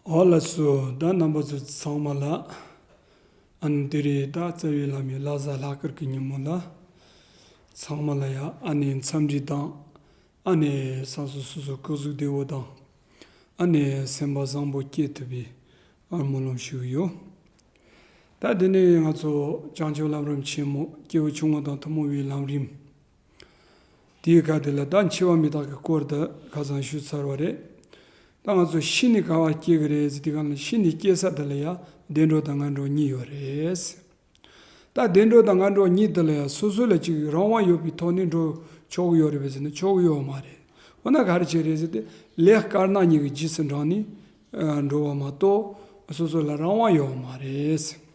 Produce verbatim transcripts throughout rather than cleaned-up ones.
ཨོ་ལགས་སོ། ད་རྣམ་པ་ཚོ་ཚང་མ་ལ། ཨ་ནི་དེ་རིང་ད་རྩ་བའི་ལམ་ཡིན་ལྷ་བཟའ་ལྷག་དཀར་གྱི་ཉིན་མོ་ལ། ཚང་མ་ལ་ཡ་ཨ་ནི་འཚམས་འདྲི་དང་། ཨ་ནི་སོ་སོ་སོ་སོ་སྐུ་གཟུགས་བདེ་བོ་དང་། ཨ་ནི་སེམས་པ་བཟང་པོ་སྐྱེ་ཐུབ་པའི་ཨ་སྨོན་ལམ་ཞུ་གི་ཡོད། ད་དེ་ནས་ང་ཚོ་བྱང་ཆུབ་ལམ་རིམ་ཆེན་མོ་སྐྱེས་བུ་ཆུང་ངུ་དང་ཐུན་མོང་བའི་ལམ་རིམ། དེའི་ཁ་དེ་ལ་ད་འཆི་བ་མི་རྟག་གི་སྐོར་དུ་ཁ་སང་ཞུས་ཚར་བ་རེད། ད་ང་ཚོ་ཤི་ནས་ག་བ་སྐྱེ་གི་རེད་ཟེར་དུས་སྒང་ལ་ཤི་ནས་སྐྱེ་ས་དེ་ལ་ཡ་བདེ་འགྲོ་དང་ངན་འགྲོ་གཉིས་ཡོད་རེད། ད་བདེ་འགྲོ་དང་ངན་འགྲོ་གཉིས་དེ་ལ་ཡ་སོ་སོ་ལ་ཅིག་རང་དབང་ཡོད་པའི་ཐོག་ནས་འགྲོ་ཆོག་གི་ཡོད་རེད་པས་ཟེར་ན་ཆོག་གི་ཡོད་མ་རེད། འོ་ན་ག་རེ་བྱེད་རེད་ཟེར་ཏེ་ལས་དཀར་ནག་གཉིས་ཀྱི་རྗེས་སུ་འབྲངས་ནས་ཨ་འགྲོ་བ་མ་གཏོགས་སོ་སོ་ལ་རང་དབང་ཡོད་མ་རེད།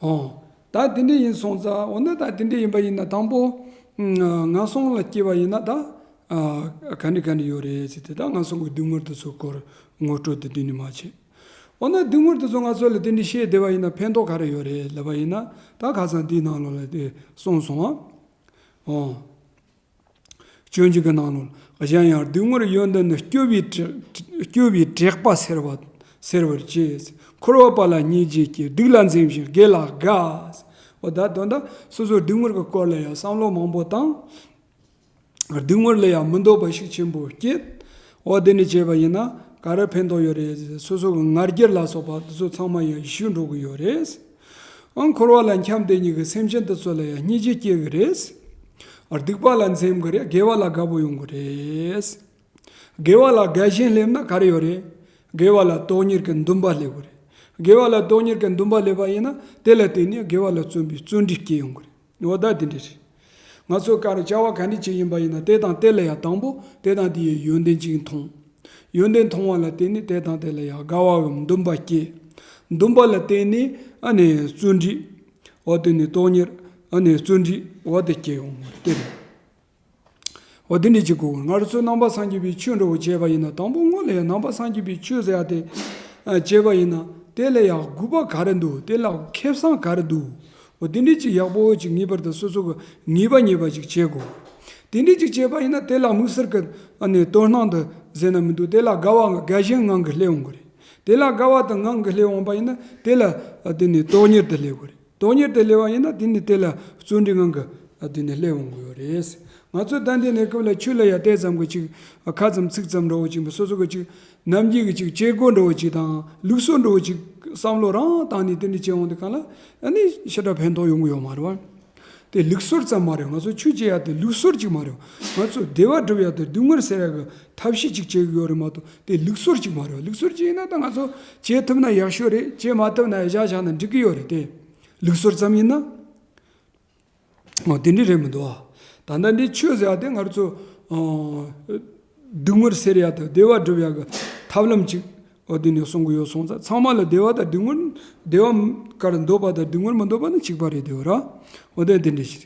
ཨོ། ད་དེ་འདྲ་ཡིན་སོང་ཙང་འོ་ན་ད་དེ་འདྲ་ཡིན་པ་ཡིན་ན་དང་པོ། ཨ་ངན་སོང་ལ་སྐྱེས་པ་ཡིན་ན་ད། ཨ་ག་འདྲ་ག་འདྲ་ཡོད་རེད་ཟེར་ཏེ་ད་ངན་སོང་གི་སྡུག་བསྔལ་དེ་ཚོ་སྐོར་ངོ་སྤྲོད་དེ་དེ་ནི་མ་བྱེད། འོ་ན་སྡུག་བསྔལ་དེ་ཚོ་ང་ཚོ་ལ་དེ་འདྲ་བཤད་བསྡད་པ་ཡིན་ན་ཕན་ཐོགས་ག་རེ་ཡོད་རེད་ལབ་པ་ཡིན་ན་ད་ཁ་སང་འདིའི་ནང་ལོགས་ལ་དེ་གསུངས་སོང་ཨ། ཨོ། སྤྱོད་འཇུག་གི་ནང་ལོགས་གཞན་ཡང་སྡུག་བསྔལ་ཡོན་ཏན་ནི་སྐྱོ་བའི་དྲེག་སྐྱོ་བའི་དྲེགས་པ་སེལ་བ་སེལ་བར་བྱེད། འཁོར་བ་པ་ལ་སྙིང་རྗེ་སྐྱེ། སྡིག་ལ་འཛེམ་ཞིང་དགེ་ལ་དགའ། འོ་ད་དོན་དག་སོ་སོའི་སྡུག་བསྔལ་གྱི་སྐོར་ལ་ཡང་བསམ་བློ་མང་པོ་བཏང་། སྡུག་བསྔལ་ལ་ཡང་མི་འདོད་པ་ཤུགས་ཆེན་པོ་སྐྱེད། འོ་དེ་འདྲ་བྱས་པ་ཡིན་ན་ག་རེ་ཕན་ཐོགས་ཡོད་རེད། སོ་སོ་གི་ང་རྒྱལ་ལ་སོགས་པ་དེ་ཚོ་ཚང་མ་ཡང་ཞུ་འགྲོ་གི་ཡོད་རེད། ཨང་འཁོར་བ་ལ་འཁྱམས་བསྡད་མཁན་གྱི་སེམས་ཅན་དེ་ཚོ་ལ་ཡང་སྙིང་རྗེ་སྐྱེ་གི་རེད། སྡིག་པ་ལ་འཛེམ་གི་རེད། དགེ་བ་ལ་དགའ་པོ་ཡོང་གི་རེད། དགེ་བ་ལ་དགའ་ཞེན་སླེབས་ན་ག་རེ་ཡོད་རེད། དགེ་བ་ལ་དོན་གཉེར་གྱི་འདུན་པ་སླེབས་གི་རེད། དགེ་བ་ལ་དོན་གཉེར་གྱི་འདུན་པ་སླེབས་པ་ཡིན་ན་དེ་ལ་བརྟེན་ནས་དགེ་བ་ལ་བརྩོན་པའི་བརྩོན་འགྲུས་སྐྱེ་ཡོང་གི་རེད། འོ་ད་དེ་འདྲ་རེད། ང་ཚོ་ག་རེ་བྱ་བ་ག་འདྲ་ཅིག་ཡིན་པ་ཡིན་ན་དེ་དང་དེ་ལ་ཡང་དང་པོ་དེ་དང་དེའི་ཡོན་ཏན་ཅིག་མཐོང་། ཡོན་ཏན་མཐོང་བ་ལ་བརྟེན་ནས་དེ་དང་དེ་ལ་ཡང་དགའ་བའམ་འདུན་པ་སྐྱེ། འདུན་པ་ལ་བརྟེན་ནས་ཨ་ནི་བརྩོན་འགྲུས། འོ་དེ་ནི་དོན་གཉེར། ཨ་ནི་བརྩོན་འགྲུས་འོ་དེ་སྐྱེ་ཡོང་བ་དེ་རེད། འོ་དེ་འདྲ་ཅིག་དགོས། ང་རང་ཚོ་ནང་པ་སངས་རྒྱས་པའི་ཆོས་འདྲ་བོ་བྱས་པ་ཡིན་ན་དང་པོ་སྔོན་ལ་ཡང་ནང་པ་སངས་རྒྱས་པའི་ཆོས་ཟེར་ཡ་དེ་ཨ་བྱས་པ་ཡིན་ན་དེ་ལ་ཡང་དགོས་པ་ག་རེ་འདུག་དེ་ལ་ཁེ་བཟང་ག་རེ་འདུག་འོ་དེ་འདྲ་ཅིག་ཡག་པོ་ཅིག་ངེས་པར་དུ་སོ་སོ་གི་ངེས་པ་ངེས་པ་ཅིག་བྱེད་དགོས། དེ་འདྲ་ཅིག་བྱས་པ་ཡིན་ན་དེ་ལ་དམིགས་བསལ་གྱི་ཨ་ནི་དོ་སྣང་དུ་ཟེར་ན་མི་འདུག་དེ་ལ་དགའ་བ་དགའ་ཞེན་ངང་གིས་སླེབས་འོང་གི་རེད། དེ་ལ་དགའ་བ་དང་ངང་གིས་སླེབས་འོང་པ་ཡིན་ན་དེ་ལ་ཨ་དེ་ནི་དོན་གཉེར་དུ་སླེབས་དགོས་རེད། དོན་གཉེར་དུ་སླེབས་པ་ཡིན་ན་དེ་ནི་དེ་ལ་བརྩོན་འགྲུས་ངང་གིས་ཨ་དེ་ནི་སླེབས་འོང་གི་ཡོད་རེད། ང་ཚོ་ད་ལྟའི་གནས་སྐབས་ལ་ཆོས་ལ་ཡ་དེ་ཙམ་གྱི་ཅིག་ཁ་ཙམ་ཚིག་ཙམ་འདྲ་བོ་ཅིག་སོ་སོ་གི་ཅིག་ནམ་རྒྱུན་གྱི་ཅིག་བྱེད་སྒོ་འདྲ་བོ་ཅིག་དང་ལུགས་སྲོལ་འདྲ་བོ་ཅིག་བསམ་བློ་རང་བཏང་ནས་དེ་འདྲ་བྱེད་འོང་དུས་གང་ལ་ཨ་ནི་ཞེ་དྲག་ཕན་ཐོགས་ཡོང་གི་ཡོད་མ་རེད་བ། དེ་ལུགས་སྲོལ་ཙམ་མ་རེད། ང་ཚོ་ཆོས་བྱེད་ཡ་དེ་ལུགས་སྲོལ་ཅིག་མ་རེད། ང་ཚོ་བདེ་བ་སྒྲུབ་ཡ་དེ་སྡུག་བསྔལ་སེལ་ཡ་གི་ཐབས་ཤེས་ཅིག་བྱེད་ཀྱི་ཡོད་རེད་མ་གཏོགས་དེ་ལུགས་སྲོལ་ཅིག་མ་རེད། ལུགས་སྲོལ་ཅིག་ཡིན་ན་ད་ང་ཚོ་བྱེད་ཐུབ་ན་ཡག་ཤོས་རེད། བྱེད་མ་ཐུབ་ན་བཞག་བཞག་ན་འགྲིག་གི་ཡོད་རེད་དེ། ལུགས་སྲོལ་ཙམ་ཡིན་ན། འོ་དེ་འདྲ་རེད་མི་འདུག་ཨ། ད་ལྟ་འདི་ཆོས་ཟེར་ཡ་དེ་ང་ཚོ་ཨ་སྡུག་བསྔལ་སེལ་ཡ་དང་བདེ་བ་སྒྲུབ་ཡ་གི་ཐབས་ལམ་ཅིག་འོ་དེ་ནས་གསུང་གི་ཡོད་སོང་ཙང་ཚང་མ་ལ་བདེ་བ་དང་སྡུག་བསྔལ་བདེ་བ་ག་རེ་འདོད་པ་དང་སྡུག་བསྔལ་མི་འདོད་པ་ནི་གཅིག་པ་རེད་དེ་བ་ར། འོ་དེ་དེ་འདྲ་ཞིག་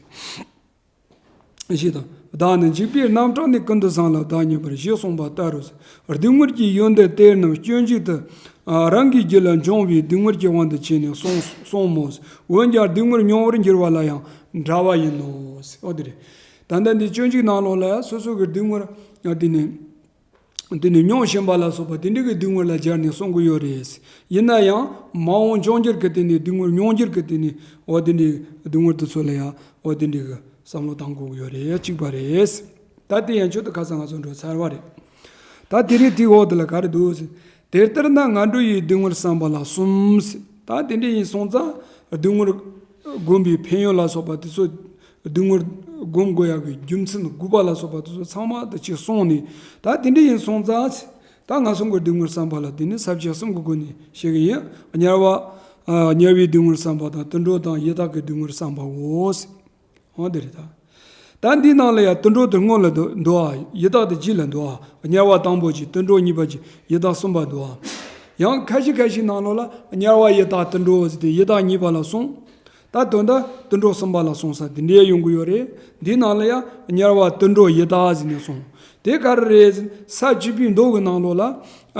རེད། ཞེས་དང་། བདག་ནི་འཇིགས་པའི་རྣམ་གྲངས་ནི། ཀུན་ཏུ་བཟང་ལ་བདག་མཉེས་པར། ཞེས་གསུངས་པ་ལྟར་རོ། སྡུག་བསྔལ་གྱི་ཡོན་ཏན་དེ་རྣམས་སྤྱོད་འཇུག་ཏུ། ཨ་རང་གི་རྒྱུད་ལ་འབྱུང་བའི་སྡུག་བསྔལ་གྱི་དབང་དུ་བྱས་ནས་གསུངས་གསུངས་མོད། འོན་ཀྱང་སྡུག་བསྔལ་མྱོང་བར་འགྱུར་བ་ལ་ཡང་འདྲ་བ་ཡིན་ནོ། འོ་དེ་རེད། ད་ལྟ་འདི་སྤྱོད་འཇུག་ནང་ལོགས་ལ་སོ་སོ་གི་སྡུག་བསྔལ་ཨ་དེ་ནི། དེ་ནི་མྱོང་བཞིན་པ་ལ་སོགས་པ་དེ་འདྲ་གི་སྡུག་བསྔལ་ལ་སྦྱར་ནས་གསུང་གི་ཡོད་རེད། ཡིན་ན་ཡང་མ་འོངས་འབྱུང་འགྱུར་གྱི་དེ་ནི་སྡུག་བསྔལ་མྱོང་འགྱུར་གྱི་དེ་ནི་འོ་དེ་འདྲའི་སྡུག་བསྔལ་དེ་ཚོ་ལ་ཡང་འོ་དེ་འདྲའི་གི་བསམ་བློ་བཏང་དགོས་ཀྱི་ཡོད་རེད། གཅིག་པ་རེད། ད་དེ་ཡན་ཆོད་དུ་ཁ་སང་ང་ཚོ་འགྲོ་ཚར་བ་རེད། ད་དེ་རིང་དེའི་འོག་དེ་ལ་ག་རེ་འདུག་ཟེར། དེ་ལྟར་ན་ངན་འགྲོ་ཡི་སྡུག་བསྔལ་བསམ་པ་ལ་གསུམ་ཟེར། ད་དེ་འདྲ་ཡིན་སོང་ཙང་སྡུག་བསྔལ་སྒོམ་པའི་ཕན་ཡོན་ལ་སོགས་པ་དེ་ཚོ་སྡུག་བསྔལ་སྒོམ་དགོས་ཡག་གི་རྒྱུ་མཚན་དགོས་པ་ལ་སོགས་པ་དེ་ཚོ་ཚང་མ་དེ་ཅིག་གསུངས་ནས། ད་དེ་འདྲ་ཡིན་སོང་ཙང་ད་ང་ཚོ་གི་སྡུག་བསྔལ་བསམ་པ་ལ་དེ་ནི་ས་བཅད་གསུམ་གྱི་སྒོ་ནས་བཤད་གི་ཡིན། དམྱལ་བ། ཨ་དམྱལ་བའི་སྡུག་བསྔལ་བསམ་པ་དང་དུད་འགྲོ་དང་ཡི་དྭགས་ཀྱི་སྡུག་བསྔལ་བསམ་པའོ། འོ་དེ་རེད་ད། ད་འདི་ནང་ལ་ཡང་དུད་འགྲོ་དེ་སྔོན་ལ་འདུག་འདུག་ཨ། ཡི་དྭགས་དེ་རྗེས་ལ་འདུག་ཨ། དམྱལ་བ་དང་པོ་གཅིག་དུད་འགྲོ་གཉིས་པ་གཅིག་ཡི་དྭགས་གསུམ་པ་འདུག་ཨ། ཡང་ཁ་ཤས་ཁ་ཤས་ནང་ལོགས་ལ་དམྱལ་བ་ཡི་དྭགས་དུད་འགྲོ་ཟེར་ཏེ་ཡི་དྭགས་གཉིས་པ་ལ་སོང་། ད་དོན་དག་དུད་འགྲོ་གསུམ་པ་ལ་སོང་ས་དེ་འདྲའི་ཡོང་གི་ཡོད་རེད། འདི་ནང་ལ་ཡང་དམྱལ་བ་དུད་འགྲོ་ཡི་དྭགས་ཟེར་ནས་སོང་། དེ་ག་རེ་རེད་ཟེར་ན་ས་བཅུ་པའི་མདོ་གི་ནང་ལོགས་ལ་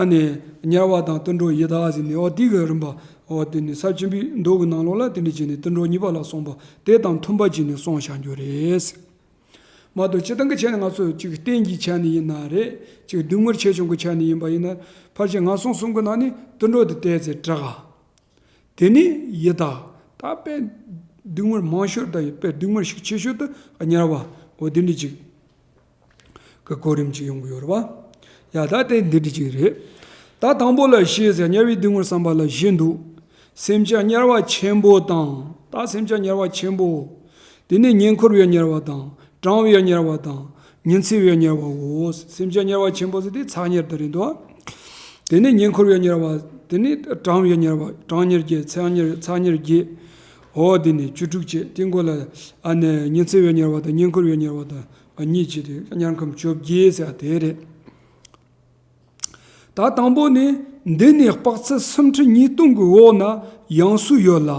ཨ་ནི་དམྱལ་བ་དང་དུད་འགྲོ་ཡི་དྭགས་ཟེར་ནས་འོ་དེ་གི་རིམ་པ་འོ་དེ་ནི་ས་བཅུ་པའི་མདོ་གི་ནང་ལོགས་ལ་དེ་འདྲ་བྱས་ནས་དུད་འགྲོ་གཉིས་པ་ལ་སོང་པ་དེ་དང་མཐུན་པ་བྱས་ནས་སོང་བཞག་རྒྱུ་རེད། མ་གཏོགས་སྤྱིར་བཏང་གི་ཆ་ནས་ང་ཚོ་ཅིག་རྟེན་གྱི་ཆ་ནས་ཡིན་ན་རེད། ཅིག་སྡུག་བསྔལ་ཆེ་ཆུང་གི་ཆ་ནས་ཡིན་པ་ཡིན་ན། ཕལ་ཆེར་ངན་སོང་གསུམ་གྱི་ནང་ནས་དུད་འགྲོ་དེ་ཏོག་ཙམ་དྲག་ག་དེ་ནས་ཡི་དྭགས། ད་དཔེ་སྡུག་བསྔལ་མང་ཤོས་དང་དཔེ་སྡུག་བསྔལ་ཤུགས་ཆེ་ཤོས་དེ་དམྱལ་བ། འོ་དེ་འདྲ་ཅིག་གི་གོ་རིམ་ཅིག་ཡོང་གི་ཡོད་རེད་པ། ཡ་ད་དེ་འདི་འདྲ་ཅིག་རེད། ད་དང་པོ་ལ་བཞི་ཟེར། དམྱལ་བའི་སྡུག་བསྔལ་བསམ་པ་ལ་བཞི་འདུག་སེམས་ཅན་དམྱལ་བ་ཆེན་པོ་དང་། ད་སེམས་ཅན་དམྱལ་བ་ཆེན་པོ། དེ་ནས་ཉེ་འཁོར་བའི་དམྱལ་བ་དང་། གྲང་བའི་དམྱལ་བ་དང་། ཉི་ཚེ་བའི་དམྱལ་བའོ། སེམས་ཅན་དམྱལ་བ་ཆེན་པོ་ཟེར་དེ་ཚ་དམྱལ་དེ་རེད་འདུག་དེ་ནས་ཉེ་འཁོར་བའི་དམྱལ་བ། དེ་ནས་གྲང་བའི་དམྱལ་བ། གྲང་དམྱལ་བརྒྱད། ཚ་དམྱལ། ཚ་དམྱལ་བརྒྱད། འོ་དེ་ནས་བཅུ་དྲུག་བྱས། དེ་མགོ་ལ་ཨ་ནི་ཉི་ཚེ་བའི་དམྱལ་བ་དང་ཉེ་འཁོར་བའི་དམྱལ་བ་དང་གཉིས་བྱས་ཏེ་དམྱལ་ཁམས་བཅོ་བརྒྱད་ཟེར་དེ་རེད། ད་དང་པོ་ནི། འདི་ནི་དཔག་ཚད་སུམ་ཁྲི་ཉིས་སྟོང་གི་འོག་ན་ཡང་སུ་ཡོད་ལ།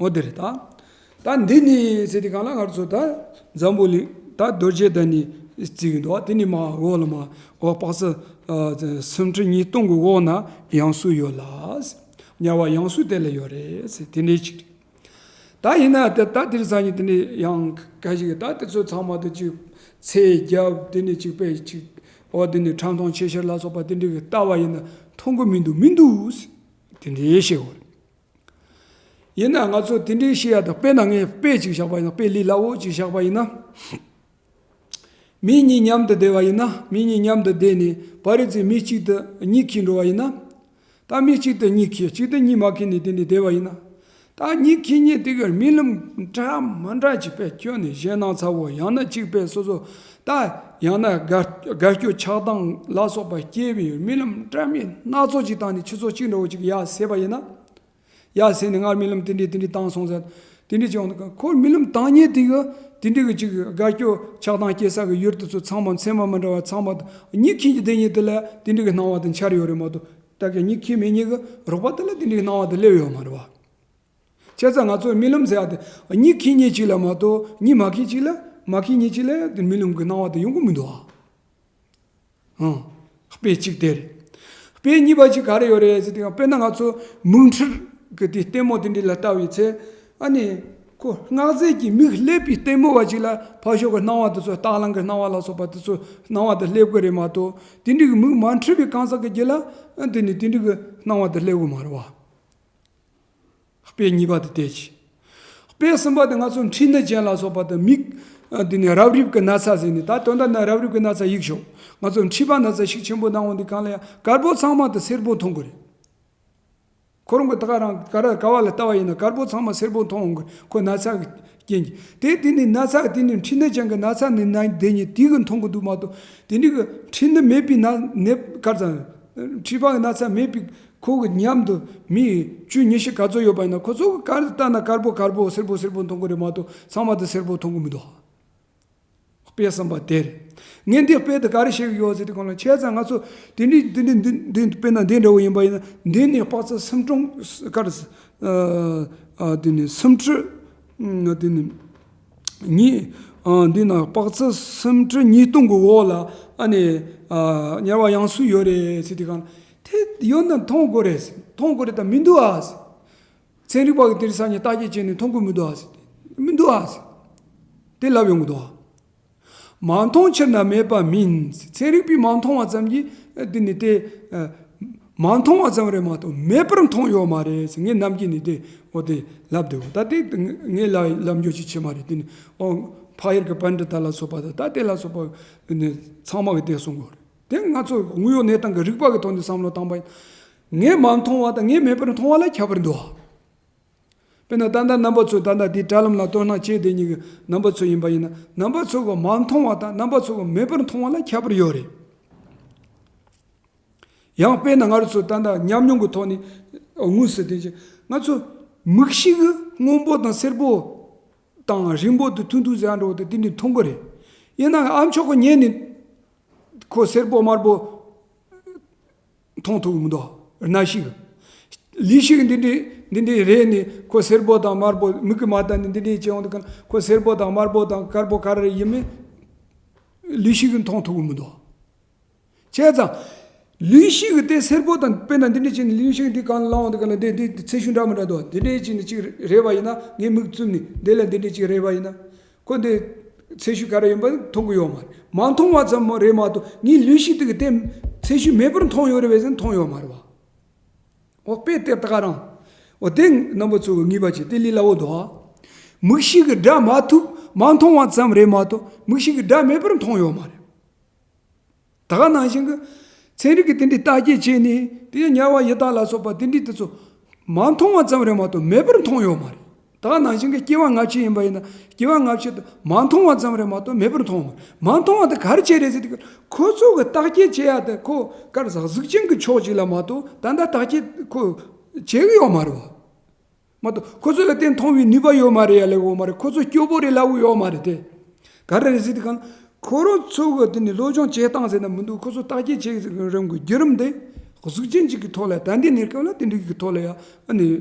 འོ་དེ་རེད་ད། ད་འདི་ནི་ཟེར་དུས་སྒང་ལ་ང་ཚོ་ད་འཛམ་བུ་གླིང་ད་རྡོ་རྗེ་གདན་ནས་བརྩིས་ཀྱི་འདུག་དེ་ནི་མར་འོག་ལ་མར་འོ་དཔག་ཚད་ཨ་སུམ་ཁྲི་ཉིས་སྟོང་གི་འོག་ན་ཡང་སུ་ཡོད་ལ། དམྱལ་བ་ཡང་སུ་དེ་ལ་ཡོད་རེད་ཟེར་དེ་འདྲའི་ཅིག་རེད། ད་ཡིན་ན་དེ་ད་དེར་སང་ཉིན་དེ་འདྲའི་ཡང་ཁ་ཞིག་ད་དེ་ཚོ་ཚང་མ་དེ་ཅིག་ཚེ་རྒྱབ་དེ་ནས་ཅིག་པས་ཅིག་འོ་དེ་ནས་ཁྲམ་ཐོང་ཆེ་ཤོས་ལ་སོགས་པ་དེ་འདྲའི་གི་ལྟ་བ་ཡིན་ན་མཐོང་གི་མི་འདུག་མི་འདུག་ཟེར་དེ་འདྲའི་བཤད་དགོས་རེད། ཡིན་ན་ང་ཚོ་དེ་འདྲའི་བཤད་ཡ་དང་། དཔེར་ན་ངས་དཔེ་ཅིག་བཞག་པ་ཡིན་ན། དཔེ་ལས་སླ་བོ་ཅིག་བཞག་པ་ཡིན་ན། མི་གཉིས་མཉམ་དུ་བསྡད་པ་ཡིན་ན། མི་གཉིས་མཉམ་དུ་བསྡད་ནས་ཕ་རི་ཚོས་མི་གཅིག་ཏུ་གཉིད་ཁུག་འགྲོ་བ་ཡིན་ན། ད་མི་གཅིག་ཏུ་གཉིད་ཁུག་གཅིག་ཏུ་གཉིད་མ་ཁུག་ནས་དེ་འདྲ་བསྡད་པ་ཡིན་ན། ད་གཉིད་ཁུག་མཁན་དེ་གར་རྨི་ལམ་འདྲ་མི་འདྲ་ཅིག་དཔེ་སྐྱོ་ནས་ཞེད་སྣང་ཚ་བོ། ཡང་ན་གཅིག་དཔེ་སོ་སོ་ད་ཡང་ན་དགའ་དགའ་སྐྱོ་ཆགས་སྡང་ལ་སོགས་པ་སྐྱེས་པའི་རྨི་ལམ་འདྲ་མིན་སྣ་ཚོགས་ཅིག་བཏང་ནས་ཆུ་ཚོད་གཅིག་འདྲ་བོ་ཅིག་ཡར་ཟེར་བ་ཡིན་ན། ཡར་ཟེར་ནས་ང་རྨི་ལམ་དེ་འདྲས་དེ་འདྲས་བཏང་སོང་ཟེར། དེ་འདྲས་ཀྱང་འདུག་ཁོ་རྨི་ལམ་བཏང་མཁན་དེ་གི་དེ་འདྲས་གི་ཅིག་དགའ་སྐྱོ་ཆགས་སྡང་སྐྱེ་ས་གི་ཡུལ་དེ་ཚོ་ཚང་མ་མཚན་མ་མི་འདྲ་བ་ཚང་མ་གཉིད་ཁུག་གི་བསྡད་མཁན་དེ་ལ་དེ་འདྲས་གི་སྣང་བ་དེ་འཆར་ཡོད་རེད་མ་གཏོགས། ད་གི་གཉིད་ཁུག་མེད་མཁན་གི་རོགས་པ་དེ་ལ་དེ་འདྲས་གི་སྣང་བ་དེ་སླེབས་ཡོད་མ་རེད་བ། བྱས་ཙང་ང་ཚོ་རྨི་ལམ་ཟེར་ཡ་དེ་གཉིད་ཁུག་མཁན་ཅིག་ལ་མ་གཏོགས་གཉིད་མ་ཁུག་ཅིག་ལ་མ་ཁུག་མཁན་ཅིག་ལ་དེ་རྨི་ལམ་གི་སྣང་བ་དེ་ཡོང་གི་མི་འདུག་ཨ། ཨང་། དཔེ་གཅིག་དེ་རེད། དཔེ་གཉིས་པ་གཅིག་ག་རེ་ཡོད་རེད་ཟེར་དུས། དཔེར་ན་ང་ཚོ་མིག་འཕྲུལ་གྱི་དེ་ལྟད་མོ་དེ་འདྲ་ལ་ལྟ་བའི་ཚེ། ཨ་ནི་ཁོ་སྔགས་རྫས་ཀྱི་མིག་སླེབས་པའི་ལྟད་མོ་བ་ཅིག་ལ་ཕར་ཕྱོགས་ཀྱི་སྣང་བ་དེ་ཚོ། རྟ་གླང་གི་སྣང་བ་ལ་སོགས་པ་དེ་ཚོ་སྣང་བ་དེ་སླེབས་ཀྱི་རེད་མ་གཏོགས། དེ་འདྲ་གི་མིག་མ་འཕྲུལ་བའི་གང་ཟག་གི་རྒྱུད་ལ་ཨ་དེ་ནི་དེ་འདྲ་གི་སྣང་བ་དེ་སླེབས་ཀྱི་མ་རེད་བ། དཔེ་གཉིས་པ་དེ་དེ་ཅི། དཔེ་གསུམ་པ་དེ་ང་ཚོ་མཁྲིས་ནད་ཅན་ལ་སོགས་པ་དང་མིག་ཨ་དེ་ནས་རབ་རིབ་ཀྱི་ན་ཚ་ཟེར་ནས། ད་དོན་དག་ན་རབ་རིབ་ཀྱི་ན་ཚ་ཡིག་ཞོག་ང་ཚོ་མཁྲིས་པ་ན་ཚ་ཤུགས་ཆེན་པོ་གནང་འོང་དུས་སྒང་ལ་ཡང་དཀར་པོ་ཚང་མ་དེ་སེར་པོ་མཐོང་གི་རེད། ཁོ་རང་གི་ད་ག་རང་ག་ར་ག་བ་ལ་ལྟ་བ་ཡིན་ན་དཀར་པོ་ཚང་མ་སེར་པོ་མཐོང་འོང་གི། ཁོ་ན་ཚ་གི་རྐྱེན་གྱིས། དེ་དེ་ནས་ན་ཚ་དེ་ནས་མཁྲིས་ནད་ཅན་གྱི་ན་ཚ་ནི་ན་དེ་ཉིད་དེ་གི་མཐོང་གི་འདུག་མ་གཏོགས། དེ་འདྲ་གི་མཁྲིས་ནད་མེད་པའི་ན་ནད་ག་རེ་ཟེར། མཁྲིས་པ་གི་ན་ཚ་མེད་པའི་ཁོ་གི་མཉམ་དུ་མི་བཅུ་ཉི་ཤུ་ག་ཚོད་ཡོད་པ་ཡིན་ན། ཁོ་ཚོ་གི་ག་རེ་ལྟ་ན་དཀར་པོ་དཀར་པོ་སེར་པོ་སེར་པོ་མཐོང་གི་རེད་མ་གཏོགས་ཚང་མ་དེ་སེར་པོ་མཐོང་གི་མི་འདུག་དཔེ་གསུམ་པ་དེ་རེད། ངས་འདི་དཔེ་དེ་ག་རེ་བཤད་གི་ཡོད་ཟེར་དུས་སྒང་ལ། བྱས་ཙང་ང་ཚོ་དེ་འདྲའི་དེ་འདྲའི་འདི་འདི་དཔེར་ན་འདི་འདྲ་བོ་ཡིན་པ་ཡིན་ན། འདི་ནི་དཔག་ཚད་སུམ་སྟོང་ག་རེ་ཟེར། ཨ་ཨ་དེ་ནི་སུམ་ཁྲི་ཨ་དེ་ནི་ཉིས། ཨ་འདི་ན་དཔག་ཚད་སུམ་ཁྲི་ཉིས་སྟོང་གི་འོག་ལ་ཨ་ནི་ཨ་དམྱལ་བ་ཡང་སུ་ཡོད་རེད་ཟེར་དུས་སྒང་ལ། དེ་ཡོད་ན་མཐོང་དགོས་རེད། མཐོང་དགོས་རེད་ད། མི་འདུག་ཨ་ཟེར། ཚན་རིག་པ་གིས་དེ་རིང་སང་ཉིན་བརྟག་དཔྱད་བྱས་ནས་མཐོང་གི་མི་འདུག་ཨ་ཟེར། མི་འདུག་ཨ་ཟེར། དེ་ལབ་ཡོང་གི་འདུག་ཨ། མ་མཐོང་ཕྱིར་ན་མེད་པ་མིན། ཚན་རིག་པས་མ་མཐོང་བ་ཙམ་གྱིས་འདི་ནི་དེ། མ་མཐོང་བ་ཙམ་རེད་མ་གཏོགས་མེད་པར་མཐོང་ཡོད་མ་རེད་ཟེར། ངས་ནམ་རྒྱུན་ནས་དེ་འོ་དེ་ལབ་བསྡད་ཡོད། ད་དེ་ངས་ལབ་ལབ་རྒྱུ་ཅིག་བྱེད་མ་རེད། དེ་ནི་ཨོ་ཕ་ཡུལ་གྱི་པཎྜི་ཏ་ལ་སོགས་པ་དང་། ད་དེ་ལ་སོགས་པ་ནི་ཚང་མ་གིས་དེ་གསུང་གི་ཡོད་རེད། དེ་ང་ཚོ་དངོས་ཡོད་གནས་སྟངས་ཀྱི་རིག་པ་གི་ཐོག་ནས་བསམ་བློ་བཏང་པ་ཡིན། ངས་མ་མཐོང་བ་དང་ངས་མེད་པར་མཐོང་བ་ལ་ཁྱད་པར་འདུག་ཨ། དཔེར་ན་ད་ལྟ་རྣམ་པ་ཚོ་ད་ལྟ་འདིའི་དྲ་ལམ་ལ་དོ་སྣང་བྱེད་བསྡད་མཁན་གྱི་རྣམ་པ་ཚོ་ཡིན་པ་ཡིན་ན། རྣམ་པ་ཚོ་གི་མ་མཐོང་བ་དང་རྣམ་པ་ཚོ་གི་མེད་པར་མཐོང་བ་ལ་ཁྱད་པར་ཡོད་རེད། ཡང་དཔེར་ན་ང་རང་ཚོ་ད་ལྟ་ཉམས་མྱོང་གི་ཐོག་ནས་དངོས་སུ་བལྟས་ཀྱི། ང་ཚོ་མིག་ཤེས་ཀྱིས་སྔོན་པོ་དང་སེར་པོ་དང་རིང་པོ་དང་ཐུང་ཐུང་ཟེར་འགྲོ་བ་དེ་དེ་འདྲ་མཐོང་གི་རེད། ཡིན་ནའང་ཨ་མཆོག་གི་ཉན་ནས་ཁོ་སེར་པོ་དམར་པོ་མཐོང་ཐུབ་ཀྱི་མི་འདུག་རྣ་ཤེས་ཀྱིས། ལུས་ཤེས་ཀྱིས་འདི་འདྲའི་འདི་འདྲའི་རེག་ནས་ཁོ་སེར་པོ་དང་དམར་པོ། མིག་གིས་མ་བལྟས་ནས་འདི་འདྲའི་བྱས་ཡོང་དུས་སྒང་ལ་ཁོ་སེར་པོ་དང་དམར་པོ་དང་དཀར་པོ་ག་རེ་ཡིན་མིན་ལུས་ཤེས་ཀྱིས་མཐོང་ཐུབ་ཀྱི་མི་འདུག་བྱས་ཙང་། ལུས་ཤེས་ཀྱིས་དེ་སེར་པོ་དང་། དཔེར་ན་འདི་འདྲ་བྱས་ནས་ལུས་ཤེས་ཀྱིས་འདི་གང་ལ་ལངས་འོང་དུས་སྒང་ལ་འདི་འདི་འདི་ཚད་གཞི་འདྲ་མི་འདྲ་འདུག་འདི་འདྲ་བྱས་ནས་གཅིག་རེག་པ་ཡིན་ན། ངས་མིག་བཙུམས་ནས་འདི་ལ་འདི་འདྲ་གཅིག་རེག་པ་ཡིན་ན། ཁོ་འདི་ ཚད་གཞི་ག་རེ་ཡིན་པ་མཐོང་གི་ཡོད་མ་རེད། མ་མཐོང་བ་ཙམ་རེད་མ་གཏོགས་ངའི་ལུས་ཤེས་དེ་གི་དེ་ཚད་གཞི་མེད་པར་མཐོང་ཡོད་རེད་པས་ཟེར་མཐོང་ཡོད་མ་རེད་བ། འོ་དཔེ་དེ་ད་ག་རང་། འོ་དེ་རྣམ་པ་ཚོ་གི་ངེས་པ་བྱེད་དེ་ལས་སླ་བོ་འདུག་ཨ། མིག་ཤེས་ཀྱི་སྒྲ་མ་ཐོས་མ་མཐོང་བ་ཙམ་རེད་མ་གཏོགས་མིག་ཤེས་ཀྱི་སྒྲ་མེད་པར་མཐོང་ཡོད་མ་རེད། ད་ག་ནང་བཞིན་གྱི་ཚན་རིག་གི་དེ་འདྲའི་བརྟག་དཔྱད་བྱས་ནས་དེ་དམྱལ་བ་ཡི་དྭགས་ལ་སོགས་པ་དེ་འདྲའི་དེ་ཚོ་མ་མཐོང་བ་ཙམ་རེད་མ་གཏོགས་མེད་པར་མཐོང་ཡོད་མ་རེད། ད་ག་ནང་བཞིན་གྱི་སྐྱེ་བ་སྔ་ཕྱི་ཡིན་པ་ཡིན་ན་སྐྱེ་བ་སྔ་ཕྱི་དུ་མ་མཐོང་བ་ཙམ་རེད་མ་གཏོགས་མེད་པར་མཐོང་བ་མ་མཐོང་བ་དེ་ག་རེ་བྱས་རེད་ཟེར་དུས་ཁོ་ཚོ་གི་བརྟག་དཔྱད་བྱེད་ཡ་དེ་ཁོ་ག་རེ་ཟེར་གཟུགས་ཅན་གྱི་ཕྱོགས་གཅིག་ལ་མ་གཏོགས་ད་ལྟ་བརྟག་དཔྱད་ཁོ་བྱེད་གི་ཡོད་མ་རེད་བ། མ་གཏོགས་ཁོ་ཚོ་ལ་དེ་མཐོང་བའི་ནུས་པ་ཡོད་མ་རེད་ཡ་ལབ་ཡོད་མ་རེད། ཁོ་ཚོ་སྐྱོ་པོ་རེད་ལབ་ཡོད་མ་རེད་དེ། ག་རེ་རེད་ཟེར་དུས་གང་ཁོ་རང་ཚོ་གི་དེ་ནི་སློབ་སྦྱོང་བྱེད་སྟངས་ཟེར་ན་མི་འདུག་ཁོ་ཚོ་བརྟག་དཔྱད་བྱེད་རིམ་གྱི་བརྒྱུད་རིམ་དེ་གཟུགས་ཅན་ཅིག་གི་ཐོག་ལ་ད་འདི་ནས་སྐབས་ལ་དེ་འདྲ་གི་ཐོག་ལ་ཡ་ཨ་ནི་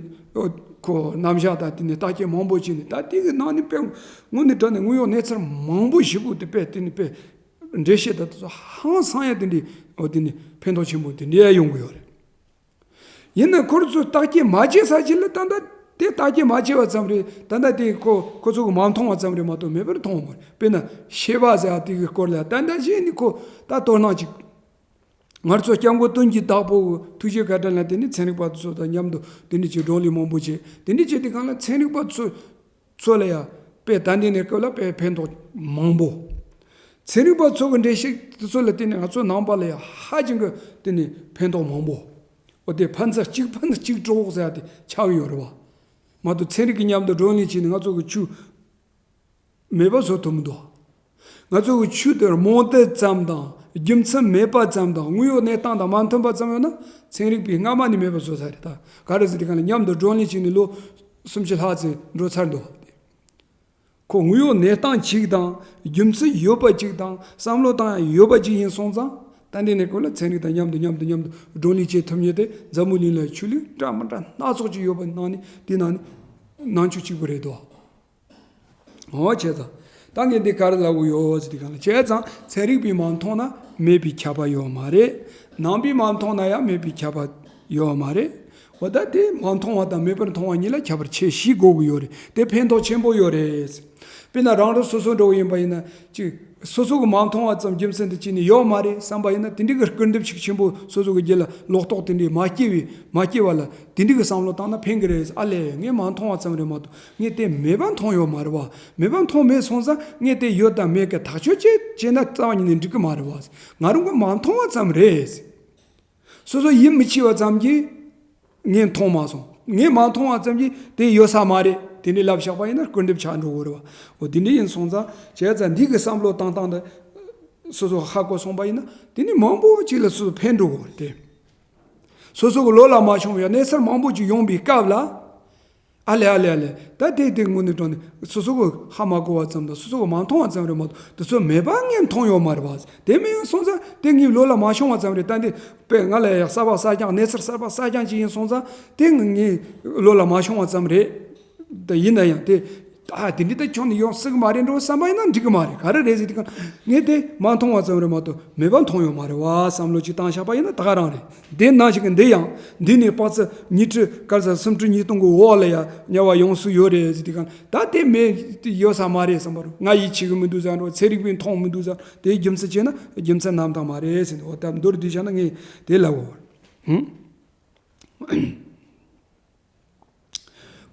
ཁོ་རྣམ་གཞག་དང་དེ་ནི་བརྟག་དཔྱད་མང་པོ་བྱས་ནས་ད་དེ་གི་ནང་ནས་དཔེ་དངོས་གནས་དྲང་གནས་དངོས་ཡོད་གནས་ཚུལ་མང་པོ་ཞིག་པོ་དེ་དཔེ་དེ་ནི་དཔེ་འགྲེལ་བཤད་དང་དེ་ཚོ་ཧང་སང་ཡ་དེ་འདྲའི་འོ་དེ་ནི་ཕན་ཐོགས་ཆེན་པོ་དེ་འདྲའི་ཡ་ཡོང་གི་ཡོད་རེད། ཡིན་ན་ཁོ་རང་ཚོས་བརྟག་དཔྱད་མ་བྱས་ས་ཅིག་ལ་ད་ལྟ་དེ་བརྟག་དཔྱད་མ་བྱས་པ་ཙམ་རེད། ད་ལྟ་དེ་ཁོ་ཁོ་ཚོ་གི་མ་མཐོང་བ་ཙམ་རེད་མ་གཏོགས་མེད་པར་མཐོང་བ་མ་རེད། དཔེར་ན་ཤེས་པ་ཟེར་བ་དེ་གི་སྐོར་ལ་ད་ལྟ་གཞི་ནས་ཁོ་ད་དོ་སྣང་ཅིག་ང་ཚོ་སྐྱབས་མགོན་དོན་གྱི་བདག་པོ་གི་ཐུགས་རྗེ་བཀའ་དྲིན་ལ་དེ་ནི་ཚན་རིག་པ་ཚོ་དང་མཉམ་དུ་དེ་འདྲ་ཅིག་བགྲོ་གླེང་མང་པོ་བྱས། དེ་འདྲ་བྱས་དུས་གང་ལ་ཚན་རིག་པ་ཚོ་ཚོ་ལ་ཡང་དཔེ་ད་ལྟའི་གནས་སྐབས་ལ་དཔེ་ཕན་ཐོགས་མང་པོ། ཚན་རིག་པ་ཚོ་གི་འགྲེལ་བཤད་དེ་ཚོ་ལ་བརྟེན་ནས་ང་ཚོ་ནང་པ་ལ་ཡང་ཧ་ཅང་གི་དེ་ནི་ཕན་ཐོགས་མང་པོ། འོ་དེ་ཕན་ཚུན་གཅིག་ཕན་གཅིག་གྲོགས་ཟེར་ཡ་དེ་ཆགས་ཡོད་རེད་བ། མ་གཏོགས་ཚན་རིག་གི་མཉམ་དུ་བགྲོ་གླེང་བྱས་ནས་ང་ཚོ་གི་ཆོས་མེད་པ་བཟོ་ཐུབ་མི་འདུག་ང་ཚོ་གི་ཆོས་དེ་རྨོངས་དད་ཙམ་དང་རྒྱུ་མཚན་མེད་པ་ཙམ་དང་དངོས་ཡོད་གནས་སྟངས་དང་མ་མཐུན་པ་ཙམ་ཡོད་ན་ཚན་རིག་པས་སྔ་མ་ནས་མེད་པ་བཟོ་ས་རེད། ད་ག་རེ་ཟེར་དུས་གང་ལ་མཉམ་དུ་བགྲོ་གླེང་བྱས་ནས་ལོ་སུམ་ཅུ་ལྷག་ཙམ་འགྲོ་ཚར་འདུག་ཁོ་དངོས་ཡོད་གནས་སྟངས་གཅིག་དང་རྒྱུ་མཚན་ཡོད་པ་གཅིག་དང་བསམ་བློ་བཏང་ཡ་ཡོད་པ་གཅིག་ཡིན་སོང་ཙང་ད་འདི་ནས་ཁོ་ལ་ཚན་རིག་དང་མཉམ་དུ་མཉམ་དུ་མཉམ་དུ་བགྲོ་གླེང་བྱེད་ཐུབ་མཁན་དེ་འཛམ་བུ་གླིང་ལ་ཆོས་ལུགས་འདྲ་མི་འདྲ་སྣ་ཚོགས་ཅིག་ཡོད་པ་ནང་ནས་དེ་ནང་ནས་ནང་ཆོས་གཅིག་པུ་རེད་དོ། འོ་བྱས་ཙང་། ད་ངས་འདི་ག་རེ་ལབ་ཡོད་ཟེར་དུས་གང་ལ་བྱས་ཙང་ཚན་རིག་པས་མ་མཐོང་ན་མེད་པའི་ཁྱབ་པ་ཡོད་མ་རེད། ནང་པས་མ་མཐོང་ན་ཡང་མེད་པའི་ཁྱབ་པ་ཡོད་མ་རེད། འོ་ད་དེ་མ་མཐོང་བ་དང་མེད་པར་མཐོང་བ་གཉིས་ལ་ཁྱད་པར་ཆེ་ཤེས་དགོས་ཀྱི་ཡོད་རེད། དེ་ཕན་ཐོགས་ཆེན་པོ་ཡོད་རེད། དཔེར་ན་རང་རང་སོ་སོ་འདྲ་བོ་ཡིན་པ་ཡིན་ན་ཅིག་སོ་སོ་གི་མ་མཐོང་བ་ཙམ་རྒྱུ་མཚན་དུ་བྱས་ནས་ཡོད་མ་རེད་བསམ་པ་ཡིན་ན་དེ་འདྲའི་གི་སྐུར་འདེབས་ཤུགས་ཆེན་པོ་སོ་སོ་གི་རྒྱུད་ལ་ལོག་རྟོག་དེ་འདྲའི་མ་སྐྱེ་བའི་མ་སྐྱེ་བ་ལ་དེ་འདྲའི་གི་བསམ་བློ་བཏང་ན་ཕན་གི་རེད། ཨ་ལས་ངས་མ་མཐོང་བ་ཙམ་རེད་མ་གཏོགས་ངས་དེ་མེད་པ་མཐོང་ཡོད་མ་རེད་བ། མེད་པ་མཐོང་མེད་སོང་ཙང་ངས་དེ་ཡོད་དང་མེད་ཀྱི་ཐག་གཅོད་བྱེད་བྱས་ན་རྩ་བ་ཉིད་ནས་འགྲིག་གི་མ་རེད་བ། ང་རང་གི་མ་མཐོང་བ་ཙམ་རེད། སོ་སོ་ཡིད་མི་ཆེས་པ་ཙམ་གྱིས་ངས་མཐོང་མ་སོང་། ངས་མ་མཐོང་བ་ཙམ་གྱིས་དེ་ཡོད་ས་མ་རེད། དེ་འདྲའི་ལབ་བཞག་པ་ཡིན་ན་སྐུར་འདེབས་ཆགས་འགྲོ་གི་རེད་བ། འོ་དེ་འདྲ་ཡིན་སོང་ཙང་བྱས་ཙང་འདི་གི་བསམ་བློ་བཏང་སྟངས་དེ་སོ་སོ་ཧ་གོ་སོང་པ་ཡིན་ན་དེ་ནི་མང་པོ་ཅིག་ལ་སོ་སོ་ཕན་འགྲོ་གི་རེད་དེ། སོ་སོ་གི་བློ་ལ་མ་ཤོང་བའི་གནས་ཚུལ་མང་པོ་ཅིག་ཡོང་པའི་སྐབས་ལ། ཨ་ལེ་ཨ་ལེ་ཨ་ལེ། ད་དེ་དེ་དངོས་གནས་དྲང་གནས་སོ་སོ་གི་ཧ་མ་གོ་བ་ཙམ་དང་སོ་སོ་གི་མ་མཐོང་བ་ཙམ་རེད་མ་གཏོགས་དེ་ཚོ་མེད་པ་ངས་མཐོང་ཡོད་མ་རེད་བ། དེ་མེད་ཡོང་སོང་ཙང་དེ་ངའི་བློ་ལ་མ་ཤོང་བ་ཙམ་རེད། ད་འདི་དཔེ་ང་ལ་ཡང་གསར་པ་གསར་རྐྱང་གནས་ཚུལ་གསར་པ་གསར་རྐྱང་ཅིག་ཡིན་སོང་ཙང་དེ་ངའི་བློ་ལ་མ་ཤོང་བ་ཙམ་རེད། ད་ཡིན་ན་ཡང་དེ་ཨ་དེ་འདྲི་ད་ཁྱོན་ནས་ཡོང་སྲིད་གི་མ་རེད་འགྲོ་བསམ་པ་ཡིན་ན་འགྲིག་གི་མ་རེད། ག་རེ་རེད་ཟེར་དུས་གང་ངས་དེ་མ་མཐོང་བ་ཙམ་རེད་མ་གཏོགས་མེད་པ་མཐོང་ཡོད་མ་རེད་བ་བསམ་བློ་ཅིག་བཏང་བཞག་པ་ཡིན་ན་ད་ག་རང་རེད། དེ་ནང་བཞིན་གྱི་འདི་ཡང་འདི་ནས་དཔག་ཚད་ཉི་ཁྲི་ག་རེ་ཟེར་སུམ་ཁྲི་ཉིས་སྟོང་གི་འོག་ལ་ཡང་དམྱལ་བ་ཡོང་སྲོལ་ཡོད་རེད་ཟེར་དུས་གང་ད་དེ་མེད་ཡོད་ས་མ་རེད་བསམ་པ་རེད། ང་ཡིད་ཆེས་གི་མི་འདུག་ཟེར་འགྲོ། ཚན་རིག་པས་མཐོང་མི་འདུག་ཟེར། དེའི་རྒྱུ་མཚན་བྱས་ན་རྒྱུ་མཚན་རྣམ་དག་མ་རེད་ཟེར་འདུག་འོ་ད་མདོར་བསྡུས་བྱས་ན་ངས་དེ་ལབ་འོ། ཧུམ།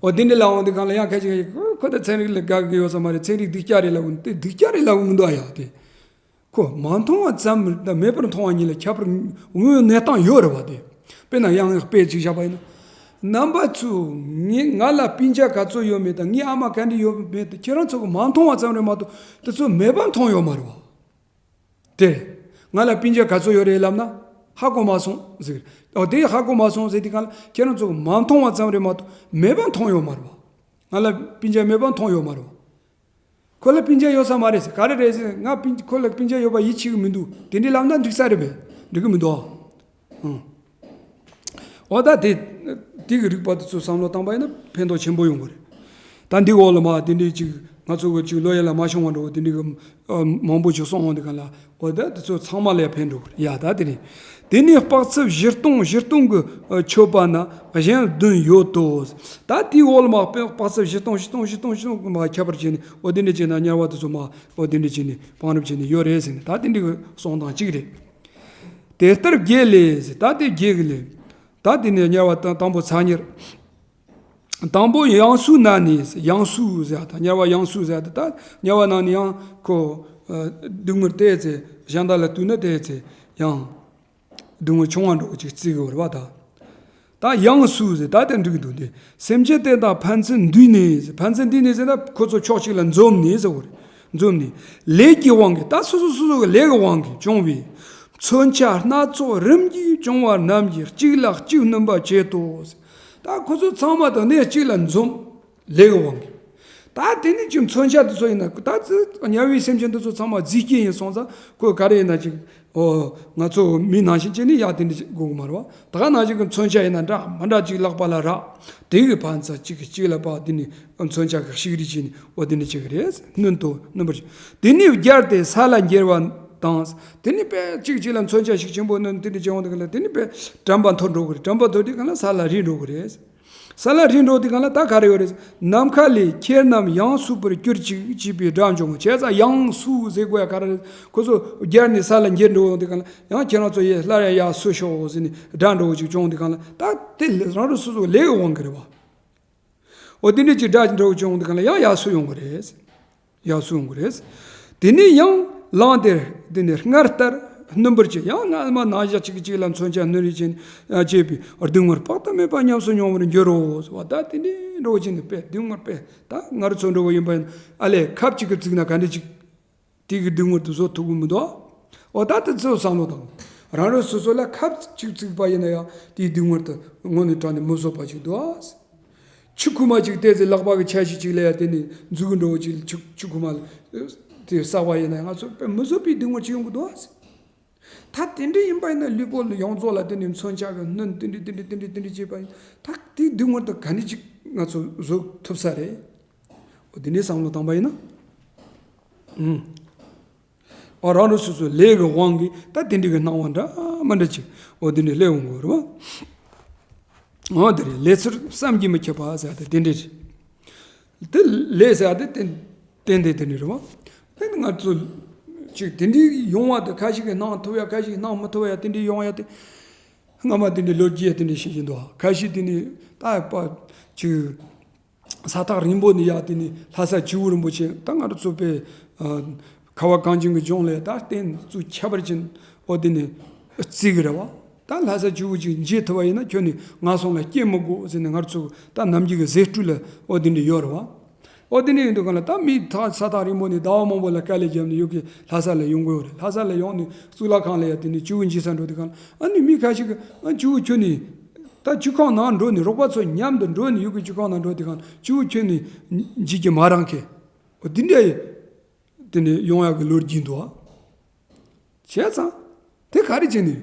འོ་དེ་འདྲ་ལབ་འོང་དུས་གང་ལ་ཡང་ཁ་ཅིག་ཁོ་ཁོ་ད་ཚན་རིག་ལ་དགའ་གི་ཡོད་ས་མ་རེད། ཚན་རིག་སྡུག་ཅག་རེད་ལབ་འོང་དེ་སྡུག་ཅག་རེད་ལབ་འོང་མི་འདུག་ཨ་ཡ་དེ། ཁོ་མ་མཐོང་བ་ཙམ་དང་མེད་པར་མཐོང་བ་གཉིས་ལ་ཁྱད་པར་དངོས་ཡོད་གནས་སྟངས་ཡོད་རེད་བ་དེ། དཔེར་ན་ཡང་དཔེ་ཅིག་བཞག་པ་ཡིན་ན། རྣམ་པ་ཚོས་ངས་ང་ལ་སྤུན་ཀྱག་ག་ཚོད་ཡོད་མེད་དང་ངའི་ཨ་མ་ག་འདྲ་ཡོད་མེད་དེ་ཁྱེད་རང་ཚོ་གི་མ་མཐོང་བ་ཙམ་རེད་མ་གཏོགས་དེ་ཚོ་མེད་པར་མཐོང་ཡོད་མ་རེད་བ། དེ། ང་ལ་སྤུན་ཀྱག་ག་ཚོད་ཡོད་རེད་ལབ་ན། ཧ་གོ་མ་སོང་ཟེར། འོ་དེ་ཧ་གོ་མ་སོང་ཟེར་དུས་གང་ལ་ཁྱེད་རང་ཚོ་མ་མཐོང་བ་ཙམ་རེད་མ་གཏོགས་མེད་པ་མཐོང་ཡོད་མ་རེད་བ། ང་ལ་སྤུན་ཀྱག་མེད་པ་མཐོང་ཡོད་མ་རེད་བ། ཁོ་ལ་སྤུན་ཀྱག་ཡོད་ས་མ་རེད་ཟེར། ག་རེ་རེད་ཟེར། ང་སྤུན་ཁོ་ལ་སྤུན་ཀྱག་ཡོད་པ་ཡིད་ཆེས་གི་མི་འདུག་དེ་འདྲའི་ལབ་ན་འགྲིག་ས་རེད་པས། འགྲིག་གི་མི་འདུག་ཨ། ཨང་། འོ་ད་དེ། དེ་གི་རིགས་པ་དེ་ཚོ་བསམ་བློ་བཏང་པ་ཡིན་ན་ཕན་ཐོགས་ཆེན་པོ་ཡོང་གི་རེད། ད་འདི་འོག་ལ་མ་དེ་འདྲའི་ཅིག་ ང་ཚོ་གི་ཅིག་ལོ་ཡ་ལ་མ་བྱུང་བ་འགྲོ་དེ་འདྲའི་གི་ཨ་མང་པོ་ཅིག་སོང་བ་འདི་ག་ལ་འོ་ད་དེ་ཚོ་ཚང་མ་ལ་ཕན་འགྲོ་གི་རེད་ཡ། ད་དེ་ནས་དེ་ནས་དཔག་ཚད་བཞི་སྟོང་བཞི་སྟོང་གི་ཨ་མཆོད་པ་ན་གཞན་བདུན་ཡོད་དོ། ད་དེའི་འོག་ལ་མ་དཔེ་དཔག་ཚད་བཞི་སྟོང་བཞི་སྟོང་བཞི་སྟོང་བཞི་སྟོང་གི་མ་ཁྱབ་པར་བྱས་ནས་འོ་དེ་འདྲ་བྱས་ན་དམྱལ་བ་དེ་ཚོ་མ་འོ་དེ་འདྲ་བྱས་ནས་བང་རིམ་བྱས་ནས་ཡོད་རེད་ཟེར་ནས་ད་དེ་འདྲའི་གི་གསུང་སྟངས་གཅིག་རེད། དེ་ལྟར་བརྒྱད་ལས་ཟེར། ད་དེ་བརྒྱད་གི་ལས། ད་དེ་ནས་དམྱལ་བ་དང་དང་པོ་ཚ་གཉེར། དང་པོ་ཡང་སུ་ན་ནི་ཡང་སུ་ཟེར་ཡ་ད་དམྱལ་བ་ཡང་སུ་ཟེར་ཡ་ད་ད་དམྱལ་བ་ནང་ནས་ཡང་ཁོ་ཨ་སྡུག་བསྔལ་དེ་ཚེ་གཞན་དག་ལ་ལྟོས་ན་དེ་ཚེ་ཡང་སྡུག་བསྔལ་ཆུང་བ་འགྲོ་གི་ཅིག་བརྩི་གི་ཡོད་རེད་བ་ད། ད་ཡང་སུ་ཟེར་ད་དེ་འགྲིག་འདུག་སྟེ། སེམས་ཅན་དེ་དག་ཕན་ཚུན་འདུས་ནས་ཟེར། ཕན་ཚུན་འདུས་ནས་ཟེར་ན་ཁོ་ཚོ་ཕྱོགས་གཅིག་ལ་འཛོམས་ནས་ཟེར་བ་རེད། འཛོམས་ནས་ལས་ཀྱི་དབང་གིས་ད་སོ་སོ་སོ་སོ་གི་ལས་ཀྱི་དབང་གིས་བྱུང་བའི་མཚོན་ཆ་སྣ་ཚོགས་རིམ་གྱིས་བྱུང་བ་རྣམས་ཀྱིས་གཅིག་ལ་གཅིག་སྣུན་པར་བྱེད་དོ། ད་ཁོ་ཚོ་ཚང་མ་དང་གནས་གཅིག་ལ་འཛོམས་ལས་ཀྱི་དབང་གིས། ད་དེ་ནི་ཅིག་མཚོན་ཆ་དེ་ཚོ་ཡིན་ན་ད་དམྱལ་བའི་སེམས་ཅན་དེ་ཚོ་ཚང་མ་རྫས་སྐྱེས་ཡིན་སོང་ཙང་ཁོ་ག་རེ་ཡིན་ན་ཅིག་ཨོ་ང་ཚོ་མི་ནང་བཞིན་བྱས་ནས་ཡག་དེ་འདྲ་ཅིག་དགོས་ཀྱི་མ་རེད་བ། ད་ག་ནང་བཞིན་གྱི་མཚོན་ཆ་ཡིན་ན་འདྲ་མ་འདྲ་ཅིག་ལག་པ་ལ་རག་དེ་གི་ཕན་ཚུན་གཅིག་གིས་གཅིག་ལ་པ་དེ་ནི་མཚོན་ཆ་གི་ཤིག་རིས་བྱས་ནས་ཨོ་དེ་འདྲ་ཅིག་རེད། སྣུན་དུ་སྣུན་པར་བྱེད། དེ་ནི་བརྒྱལ་ཏེ་ས་ལ་འགྱེལ་བ་དང་། དེ་ནི་དཔེ་གཅིག་གཅིག་ལ་མཚོན་ཆ་ཞིག་ཆེན་པོ་སྣུན་དེ་འདྲ་བྱེད་འོང་དེ་ག་ལ་དེ་ནི་དཔེ་དྲན་པ་འཐོར་འགྲོ་གི་རེད། དྲན་པ་འཐོར་དུས་གང་ལ་ས་ལ་རིལ་འགྲོ་གི་རེད། ས་ལ་རིལ་འགྲོ་དུས་གང་ལ་ད་ག་རེ་ཡོད་རེད། ནམ་མཁའ་ལས་ཁྱེར་རྣམས་ཡང་སོས་པར་གྱུར་ཅིག་ཅེས་པའི་སྒྲ་འབྱུང་ངོ་། བྱས་ཙང་ཡང་སོས་ཟེར་དགོས་ཡ་ག་རེ་རེད། ཁོ་ཚོ་བརྒྱལ་ནས་ས་ལ་འགྱེལ་འགྲོ་ཡོང་དུས་གང་ལ་ཡང་ཁྱེད་རང་ཚོ་ཡས་སླར་ཡང་ཡར་སོས་ཤོག་ཟེར་ནས་སྒྲ་འདྲ་བོ་ཅིག་བྱུང་དུས་གང་ལ་ད་དེ་རང་རང་སོ་སོ་ལས་ཀྱི་དབང་གིས་རེད་བ། འོ་དེ་འདྲ་ཅིག་སྒྲ་འདྲ་བོ་བྱུང་དུས་གང་ལ་ཡང་ཡར་སོས་ཡོང་གི་རེད། ཡར་སོན་དགོས་རེད། དེ་ནས་ཡང་ལངས་ཏེ་དེ་ནས་སྔར་ལྟར་སྣུན་པར་བྱེད། ཡང་སྔ་མ་ནང་བཞིན་གཅིག་གིས་གཅིག་ལ་མཚོན་ཆ་སྣུན་རེས་བྱས་ནས་བྱས་པའི་སྡུག་བསྔལ་དཔག་ཏུ་མེད་པ་ཉམས་སུ་མྱོང་བར་འགྱུར་རོ་ཟེར་བ། ད་དེ་འདྲའི་འགྲོ་བ་ཅིག་ནི་དཔེ་སྡུག་བསྔལ་དཔེ་ད་ང་རང་ཚོ་འགྲོ་བ་ཡིན་པ་ཡིན་ཨ་ལས་ཁབ་གཅིག་གིས་བཙུགས་ན་ག་འདྲ་ཅིག་དེ་གི་སྡུག་བསྔལ་དུ་བཟོད་ཐུབ་ཀྱི་མི་འདུག་འོ་ད་དེ་ཚོ་བསམ་བློ་བཏང་། རང་རང་སོ་སོ་ལ་ཁབ་གཅིག་བཙུགས་པ་ཡིན་ན་ཡང་དེའི་སྡུག་བསྔལ་དུ་དངོས་གནས་དྲང་ནས་མི་བཟོད་པ་ཅིག་འདུག་ཆུ་ཁུག་མ་ཅིག་བལྟས་ཚེ་ལག་པ་གི་ཆ་ཤས་ཅིག་ལ་ཡ་དེ་ནི་མཛུ་གུ་འདྲ་བོ་ཅིག་ཆུ་ཆུ་ཁུག་མ་དེ་བསགས་པ་ཡིན་ན་ང་ཚོ་དཔེ་མི་བཟོད་པའི་སྡུག་བསྔལ་ཅིག་ཡོང་གི་འདུག་ད་དེ་འདྲ་ཡིན་པ་ཡིན་ན་ལུས་པོ་ཡོངས་རྫོགས་ལ་དེ་ནི་མཚོན་ཆ་གི་སྣུན་དེ་འདྲ་དེ་འདྲ་དེ་འདྲ་དེ་འདྲ་བྱས་པ་ཡིན་ད་དེའི་སྡུག་བསྔལ་དུ་ག་འདྲ་ཅིག་ང་ཚོ་བཟོད་ཐུབ་ས་རེད། འོ་དེ་འདྲའི་བསམ་བློ་བཏང་པ་ཡིན་ན། ཨུམ། ཨ་རང་རང་སོ་སོའི་ལས་ཀྱི་དབང་གིས་ད་དེ་འདྲ་གི་སྣང་བ་འདྲ་མི་འདྲ་ཅིག་འོ་དེ་འདྲ་སླེབས་འོང་གི་རེད་བ། འོ་དེ་རེད། ལས་ཚུལ་བསམ་གྱིས་མི་ཁྱབ་པ་ཟེར་ཡ་དེ་དེ་འདྲ་རེད། དེ་ལས་ཟེར་ཡ་དེ་ཏན་ཏན་དེ་དེ་འདྲ་རེད་བ། དེ་ནི་ང་ཚོ་ཅིག་དེ་འདྲའི་ཡོང་བ་དེ་ཁ་ཤས་ཀྱིས་སྣང་ཐུབ་ཡ་ཁ་ཤས་ཀྱིས་སྣང་མི་ཐུབ་ཡ་དེ་འདྲའི་ཡོང་ཡ་དེ་སྔ་མ་དེ་འདྲའི་ལོ་རྒྱུས་ཡ་དེ་འདྲ་བཤད་ཀྱི་འདུག་ཁ་ཤས་དེ་ནི་ད་པ་ཅིག་ས་ཐག་རིང་པོ་ནས་ཡར་དེ་ནས་ལྷ་ས་ཇོ་བོ་རིན་པོ་ཆེ་ད་ང་རང་ཚོ་པའི་ཨ་ཁ་བ་གངས་ཅན་གྱི་ལྗོངས་ལ་ད་རྟེན་གཙོ་ཁྱད་པར་ཅན་འོ་དེ་ནས་བརྩི་གི་རེད་བ། ད་ལྷ་ས་ཇོ་བོ་ཅིག་མཇལ་ཐུབ་པ་ཡིན་ན་ཁྱོད་ནི་ངན་སོང་ལ་སྐྱེ་མི་དགོས་ཟེར་ནས་ང་རང་ཚོ་ད་ནམ་རྒྱུན་གྱི་ཟས་སྤྲོད་ལ་འོ་དེ་འདྲ་ཡོད་རེད་བ། འོ་དེ་འདྲ་ཡིན་དུས་གང་ལ་ད་མི་ད་ས་ཐག་རིང་པོ་ནས་ཟླ་བ་མང་པོ་ལ་དཀའ་ལས་བརྒྱབ་ནས་ཡོད་ཀྱི་ལྷ་ས་ལ་ཡོང་དགོས་རེད། ལྷ་ས་ལ་ཡོང་ནས་གཙུག་ལག་ཁང་ལ་ཡ་དེ་ནས་ཇོ་བོ་མཇལ་ས་འགྲོ་དུས་གང་ལ་ཨ་ནི་མི་ཁ་ཤས་ཀྱིས་ཨ་ཇོ་བོ་ཁྱོད་ནི། ད་ཇོ་ཁང་ནང་འགྲོ་ནས་རོགས་པ་ཚོ་མཉམ་དུ་འགྲོ་ནས་ཡུལ་གྱི་ཇོ་ཁང་ནང་འགྲོ་དེ་གང་ཇོ་བོ་ཁྱོད་ནི་འཇིགས་ཀྱི་མ་རང་གི། འོ་དེ་འདྲ་ཡི། དེ་ནས་ཡོང་ཡག་གི་ལོ་རྒྱུས་འདུག་ཨ། བྱས་ཙང་། དེ་ག་རེ་བྱས་ནས།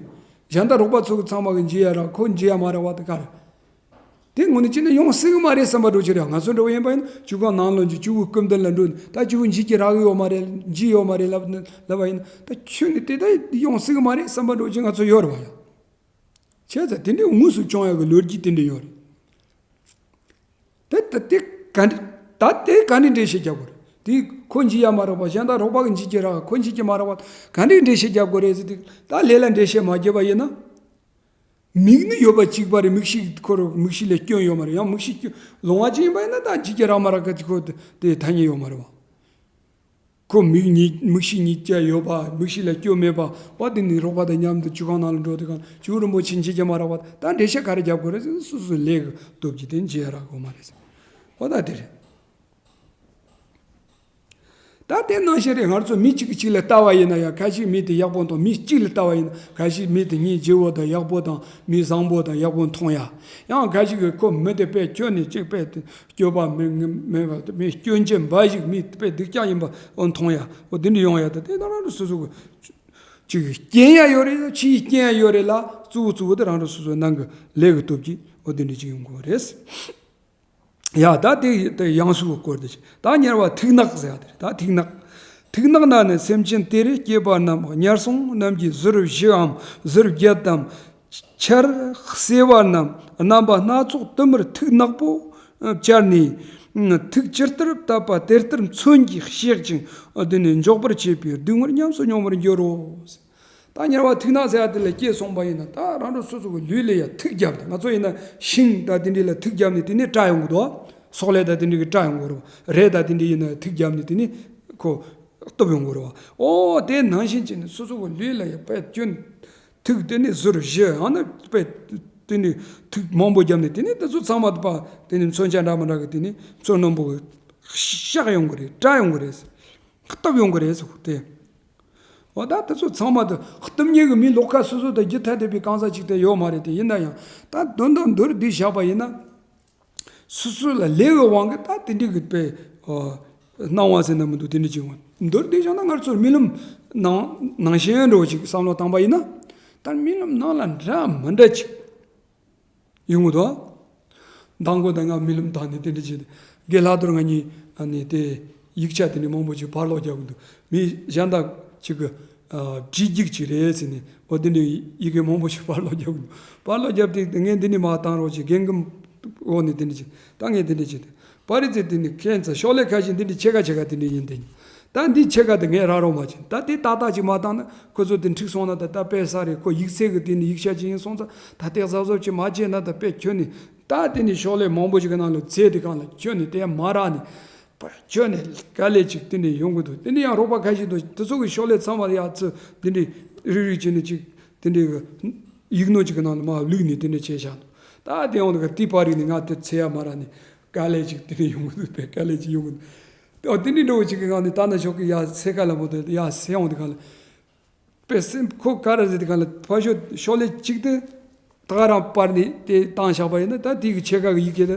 གཞན་དག་རོགས་པ་ཚོ་གི་ཚང་མ་གི་འཇིགས་ཡ་ར་ཁོ་འཇིགས་ཡ་མ་ར་བ་དེ་ག་རེ། དེ་དངོས་གནས་བྱས་ན་ཡོང་སྲིད་གི་མ་རེད་བསམ་པ་འགྲོ་གི་རེད། ང་ཚོ་འདྲ་བོ་ཡིན་པ་ཡིན་ན་ཇོ་ཁང་ནང་ལ་འཇུ་ཇོ་བོའི་སྐུ་མདུན་ལ་འགྲོ་ནས་ད་ཇོ་བོ་འཇིགས་ཀྱི་རག་གི་ཡོད་མ་རེད་འཇིགས་ཡོད་མ་རེད་ལབ་ལབ་པ་ཡིན་ན་ད་ཁྱོད་ནི་དེ་ད་ཡོང་སྲིད་གི་མ་རེད་བསམ་པ་འགྲོ་གི་ང་ཚོ་ཡོད་རེད་བ་ཡ། བྱས་ཙང་དེ་འདྲའི་དངོས་སུ་བྱུང་ཡག་གི་ལོ་རྒྱུས་དེ་འདྲ་ཡོད་རེད། དེ་ད་དེ་ག་འདྲ་ད་དེ་ག་འདྲ་འགྲེལ་བཤད་རྒྱག་དགོས་རེད། དེ་ཁོ་འཇིགས་ཡ་མ་རག་པ་གཞན་དག་རོགས་པ་གི་འཇིགས་ཀྱི་རག་ཁོ་འཇིགས་ཀྱི་མ་རག་པ་ག་འདྲ་འགྲེལ་བཤད་རྒྱག་དགོས་རེད་ཟེར་དུས་ད་ལས་ལ་འགྲེལ་བཤད་མ་བརྒྱབ་པ་ཡིན་ན། མིག་ནི་ཡོད་པ་གཅིག་པ་རེད། མིག་ཤེས་ཁོ་རང་མིག་ཤེས་ལ་སྐྱོན་ཡོད་མ་རེད། ཡང་མིག་ཤེས་སྐྱོན་ལོང་བ་ཅིག་ཡིན་པ་ཡིན་ན་ད་འཇིགས་ཀྱི་རག་མ་རག་གི་ཁོ་དེ་ཐ་སྙད་ཡོད་མ་རེད་བ། ཁོ་མིག་གཉིས་མིག་ཤེས་གཉིས་ཀ་ཡོད་པ་མིག་ཤེས་ལ་སྐྱོན་མེད་པ་བ་དེ་ནི་རོགས་པ་དང་མཉམ་དུ་ཇོ་ཁང་ནང་ལ་འགྲོ་དུས་གང་ཇོ་བོ་རིན་པོ་ཆེ་འཇིགས་ཀྱི་མ་རག་པ་ད་འགྲེལ་བཤད་ག་རེ་རྒྱབ་དགོས་རེད་ཟེར་ན་སོ་སོའི་ལས་ཀྱི་སྟོབས་ཀྱིས་དེ་འཇིགས་ཡ་རག་གི་ཡོད་མ་རེད་ཟེར་བ་ད་དེ་རེད། ད་དེ་ནང་བཞིན་རེད། ང་ཚོ་མི་གཅིག་གིས་གཅིག་ལ་ལྟ་བ་ཡིན་ན་ཡང་ཁ་ཤས་མི་དེ་ཡག་པོ་མཐོང་། མི་གཅིག་ལ་ལྟ་བ་ཡིན་ན་ཁ་ཤས་མི་དེ་མི་བརྗེ་བོ་དང་ཡག་པོ་དང་མི་བཟང་པོ་དང་ཡག་པོ་མཐོང་ཡ། ཡང་ཁ་ཤས་ཀྱིས་ཁོ་མི་དེ་དཔེ་ཁྱོད་ནི་གཅིག་དཔེ་དེ་སྐྱོ་པ་མི་མི་མི་སྐྱོན་ཅན་འབའ་ཞིག་མི་དཔེ་སྡུག་ཅག་ཡིན་པ་འོ་མཐོང་ཡ། འོ་དེ་འདྲ་ཡོང་ཡ་ད་དེ་ད་རང་རང་སོ་སོ་གི་ཅིག་རྐྱེན་ཡ་ཡོད་རེད། ཕྱིའི་རྐྱེན་ཡ་ཡོད་རེད་ལ་གཙོ་བོ་གཙོ་བོ་དེ་རང་རང་སོ་སོའི་ནང་གི་ལས་ཀྱི་སྟོབས་ཀྱིས་འོ་དེ་འདྲ་ཅིག་ཡོང་དགོས་རེད། ཡ་ད་དེ་དེ་ཡང་སུ་སྐོར་དེ་ད་ཉེར་བ་ཐིག་ནག་ཟེར་ཡ་དེ་རེད། ད་ཐིག་ནག་ཐིག་ནག་ན་ནི་སེམས་ཅན་དེ་རུ་སྐྱེས་པ་རྣམས་ཉེར་སོང་རྣམས་ཀྱི་ཟུར་བཞིའམ་ཟུར་བརྒྱད་དམ། ཆར་སེར་བ་རྣམས་རྣམ་པ་སྣ་ཚོགས་དུ་མར་ཐིག་ནག་པོ་སྦྱར་ནས། ཐིག་ཇི་ལྟར་བཏབ་པ་དེ་ལྟར་མཚོན་གྱིས་བཤེག་ཅིང་དེ་ནས་འཇོག་པར་བྱེད་པའི་སྡུག་བསྔལ་ཉམས་སུ་མྱོང་བར་འགྱུར་རོ། ད་ཉེར་བ་ཐིག་ནག་ཟེར་ཡ་དེ་ལ་སྐྱེས་སོང་པ་ཡིན་ན། ད་རང་གྲོགས་སོ་སོ་གི་ལུས་ལ་ཡ་ཐིག་བརྒྱབ་སྟེ། ང་ཚོ་ཡིན་ན་ཤིང་ད་དེ་འདྲ་ལ་ཐིག་བརྒྱབ་ནས་དེ་ནས་སྐྲ་ཡོང་གི་འདུག་སོག་ལེ་ད་དེ་འདྲ་གི་སྐྲ་ཡོང་གི་རེད་བ། རས་ད་དེ་འདྲ་ཡིན་ན་ཐིག་བརྒྱབ་ནས་དེ་ནས་ཁོ་གཏུབ་ཡོང་གི་རེད་བ། ཨོ་དེ་ནང་བཞིན་བྱས་ནས་སོ་སོ་གི་ལུས་ལ་ཡ་དཔེ་སྐྱོན་ཐིག་དེ་ནས་ཟུར་བཞི་ཡང་ན་དཔེ་དེ་ནས་ཐིག་མང་པོ་བརྒྱབ་ནས་དེ་ནས་དེ་ཚོ་ཚང་མ་དེ་པ་དེ་ནས་མཚོན་ཆ་འདྲ་མི་འདྲ་གི་དེ་ནས་མཚོན་རྣོན་པོ་གི་གཤག་ཡོང་གི་རེད། སྐྲ་ཡོང་གི་རེད། གཏུབ་ཡོང་གི་རེད་ཟེར་གོ་དེ། འོ་ད་དེ་ཚོ་ཚང་མ་དེ་གཏུབ་མཁན་གྱི་མི་ལོགས་ཀ་སོ་སོ་དང་རྒྱུད་ཐ་དད་པའི་གང་ཟག་ཅིག་དེ་ཡོད་མ་རེད་དེ། ཡིན་ན་ཡང་ད་དོན་དག་མདོར་བསྡུས་བཞག་པ་ཡིན་ན། སོ་སོ་ལ་ལས་པའི་དབང་གིས་ད་དེ་འདྲའི་གི་དཔེ་སྣང་བ་ཟེར་ན་མི་འདུག་དེ་འདྲ་ཅིག་ཡོང་བ། མདོར་བསྡུས་བཞག་ན་ང་ཚོར་རྨི་ལམ་ནང་ནང་བཞིན་འདྲ་བོ་ཅིག་བསམ་བློ་བཏང་པ་ཡིན་ན། ད་རྨི་ལམ་ནང་ལ་འདྲ་མི་འདྲ་ཅིག་ཡོང་གི་འདུག་མདང་དགོང་དང་ང་རྨི་ལམ་བཏང་ནས་དེ་འདྲ་བྱས་ཏེ། དགེ་ལྷག་རྡོར་ང་གཉིས་ཨ་ནི་དེ་ཡིག་ཆ་དེ་འདྲ་མང་པོ་ཅིག་ཕར་སློག་རྒྱག་གི་འདུག་མི་གཞན་དག་ཅིག་གི་ཨ་བྲིས་རྒྱུགས་ཅིག་རེད་ཟེར་ནས། འོ་དེ་འདྲ་ཡི་གེ་མང་པོ་ཅིག་ཕར་སློག་རྒྱག་གི་འདུག་ཕར་སློག་རྒྱབ་དེ་ངས་འདི་ནས་མར་བཏང་རོགས་ཅིག་རྒན་གི་འོག་ནས་དེ་འདྲ་ཅིག་ད་ངས་དེ་འདྲ་བྱས་ཏེ། པར་རིས་ཚེ་དེ་ནི་ཁྱེད་ཚོ་ཤོག་ལྷེ་ཁ་ཤས་འདི་འདྲའི་ཕྱེད་ཀ་ཕྱེད་ཀ་དེ་འདྲ་ཡིན་དེ། ད་འདི་ཕྱེད་ཀ་དེ་ངས་རག་རོགས་མ་བྱེད། ད་དེ་ཏག་ཏག་ཅིག་མ་བཏང་ན་ཁོ་ཚོ་དེ་འཁྲུག་སོང་ན་ད་ད་དཔེ་ས་རེད། ཁོ་ཡིག་ཚད་གི་དེ་ནི་ཡིག་ཆ་ཅིག་ཡིན་སོང་ཙང་། ད་དེ་གཟབ་གཟབ་ཅིག་མ་བྱས་ན་ད་དཔེ་ཁྱོན་ནས་ད་དེ་ནི་ཤོག་ལྷེ་མང་པོ་ཞིག་གི་ནང་ལ་ཚད་དེ་གང་ལ་ཁྱོན་ནས་དེ་མ་རག་ནས་པ་ཁྱོན་ནས་དཀའ་ལས་ཅིག་དེ་འདྲ་ཡོང་གི་འདུག་དེ་འདྲ་ཡང་རོགས་པ་ཁ་ཤས་འདུག་དེ་ཚོ་གི་ཤོག་ལྷེ་ཚང་མ་ཡ་ཚུར་དེ་འདྲ་རིག་རིག་བྱས་ནས་ཅིག་དེ་འདྲའི་གི་ཡིག་ནོར་ཅིག་གི་ནང་ལ་མར་བླུགས་ནས་དེ་འདྲ་བྱས་བཞག་འདུག་ད་དེ་ཡོང་དུས་དེ་པར་རིས་ནི་ང་དེ་ཚད་ཡ་མ་རག་ནས་དཀའ་ལས་ཅིག་དེ་འདྲ་ཡོང་གི་འདུག་དཔེ་དཀའ་ལས་ཅིག་ཡོང་གི་འདུག་ཨོ་དེ་འདྲའི་འདྲ་བོ་ཅིག་གི་ངང་ནས་ད་ནི་ཞོགས་ཀྱི་ཡ་སེ་ཀ་ལ་མོ་དེ་ཡ་སེ་ཡོང་དུས་གང་ལ་དཔེ་སེམས་ཁོ་ག་རེ་ཟེར་དུས་གང་ལ་ཕར་ཞོག་ཤོག་ལྷེ་གཅིག་དེ་ད་ག་རང་པར་ནས་དེ་བཏང་བཞག་པ་ཡིན་ན། ད་དེ་གི་ཕྱེད་ཀ་གི་ཡི་གེ་དེ་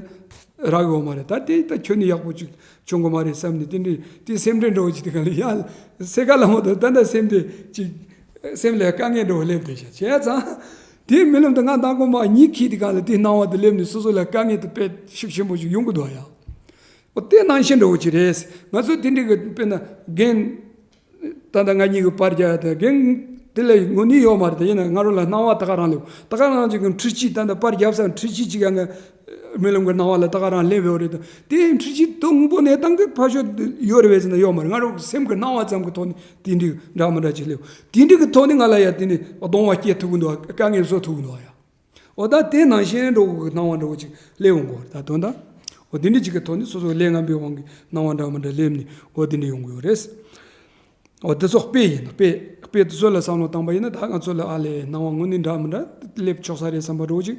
རག་གི་ཡོད་མ་རེད། ད་དེ་ད་ཁྱོན་ནས་ཡག་པོ་ཅིག་བྱུང་གི་མ་རེད་བསམ་ནས་དེ་འདྲའི་དེ་སེམས་ཁྲལ་འདྲ་བོ་ཅིག་དུས་གང་ལ་ཡ་སེ་ཀ་ལ་མོ་དེ་ད་ད་སེམས་དེ་ཅིག་སེམས་ལ་དཀའ་ངལ་འདྲ་བོ་སླེབས་བསྡད་ཤག་བྱས་ཙང་། དེའི་རྨི་ལམ་དུ་ང་མདང་དགོང་མོ་གཉིད་ཁུག་དུས་གང་ལ་དེ་སྣང་བ་དེ་སླེབས་ནས་སོ་སོ་ལ་དཀའ་ངལ་དེ་དཔེ་ཤུགས་ཆེན་པོ་ཞིག་ཡོང་གི་འདུག་ཡ། འོ་དེ་ནང་བཞིན་འདྲ་བོ་ཅིག་རེད། ང་ཚོ་དེ་འདྲའི་གི་དཔེར་ན་རྒན་ད་ལྟ་ང་གཉིས་ཀྱི་པར་རྒྱག་ཡ་དེ་རྒན་དེ་ལ་དངོས་གནས་ཡོད་མ་རེད། དེ་ཡིན་ན་ང་རང་ལ་སྣང་བ་ད་ག་རང་སླེབས། ད་ག་རང་ཅིག་གི་འཕྲུལ་ཆས་ད་ལྟ་པར་རྒྱབ་ས་འཕྲུལ་ཆས་ཅིག་ཡང་ང་རྨི་ལམ་གྱི་སྣང་བ་ལ་ད་ག་རང་སླེབས་ཡོད་རེད་དོ། དེ་འཕྲུལ་ཆས་དོ་དངོས་པོ་གནས་སྟངས་ཀྱི་ཕར་ཞོག་ཡོད་རེད་བས་ཟེར་ན་ཡོད་མ་རེད། ང་རང་སེམས་ཀྱི་སྣང་བ་ཙམ་གྱི་ཐོག་ནས་དེ་འདྲའི་འདྲ་མི་འདྲ་ཅིག་སླེབས། དེ་འདྲའི་གི་ཐོག་ནས་ང་ལ་ཡ་དེ་ནས་གདོང་བ་སྐྱེ་ཐུབ་ཀྱི་འདུག་དཀའ་ངལ་བཟོ་ཐུབ་ཀྱི་འདུག་ཡ། འོ་ད་དེ་ནང་བཞིན་འགྲོ་གི་སྣང་བ་འདྲ་བོ་ཅིག་སླེབས་འོང་གོ། ད་དོན་དག་འོ་དེ་འདྲ་ཅིག་གི་ཐོག་ནས་སོ་སོ་ལས་ངན་པའི་དབང་གིས་སྣང་བ་འདྲ་མི་འདྲ་སླེབས་ནས་འོ་དེ་འདྲ་ཡོང་གི་ཡོད་རེད། འོ་དེ་ཚོ་དཔེ་ཡིན། དཔེ་དཔེ་དེ་ཚོ་ལ་བསམ་བློ་བཏང་པ་ཡིན་ན་ད་ང་ཚོ་ལ་ཨ་ལས་སྣང་བ་དངོས་གནས་འདྲ་མི་འདྲ་སླེབས་ཆོག་ས་རེད་བསམ་པ་འདྲ་བོ་ཅིག་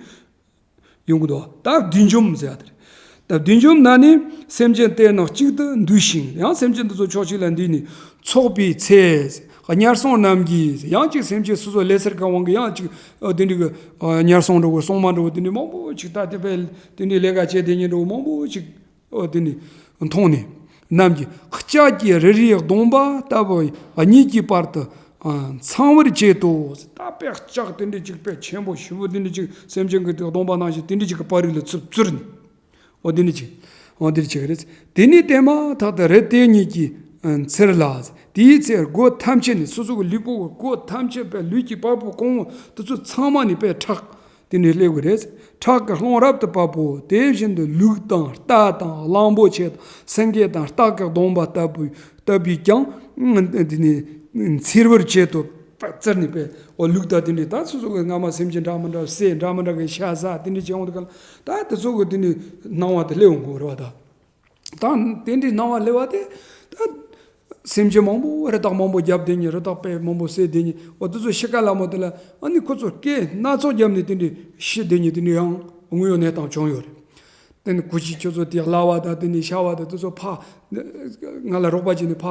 ཡོང་གི་འདུག་ད་བསྡུས་འཇོམས་ཟེར་ཡ་དེ་རེད། ད་བསྡུས་འཇོམས་ན་ནི་སེམས་ཅན་དེ་རྣམས་གཅིག་ཏུ་འདུས་ཤིང་། ཡང་སེམས་ཅན་དེ་ཚོ་ཕྱོགས་གཅིག་ལ་འདུས་ནས་ཚོགས་པའི་ཚེ། ཉེར་སོང་རྣམས་ཀྱིས་ཡང་གཅིག་སེམས་ཅན་སོ་སོ་ལས་ཟེར་ག་དབང་གིས་ཡང་གཅིག་ཨ་དེ་འདྲ་གི་ཨ་ཉེར་སོང་འདྲ་བོ་སྲུང་མ་འདྲ་བོ་དེ་འདྲ་མང་པོ་ཅིག་ད་དེ་བས་དེ་འདྲའི་ལས་ཀ་བྱེད་དེ་ཉིད་འདྲ་བོ་མང་པོ་ཅིག་ཨ་དེ་འདྲ་མཐོང་ནས། རྣམས་ཀྱིས་ལྕགས་ཀྱི་རི་རའི་གདོང་པ་ལྟ་བུ་གཉིས་ཀྱི་བར་དུ་ཨ་འཚང་བར་བྱེད་དོ། ད་དཔེ་ལྕགས་དེ་འདྲ་ཅིག་དཔེ་ཆེན་པོ་ཞེ་པོ་དེ་འདྲ་ཅིག་སེམས་ཅན་གྱི་གདོང་པ་ནང་བཞིན་དེ་འདྲ་ཅིག་གི་པར་རིས་ལ་ཚུར་བཙུར་ནས། འོ་དེ་ནི་ཅིག་འོ་དེ་ཅིག་རེད། དེ་ནས་དེ་མ་ཐག་ཏུ་རི་དེ་གཉིས་ཀྱི་ཚེར་ལ། དེའི་ཚེ་སྒོ་ཐམས་ཅད་ནས་སོ་སོ་གི་ལུས་པོ་གི་སྒོ་ཐམས་ཅད་པའི་ལུས་ཀྱི་པགས་པ་གང་བོ་དེ་ཚོ་ཚང་མ་ནས་པའི་ཁྲག་དེ་འདྲ་སླེབས་ཀྱི་རེད། ཁྲག་གི་ཀློང་རབ་ཏུ་བབ་བོ། དེ་བཞིན་དུ་ལུག་དང་རྟ་དང་གླང་པོ་ཆེ་དང་སེང་གེ་དང་སྟག་གི་གདོང་པ་ལྟ་བུ་ལྟ་བུས་ཀྱང་དེ་ནི་འཚེར་བར་བྱེད་དོ། པ་ཙར་ནི་པས་འོ་ལུག་དང་དེ་འདྲའི་ད་སོ་སོ་གི་སྔ་མ་སེམས་ཅན་འདྲ་མི་འདྲ་བསད་འདྲ་མི་འདྲ་གི་ཤ་ཟ་དེ་འདྲའི་བྱེད་འོང་དུས་ག་ལ་ད་དེ་ཚོ་གི་དེ་འདྲའི་སྣང་བ་དེ་སླེབས་འོང་གི་རེད་བ། ད་ད་དེ་འདྲའི་སྣང་བ་སླེབས་པ་དེ་ད་སེམས་ཅན་མང་པོ་རི་དྭགས་མང་པོ་བརྒྱབ་བསྡད་ཉིན་རི་དྭགས་དཔེ་མང་པོ་བསད་བསྡད་ཉིན་འོ་དེ་ཚོ་ཤི་ཁ་ལ་མོ་དེ་ལ་ཨ་ནི་ཁོ་ཚོ་སྐད་སྣ་ཚོགས་བརྒྱབ་ནས་དེ་འདྲའི་ཤི་བསྡད་ཉིན་དེ་འདྲའི་ཡང་དངོས་ཡོད་གནས་སྟངས་བྱུང་ཡོད་རེད། དེ་ནི་གུ་ཅི་ཁྱོད་ཚོ་དེ་གླ་བ་དང་དེ་ནས་ཤ་བ་དང་དེ་ཚོ་ཕ་ང་ལ་རོགས་པ་བྱས་ནས་ཕ་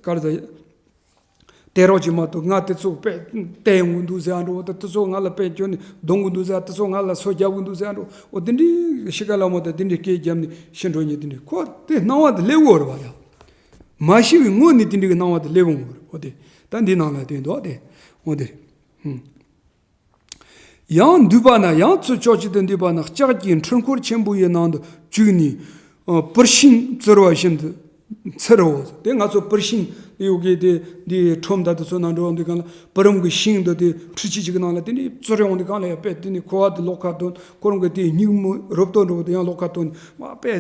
གར་ཟ། དེ་རོགས་ཀྱི་མ་གཏོགས་ང་དེ་ཚོ་དཔེ་བལྟས་ཡོང་གི་འདུག་ཟེར་ཡ་འགྲོ་བ་དང་། དེ་ཚོ་ང་ལ་དཔེ་སྐྱོན་ནས་རྡུང་གི་འདུག་ཟེར་ཡ། དེ་ཚོ་ང་ལ་སོ་རྒྱབ་གི་འདུག་ཟེར་ཡ་འགྲོ་བ། འོ་དེ་འདྲའི་ཤི་ཁ་ལ་མོ་དང་དེ་འདྲའི་སྐད་བརྒྱབ་ནས་ཤི་འགྲོ་ཉེན་དེ་འདྲའི་ཁོ་དེ་སྣང་བ་དེ་སླེབས་ཡོད་རེད་བ་ཡ། མ་ཤི་བའི་སྔོན་ནས་དེ་འདྲའི་གི་སྣང་བ་དེ་སླེབས་ཡོང་གི་རེད། འོ་དེ་ད་འདི་ནང་ལ་དེ་འདུག་དེ་འོ་དེ་རེད། ཧུམ། ཡང་འདུས་པ་ན། ཡང་ཚུར་ཕྱོགས་གཅིག་ཏུ་འདུས་པ་ན། ལྕགས་ཀྱི་འཕྲུལ་འཁོར་ཆེན་པོ་ཡི་ནང་དུ་བཅུག་ནས། ཨ་བུར་ཤིང་བཙིར་བ་བཞིན་དུ་བཙིར་རོ། དེ་ང་ཚོ་བུར་ཤིང་ཡོད་གི་དེ་འདི་ཁྲོམ་དང་དེ་ཚོ་ནང་འགྲོ་འོང་དུས་སྒང་ལ། བུ་རམ་གྱི་ཤིང་དུ་དེ་ཁྲུ་ཆི་ཅིག་གི་ནང་ལ་དེ་ནས་བཙིར་ཡོང་དུས་སྒང་ལ། ཡ་དཔེ་དེ་ནས་ཁོ་བ་དེ་ལོག་ཁ་དོན། ཁོ་རང་གི་དེ་སྙིགས་མ་རུབ་ཏོ་འགྲོ་དེ་ཡང་ལོག་ཁ་དོན་མ། དཔེ་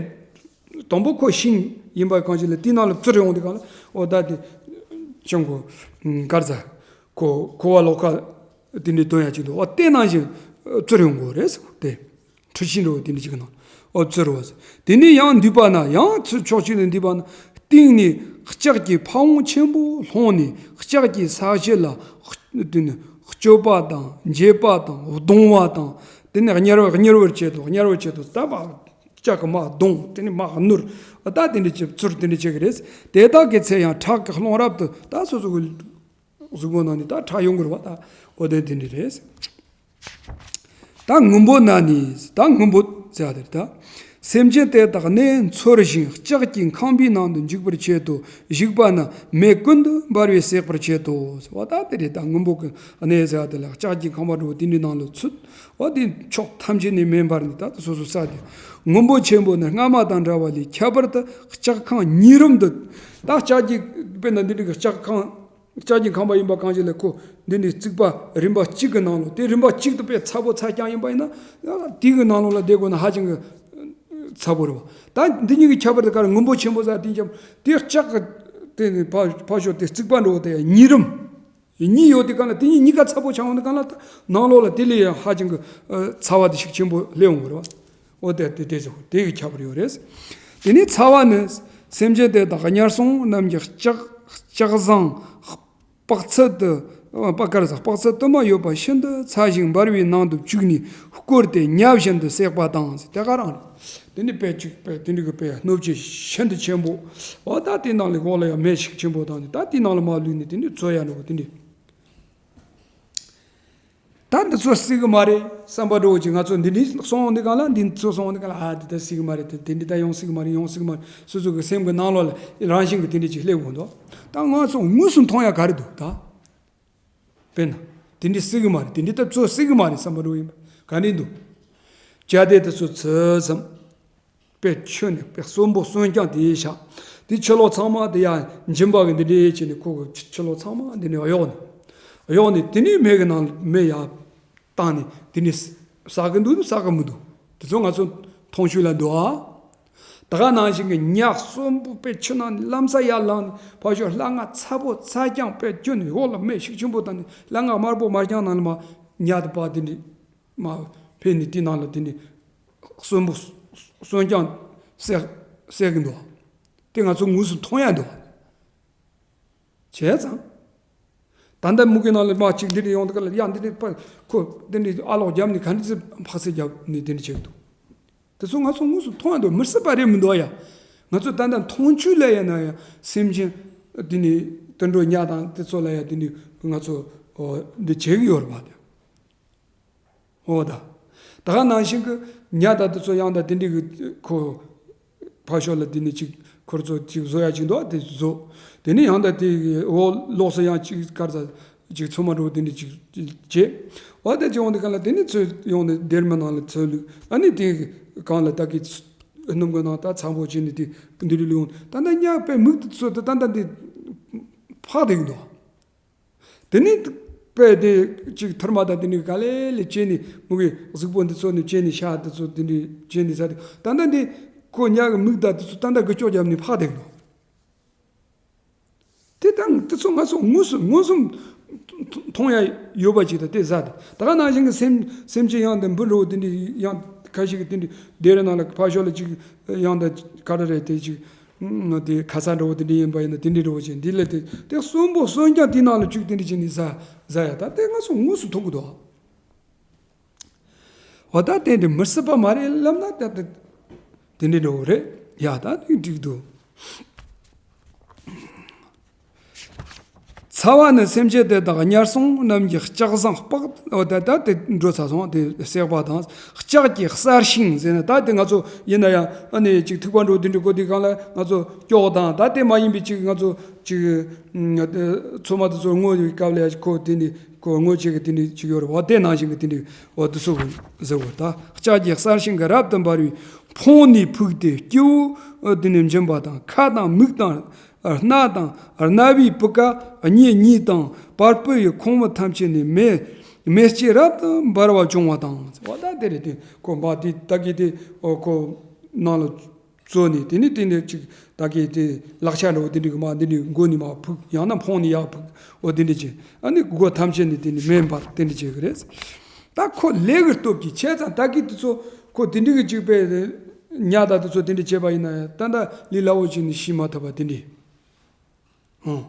དང་པོ་ཁོ་ཤིང་ཡིན་པ་གང་ཞིག་ལ་དེའི་ནང་ལ་བཙིར་ཡོང་དུས་སྒང་ལ། འོ་ད་དེ་ཅང་གོ་གར་ཟ་ཁོ་ཁོ་བ་ལོག་ཁ་དེ་འདྲའི་དོན་ཡ་གཅིག་འདུག་འོ་དེ་ནང་བཞིན་བཙིར་ཡོང་དགོས་རེད་ཟེར། དེ་ཁྲུ་ཤིང་འདྲ་བོ་དེ་འདྲ་ཅིག་གི་ནང་འོ་བཙིར་རོ་ཟེར། དེ་ནས་ཡང་འདུས་པ་ན། ཡང་ཚུར་ཕྱོགས་གཅིག་ཏུ་འདུས་པ་ན། སྟེང་ནས་ལྕགས་ཀྱི་ཕ་བོང་ཆེན་པོ་ལྷུང་ནས། ལྕགས་ཀྱི་ས་གཞི་ལ་དེ་ནས་གཅོད་པ་དང་འགྱེད་པ་དང་གདུང་བ་དང་། དེ་ནས་དམྱལ་བ་དམྱལ་བར་བྱེད་དོ། དམྱལ་བར་བྱེད་དོ། ད་བ་ལྕགས་ཀྱི་མ་གདུང་། དེ་ནས་མ་ནོར། ད་དེ་འདྲ་ཅིག་བཙིར་དེ་འདྲ་བྱེད་ཀྱི་རེད། དེ་དག་གི་ཚེ་ཡང་ཁྲག་གི་རླུང་རབ་ཏུ། ད་སོ་སོ་གི་གཟུགས་པོ་ནང་ནས་ད་ཁྲག་ཡོང་གི་རེད་བ། ད་འོ་དེ་དེ་འདྲ་རེད། ད་སྔོན་པོ་ན་ནི། ད་སྔོན་པོ་ཟེར་བ་དེ་རེད། ད་སེམས་ཅན་དེ་དག་གནས་འཚོལ་ཞིང་ལྕགས་ཀྱི་ཁང་པའི་ནང་དུ་འཇུག་པར་བྱེད་དོ། ཞུགས་པ་ན་མེ་ཀུན་ཏུ་འབར་བས་སྲེག་པར་བྱེད་དོ་ཟེར་བ། ད་དེ་རེད། ད་སྔོན་པོ་གི་གནས་ཟེར་བ་དེ་ལ་ལྕགས་ཀྱི་ཁང་པ་འདྲ་བོ་དེ་འདྲའི་ནང་ལ་ཚུད། འོ་དེ་ཕྱོགས་ཐམས་ཅད་ནས་མེ་འབར་ནས་ད་སོ་སོ་ས་དེ། སྔོན་པོ་ཆེན་པོ་ནི་སྔ་མ་དང་འདྲ་བ་ལས་ཁྱད་པར་དུ་ལྕགས་ཁང་ཉིས་རིམ་དུ། ད་ལྕགས་ཀྱི་དཔེར་ན་འདི་འདྲའི་གི་ལྕགས་ཁང་། ལྕགས་ཀྱི་ཁང་པ་ཡིན་པ་གང་ཞིག་ལ་ཁོ་འདི་ནས་རྩིག་པ་རིམ་པ་གཅིག་གི་ནང་ལོ། དེ་རིམ་པ་གཅིག་ཏུ་དཔེ་ཚ་པོ་ཚ་རྐྱང་ཡིན་པ་ཡིན་ན། དེ་གི་ནང་ལོགས་ལ་བསྡད་དགོས་ན་ཧ་ཅང་གི་ཚ་པོ་རེད་བ། ད་འདི་གཉིས་ཀྱི་ཁྱད་པར་དེ་ག་རེ། སྔོན་པོ་ཆེན་པོ་ཟེར་དེ་འཇམ་དེ་ལྕགས་ཀྱི་དེ་ནས་ཕ་ཕ་ཤོ་དེ་རྩིག་པ་འགྲོ་དེ་ཉིས་རིམ། གཉིས་ཡོད་དེ་གང་ལ། དེ་གཉིས་གཉིས་ཀ་ཚ་པོ་ཆགས་འོང་དེ་གང་ལ། ནང་ལོགས་ལ་དེ་ལས་ཡང་ཧ་ཅང་གི་ཚ་བ་དེ་ཤུགས་ཆེན་པོ་སླེབས་འོང་གི་རེད་བ། འོ་དེ་དེ་དེ་ཚོ་དེ་གི་ཁྱད་པར་ཡོད་རེད། དེ་ནས་ཚ་བ་ནི་སེམས་ཅན་དེ་དག་དམྱལ་སྲུང་རྣམས་ཀྱི་ལྕགས་ལྕགས་ཟངས་དཔག་ཚད་དུ་དཔག་དཀར་ཟ་དཔག་ཚད་དུ་མ་ཡོད་པ་ཤིན་ཏུ་ཚ་ཞིང་འབར་བའི་ནང་དུ་བཅུག་ནས་བསྐོལ་ཏེ་ཉ་བཞིན་དུ་བསྲེགས་པ་དང་ཟེར། དེ་ག་རང་རེད། དེ་ནི་དཔེ་གཅིག་དཔེ་དེ་འདྲ་གི་དཔེ་སྣོད་ཀྱི་ཤིན་ཏུ་ཆེན་པོ། འོ་ད་དེའི་ནང་ལ་འོག་ལ་ཡང་མེ་ཤུགས་ཆེན་པོ་དང་ནི། ད་དེའི་ནང་ལ་མ་ལུས་ནས་དེ་འདྲ་ཚོ་ཡ་འགྲོ་གི་དེ་འདྲ། ད་འདི་ཚོ་སྲིད་གི་མ་རེད་བསམ་པ་འདྲ་བོ་ཅིག་ང་ཚོ་འདི་འདྲ་སོང་འདི་གང་ལ། འདི་ཚོ་སོང་འདི་གང་ལ། ཨ་འདི་ད་སྲིད་གི་མ་རེད། དེ་དེ་འདྲ་ད་ཡོང་སྲིད་གི་མ་རེད། ཡོང་སྲིད་གི་མ་རེད། སོ་སོ་གི་སེམས་གི་ནང་ལོགས་ལ་རང་བཞིན་གི་དེ་འདྲ་ཅིག་སླེབས་འོང་དོ། ད་ང་ཚོ་དངོས་སུ་མཐོང་ཡ་ག་རེ་འདུག་ད་དཔེར་ན་དེ་འདྲ་སྲིད་གི་མ་རེད། དེ་འདྲ་ད་ཚོ་སྲིད་གི་མ་རེད་བསམ་པ་འདྲ་བོ་ཡིན་པ་ག་འདྲ་འདུག་ཇ་དེ་དེ་ཚོ་ཚོས་སམ། དཔེ་ཆུ་ནི་དཔེ་གསོན་པོ་གསོན་རྐྱང་དེ་བཞག་དེ་ཕྱི་ལོགས་ཚང་མ་དེ་ཡང་འཇིམ་པ་གི་འདི་འདྲའི་བྱས་ནས་ཁོ་གི་ཕྱི་ལོགས་ཚང་མ་འདི་ནས་གཡོག་ནས་གཡོག་ནས་དེ་ནས་མེ་གི་ནང་མེ་ཡར་བཏང་ནས་དེ་ནས་ཟ་གི་འདུག་ཟ་གི་མི་འདུག་དེ་ཚོ་ང་ཚོ་མཐོང་ཆོས་ལ་འདུག་ཨ། ད་ག་ནང་བཞིན་གི་ཉ་གསོན་པོ་དཔེ་ཆུ་ནང་ནས་ལམ་ས་ཡར་ལངས་ནས་ཕར་ཕྱོགས་སླ་ང་ཚ་པོ་ཚ་རྐྱང་དཔེ་ཁྱོན་ནས་འོག་ལ་མེ་ཤུགས་ཆེན་པོ་བཏང་ནས་སླ་ང་དམར་པོ་དམར་རྐྱང་ནང་ལ་མ་ཉ་དེ་པ་དེ་འདྲ། མ་ཕེབས་ནས་དེ་ནང་ལ་དེ་ནི་གསོན་པོ་གསོན་རྐྱང་བསད་བསད་གི་འདུག་དེ་ང་ཚོ་དངོས་སུ་མཐོང་ཡ་འདུག་བྱས་ཙང་། ད་ལྟ་མུ་གེ་ནང་ལ་མ་གཅིག་འདི་འདྲ་ཡོང་དུས་ག་ལ་ཡ་འདི་འདྲ་པ་ཁོ་འདི་འདྲ་ཨ་ལོག་བརྒྱབ་ནས་ག་འདྲ་ཚེ་འཕག་ཚེ་བརྒྱབ་ནས་དེ་འདྲ་བྱེད་ཀྱི་འདུག་དེ་ཚོ་ང་ཚོ་དངོས་སུ་མཐོང་ཡ་འདུག་མི་སྲིད་པ་རེད་མི་འདུག་ཡ། ང་ཚོ་ད་ལྟ་མཐོང་ཆོས་ལ་ཡ་ན་ཡ་སེམས་ཅན་འདི་ནི་དུད་འགྲོ་ཉ་དང་དེ་ཚོ་ལ་ཡ་འདི་འདྲ་ང་ཚོ་འདི་བྱེད་ཀྱི་ཡོད་རེད་པ་དེ། འོ་ད། ད་ག་ནང་བཞིན་གྱི་ཉ་དང་དེ་ཚོ་ཡང་ད་དེ་འདྲའི་གི་ཁོ་ཕར་ཕྱོགས་ལ་དེ་ནི་ཅིག་ཁོར་ཚོ་ཅིག་བཟོ་ཡ་ཅིག་འདུག་དེ་བཟོ། དེ་ནི་ཡང་ད་དེ་འོ་ལོགས་སུ་ཡང་ཅིག་དཀར་ས་ཅིག་ཚོ་མ་འགྲོ་དེ་འདྲ་ཅིག་བྱེད། འོ་དེ་ཅིག་འོང་དེ་གང་ལ་དེ་ནི་ཚོས་ཡོང་ནས་སྡེར་མོ་ནང་ལ་ཚོས་ལུག་ཨ་ནི་དེ་གང་ལ་ད་གི་སྣུམ་གི་ནང་ད་ཚ་པོ་བྱས་ནས་དེ་འདི་རུ་ལུག་ད་ད་ཉ་པའི་མིག་དེ་ཚོ་ད་ད་ད་འདི་ཕག་དེ་གི་འདུག་དེ་ནས་དཔེ་དེ་ཅིག་ཐུར་མ་དང་དེ་ནས་ག་ལེ་ལེ་བྱས་ནས་མུ་གེ་གཟུགས་པོ་འདི་ཚོ་ནས་བྱས་ནས་ཤ་དེ་ཚོ་དེ་འདྲས་བྱས་ནས་ཟ་དེ་ད་ལྟ་འདི་ཁོ་ཉ་གི་མིག་དང་དེ་ཚོ་ད་ལྟ་འགུལ་སྐྱོད་བརྒྱབ་ནས་ཕག་བསྡད་ཀྱི་འདུག་དེ་དང་དེ་ཚོ་ང་ཚོ་དངོས་སུ་མངོན་སུམ་མཐོང་ཡ་ཡོད་པ་ཅིག་དང་དེ་ཟ་དེ་ད་ག་ནང་བཞིན་གྱི་སེམས་སེམས་ཅན་ཡང་དེ་འབུ་རོ་དེ་འདྲས་ཡང་ཁ་ཤས་ཀྱི་དེ་འདྲས་སྡེ་ར་ནང་ལ་ཕར་ཕྱོགས་ལ་ཅིག་ཡང་ད་ག་རེ་རེད་དེ་ཅིག་དེ་ཁ་ས་འདྲ་བོ་དེ་འདྲ་ཡིན་པ་ཡིན་ན་དེ་འདྲ་འདྲ་བོ་ཅིག་འདི་ལས་དེ་དེ་གསོན་པོ་གསོན་རྐྱང་དེའི་ནང་ལ་བཅུག་དེ་འདྲ་བྱས་ནས་ཟ་ཟ་ཡ་ད་དེ་ང་ཚོ་དངོས་སུ་མཐོང་གི་འདུག་འོ་ད་དེ་འདྲ་མི་སྲིད་པ་མ་རེད་ལབ་ན་ད་དེ་དེ་འདྲ་འདྲ་བོ་རེད་ཡ། ད་དེ་འགྲིག་འདུག་ཚ་བ་ནི་སེམས་ཅན་དེ་དག་དམྱལ་སྲུང་རྣམས་ཀྱི་ལྕགས་ཟངས་དཔག་འོ་ད་ད་དེ་འགྲོ་ཚར་སོང་། དེ་བསྲེགས་པ་དང་ལྕགས་ཀྱི་གསར་ཤིང་ཟེར་ན་ད་དེ་ང་ཚོ་ཡིན་ན་ཡང་ཨ་ནི་ཅིག་ཐིགས་པ་འགྲོ་དེ་འདྲ་གོ་དེ་གང་ལ་ང་ཚོ་སྐྱོགས་དང་ད་དེ་མ་ཡིན་པའི་ཅིག་ང་ཚོ་ཅིག་ཚོད་མ་དེ་ཚོ་རྔོ་བའི་སྐབས་ལ་ཡ་ཁོ་དེ་ནི་ ཁོ་དངོས་ཆོས་ཀྱི་དེ་འདྲ་ཅིག་ཡོད་རེད་བ། དེ་ནང་བཞིན་གྱི་དེ་འདྲ་བ་དུ་སོགས་ཟེར་བ་ད། ལྕགས་ཀྱི་གསལ་ཤིང་གི་རབ་ཏུ་འབར་བའི་ཕོངས་ནས་ཕུག་སྟེ་སྐྱེ་བོ་དེ་ནས་འབྱིན་པ་དང་། ཁ་དང་མིག་དང་སྣ་དང་རྣ་བའི་སྤུ་ག་གཉིས་གཉིས་དང་། བ་སྤུ་ཡི་ཁོང་བུ་ཐམས་ཅད་ནས་མེ་མེ་ལྕེ་རབ་ཏུ་འབར་བ་བྱུང་བ་དང་། བ་ད་དེ་རེད། དེ་ཁོ་མ་དེ་ད་གི་དེ་ཁོ་ནང་ལ། བཙོས་ནས་དེ་ནས་དེ་འདྲ་ཅིག་ད་གི་དེ་ལག་ཆ་འདྲ་བོ་དེ་འདྲ་གི་མ་དེ་འདྲ་མགོ་ནས་མ་ཕུག། ཡང་ན་ཕོངས་ནས་ཡར་ཕུག། འོ་དེ་འདྲ་ཅིག་ཨ་ནི་སྒོ་ཐམས་ཅད་ནས་དེ་ནས་མེ་འབར་དེ་འདྲ་བྱེད་གི་རེད། ད་ཁོ་ལས་ཀྱི་སྟོབས་ཀྱིས་བྱས་ཙང་ད་གི་དེ་ཚོ་ཁོ་དེ་འདྲ་གི་ཅིག་པའི་ཉ་ད་དེ་ཚོ་དེ་འདྲ་བྱས་པ་ཡིན་ན་ད་ད་ལས་སླ་བོ་ཅིག་ནས་ཤི་མ་ཐུབ་པ་དེ་འདྲ། ཨང་།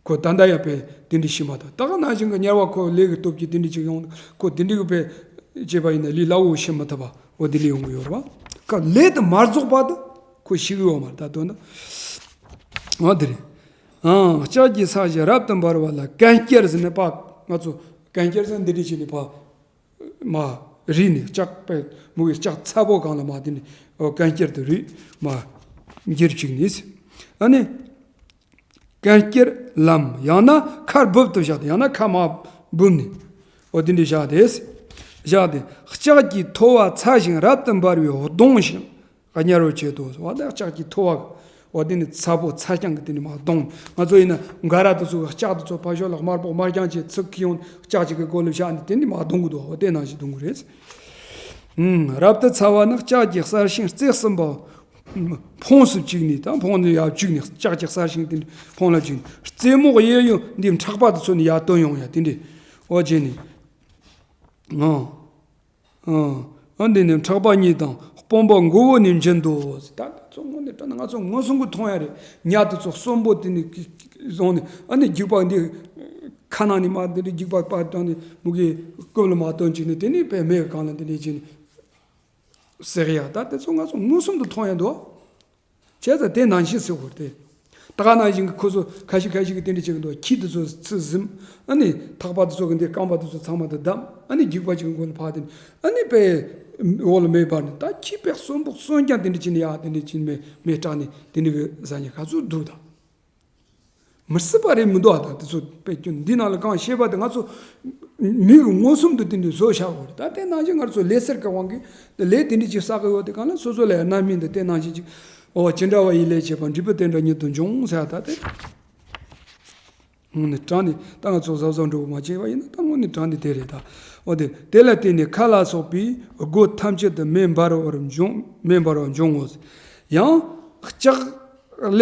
ཁོ་ད་ལྟ་ཡང་པས་དེ་འདྲ་ཤི་མ་ཐུབ། ད་ག་ནང་བཞིན་གྱི་དམྱལ་བ་ཁོ་ལས་ཀྱི་སྟོབས་ཀྱིས་དེ་འདྲ་ཅིག་ཡོང་། ཁོ་དེ་འདྲ་གི་པས་བྱས་པ་ཡིན་ན་ལས་སླ་བོ་ཤི་མ་ཐུབ་པ་འོ་དེ་འདྲ་ཡོང་གི་ཡོད་རེད་བ། ཁོ་ལས་དེ་མ་རྫོགས་བར་དུ་ཁོ་ཤི་གི་ཡོད་མ་རེད། ད་དོན་དུ་འོ་དེ་རེད། ཨང་། ལྕགས་ཀྱི་གསལ་ཤིང་རབ་ཏུ་འབར་བ་ལ་གན་རྐྱལ་ཟེར་ནས་པ་ང་ཚོ་གན་རྐྱལ་ཟེར་འདི་འདྲ་བྱས་ནས་པ། མ་རིལ་ནས་ལྕགས་པས་མུ་གེ་ལྕགས་ཚ་པོ་གང་ལ་མ་དེ་ནི་གན་རྐྱལ་དུ་རིལ་མ་འགྱེར་བཅུག་ནས། ཨ་ནི་གན་རྐྱལ་ལམ་ཡང་ན་ཁར་སྦུབ་ཏུ་བཞག་སྟེ་ཡང་ན་ཁ་མ་སྦུབ་ནས་འོ་དེ་འདྲ་བཞག་སྟེ། བཞག་སྟེ་ལྕགས་ཀྱི་ཐོ་བ་ཚ་ཞིང་རབ་ཏུ་འབར་བའི་གདོང་ཞིང་། དམྱལ་བར་བྱེད་དོ། འོ་ད་ལྕགས་ཀྱི་ཐོ་བ། འོ་དེ་ནི་ཚ་པོ་ཚ་རྐྱང་གི་དེ་ནི་མ་གདོང་། ང་ཚོ་ཡིན་ན་འགའ་ར་དེ་ཚོ་ལྕགས་དེ་ཚོ་ཕ་ཤོ་ལ་དམར་པོ་དམར་རྐྱང་བྱས་ཚིག་གི་ཡོང་ལྕགས་ཅིག་གི་སྒོ་ལ་བཞག་ནས་དེ་ནི་མ་གདོང་གི་འདུག་འོ་དེ་ནང་བཞིན་གདོང་གི་རེད། ཨུམ། རབ་ཏུ་ཚ་བ་ནི་ལྕགས་ཀྱི་གསལ་ཤིང་རྩེ་གསུམ་པ་ཕོངས་སུ་བཅུག་ནས་དང་ཕོངས་ནས་ཡར་བཅུག་ནས་ལྕགས་ཀྱི་གསལ་ཤིང་དེ་ཕོངས་ལ་བཅུག་ནས་རྩེ་མོ་གཡས་གཡོན་འདི་ཕྲག་པ་དེ་ཚོ་ནས་ཡར་བཏོན་ཡོང་ཡ་དེ་འདྲས་འོ་བྱས་ནས། ཨང་། ཨང་། ཨ་འདི་ནི་ཕྲག་པ་གཉིས་དང་དཔུང་པ་མགོ་བོ་ནས་འབྱིན་ཏོ། ད་ལྟ་ཚོ་དངོས་གནས་དྲང་ན་ང་ཚོ་མངོན་སུམ་གྱིས་མཐོང་ཡ་རེད། ཉ་དེ་ཚོ་གསོན་པོ་དེ་ནི་བཟུང་ནས་ཨ་ནི་རྒྱུག་པ་འདི་ཁ་ནང་ནས་མར་འདི་འདྲ་རྒྱུག་པ་པར་བཏང་ནས་མུ་གེ་རྐུབ་ལ་མར་བཏོན་བྱས་ནས་དེ་ནས་པའི་མེ་གང་ལ་འདི་འདྲ་བྱས་ནས་བསྲེག་ཡ། ད་དེ་ཚོ་ང་ཚོ་མངོན་སུམ་དུ་མཐོང་ཡ་འདུག་བྱས་ཙང་དེ་ནང་བཞིན་ཟེར་དགོས་ཏེ། ད་ག་ནང་བཞིན་གྱི་ཁོ་ཚོ་ཁ་ཤས་ཁ་ཤས་ཀྱིས་དེ་འདྲ་བྱེད་ཀྱི་འདུག་ཁྱི་དེ་ཚོ་ཚུར་ཟིན། ཨ་ནི་ཐག་པ་དེ་ཚོ་གི་འདི་རྐང་པ་དེ་ཚོ་ཚང་མ་དེ་བསྡམས། ཨ་ནི་རྒྱུག་པ་ཅིག་གི་མགོ་ལ་ཕར་དེ། ཨ་ནི་པའི་འོག་ལ་མེ་འབར་ནས། ད་ཁྱི་པས་གསོན་པོ་གསོན་རྐྱང་དེ་འདྲ་བྱས་ནས་ཡ་དེ་འདྲ་བྱས་ནས་མེ་མེ་སྲེག་ནས་དེ་འདྲ་གི་ཟ་ཉེ་ག་ཚོད་འདུག་ད། མི་སྲིད་པ་རེད་མི་འདུག་ཨ། ད་དེ་ཚོ་དཔེ་སྐྱོན་འདི་ནང་ལ་གང་ཤེས་པ་དེ་ང་ཚོ་མིག་མངོན་སུམ་དུ་དེ་འདྲ་བཟོ་བཞག་དགོས་རེད། ད་དེ་ནང་བཞིན་ང་ཚོ་ལས་ཟེར་གི་དབང་གིས་དེ་ལས་དེ་འདྲ་ཅིག་བསགས་གི་ཡོད་དེ་གང་ལ་སོ་སོ་ལ་རྣམ་སྨིན་དེ་དེ་ནང་བཞིན་ཅིག་འོ་ཇི་འདྲ་བ་ཡི་ལས་བྱས་པ་འབྲས་བུ་དེ་འདྲ་ཉིད་དུ་འབྱུང་ཟེར་ད་དེ། དངོས་གནས་དྲང་ནས་ད་ང་ཚོ་གཟབ་གཟབ་འགྲོ་མ་བྱས་པ་ཡིན་ན་ད་དངོས་གནས་དྲང་ནས་དེ་རེད་ད། འོ་དེ་དེ་ལ་བརྟེན་ནས་ཁ་ལ་སོགས་པའི་སྒོ་ཐམས་ཅད་དུ་མེ་འབར་བར་འབྱུང་མེ་འབར་བར་འབྱུང་ངོ་། ཡང་ལྕགས་ཀླད་